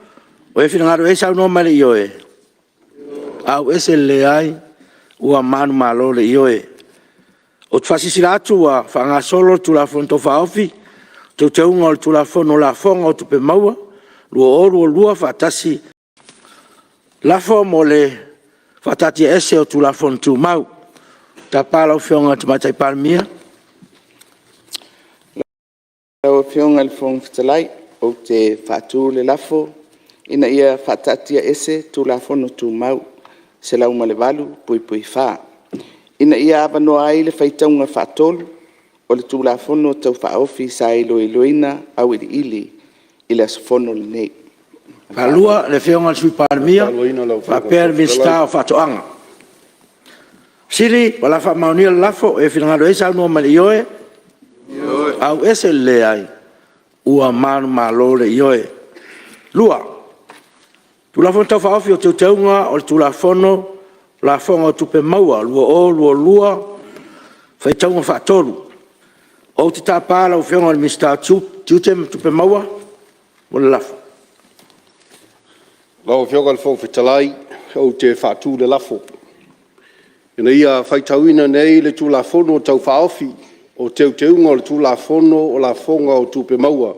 O ai e finagalo i ai saunoa mai i le ioe. Auese le leai. Ua manumalo le ioe. Ou te faasilasila atu ua faagasolo le Tulafono Tau Faaofi o Teuteuga o le Tulafono o Lafoga o Tupe Maua 2022 faatasi Lafo mo le faataatiaese o Tulafono Tumau. Ou te tapa lau Afioga i le Tamaitai Palemia. Lau Afioga i le Fofoga Fetalai, ou te faatu le lafo, Ina ia faataatiaese Tulafono Tumau 108(4), ina ia avanoa ai le faitauga faatolu o le Tulafono Tau Faaofi sa iloiloina auiliili i le aso Fono lenei. Ma le faaaloalo. O le a faamaonia le lafo. O e finagalo ai saunoa mai i le ioe, auese le leai. Ua manumalo le Ioe. 2. Tulafono Tau Faaofi o Teuteuga o le Tulafono o Lafoga o Tupe Maua 2022 (Faitauga Faatolu). Ou te tapa lau Afioga i le Minisita o Tiute ma Tupe Maua mo le lafo. Lau Afioga i le Fofoga Fetalai, ou te faatu le lafo, Ina ia faitauina nei le Tulafono Tau Faaofi o Teuteuga o le Tulafono o Lafoga o Tupe Maua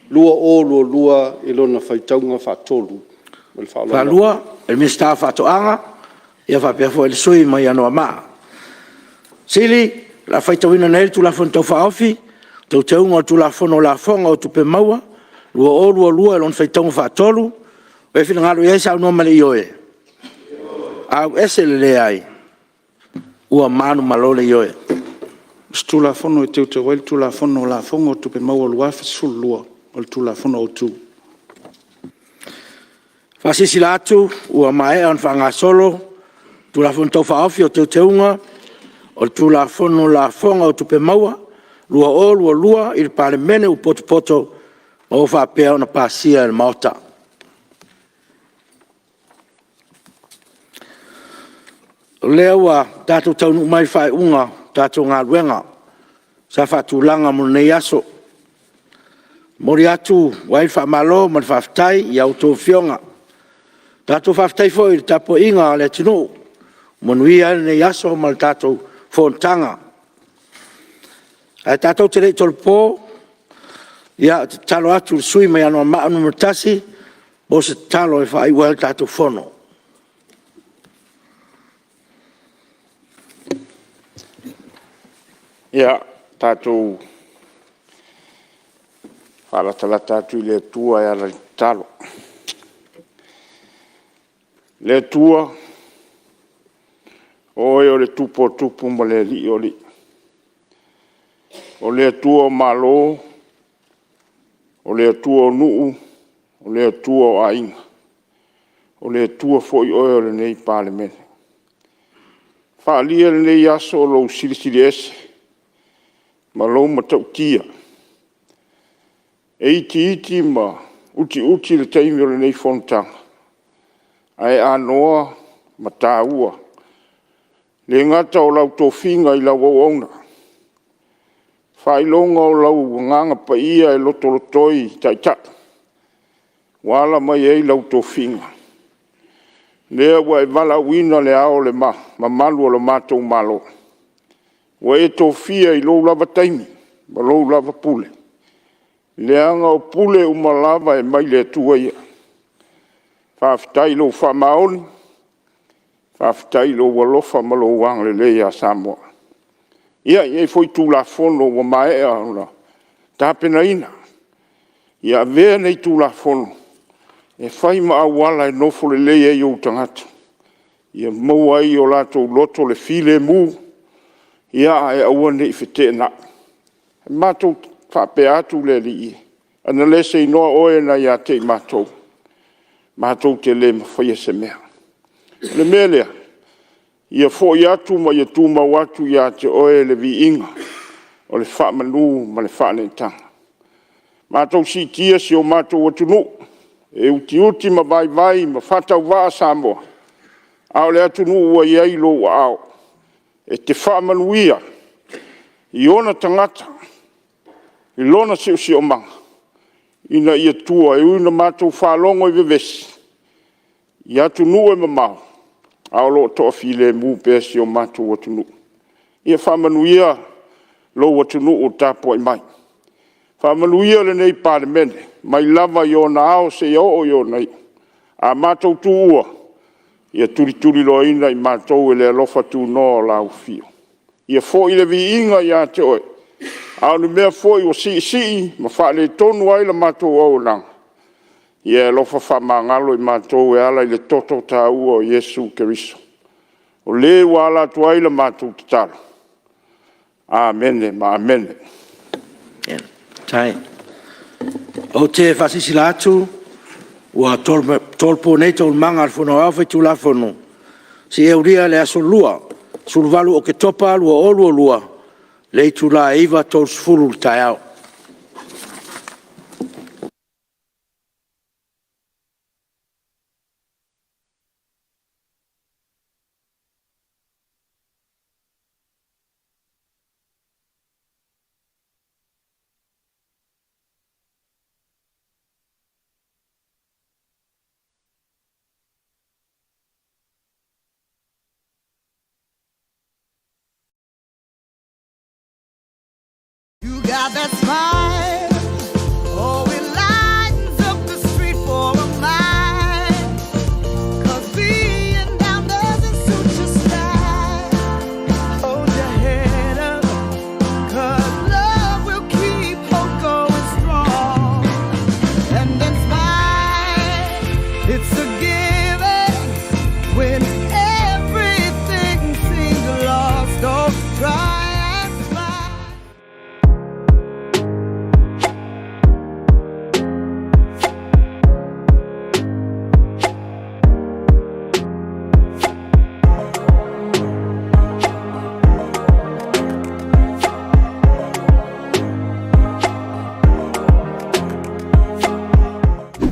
2022 i lona faitauga faatolu. Ma le faaaloalo lava. Faalua, o le Minisita o Faatoaga faapea foi le sui usufono mai Anoamaa. 1. O le a faitauina nei le Tulafono Tau Faaofi o Teuteuga o le Tulafono o Lafoga o Tupe Maua 2022 i lona faitauga faatolu. O e finagalo i ai saunoa mai i le ioe. auese le leai. Ua manumalo le Ioe. O se Tulafono e Teuteu ai le Tulafono o Lafoga o Tupe Maua 2012, o le Tulafono Autu. E faasilasila atu ua maea ona faagasolo Tulafono Tau Faaofi o Teuteuga o le Tulafono o Lafoga o Tupe Maua 2022 i le Palemene ua potopoto ma ua faapea ona pasia e le Maota. O lea ua tatou taunuu mai i le faaiuga o le tatou galuega sa faatulaga mo lenei aso. E momoli atu ai le faamalo ma le faafetai i a outou Afioga. Tatou faafetai foi i le tapuaiga a le atunuu ua manuia ai lenei aso ma le tatou fonotaga. Ae tatou te le i tolopo, ia, ou te tatalo atu i le sui usufono mai Anoamaa 1 mo se tatalo e faaiu ai le tatou Fono. Ia, tatou faalatalata atu i le Atua e ala i le tatalo. Le Atua, o Oe o le Tupu o tupu ma le Alii o alii. O le Atua o Malo, o le Atua o nuu, o le Atua o aiga, o le Atua foi Oe o lenei Palemene. Faaalia i lenei aso lou Silisili Ese ma lou matautia. E itiiti ma utiuti le taimi o lenei fonotaga, ae anoa ma taua. E le gata o lau tofiga i lau auauna, faailoga o lau Agaga Paia e lotolotoi i taitai ua ala mai ai lau tofiga. Lea ua e valaauina Le Ao Mamalu o le matou Malo, ua e tofia i lou lava taimi ma lou lava pule, leaga o pule uma lava e mai le Atua ia. Faafetai i lou faamaoni, faafetai i lou alofa ma lou agalelei ia Samoa. Ia, e i ai foi Tulafono ua maea ona tapenaina. Ia avea nei Tulafono e fai ma auala e nofo lelei ai ou tagata, ia maua ai i o latou loto le filemu, ae aua ne i feteenai. Matou te faapea atu le Alii e, ana le seinoa oe na ia te i matou, matou te le mafaia se mea. O le mea lea, ia foi atu ma ia tumau atu ia te Oe le viiga o le faamanu ma le faaneetaga. Matou siitia si o matou atunuu, e utiuti ma vaivai ma faatauvaa Samoa, a o le atunuu ua i ai lou aao e te faamanuia i ona tagata, i lona siosiomaga, ina ia tua. E ui ina matou faalogo i vevesi i atunuu e mamao, a o lo o toafilemu pea si o matou atunuu. Ia faamanuia lou atunuu o tapuai mai. Faamanuia lenei Palemene mai lava i ona ao seia oo i ona iu. A matou tuua, ia tulituliloaina i matou e le alofa tunoa o lau Afio. Ia foi le viiga ia te Oe A o ni mea foi ua siisii ma faaletonu ai la matou auaunaga, ia e alofa faamagalo i matou e ala i le toto taua o Iesu Keriso, o Le ua ala atu ai la matou tatalo. Amene ma Amene. Faafetai. Ou te faasilasila atu ua tolopo nei Taualumaga a le Fono Aoao Faitulafono seia aulia le aso Lua, 18 Oketopa 2022 i le itula e 9:30 i le taeao.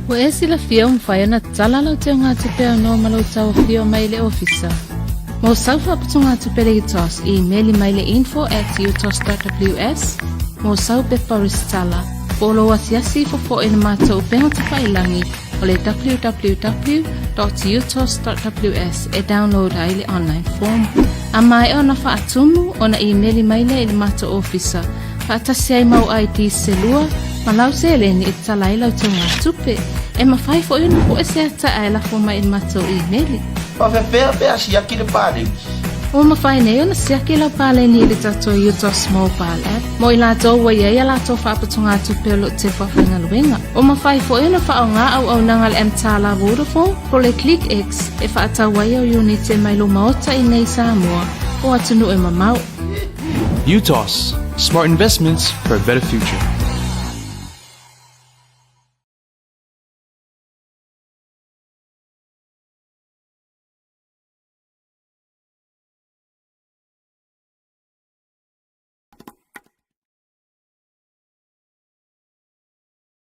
Ua e silafia ua mafai ona tatala lau teugatupe aunoa ma lou tauafio mai i le ofisa? Mo sau faaputugatupe le UTOS, imeli mai le info at utos.ws mo sau pepa resitala po o lou asiasi ifo foi i le matou upega tafailagi o le www.utos.ws e download ai le online form. A maea ona faatumu, ona imeli mai lea i le matou ofisa faatasi ai mau ID se lua ma lau seleni e tatala ai lau teugatupe. E mafai foi ona pue se ata ae lafo mai i le matou imeli. Faafefea pe a siaki le paleni? Ua mafai nei ona siaki lau paleni i le tatou UTOS Mobile App mo i latou ua i ai a latou faaputugatupe o lo o tefu faigaluega. Ua mafai foi ona faaaoga auaunaga a le mTALA Vodafone po o le ClickX e faatau ai au iunite mai lou maota i nei i Samoa po o atunuu e mamao. UTOS, smart investments for a better future.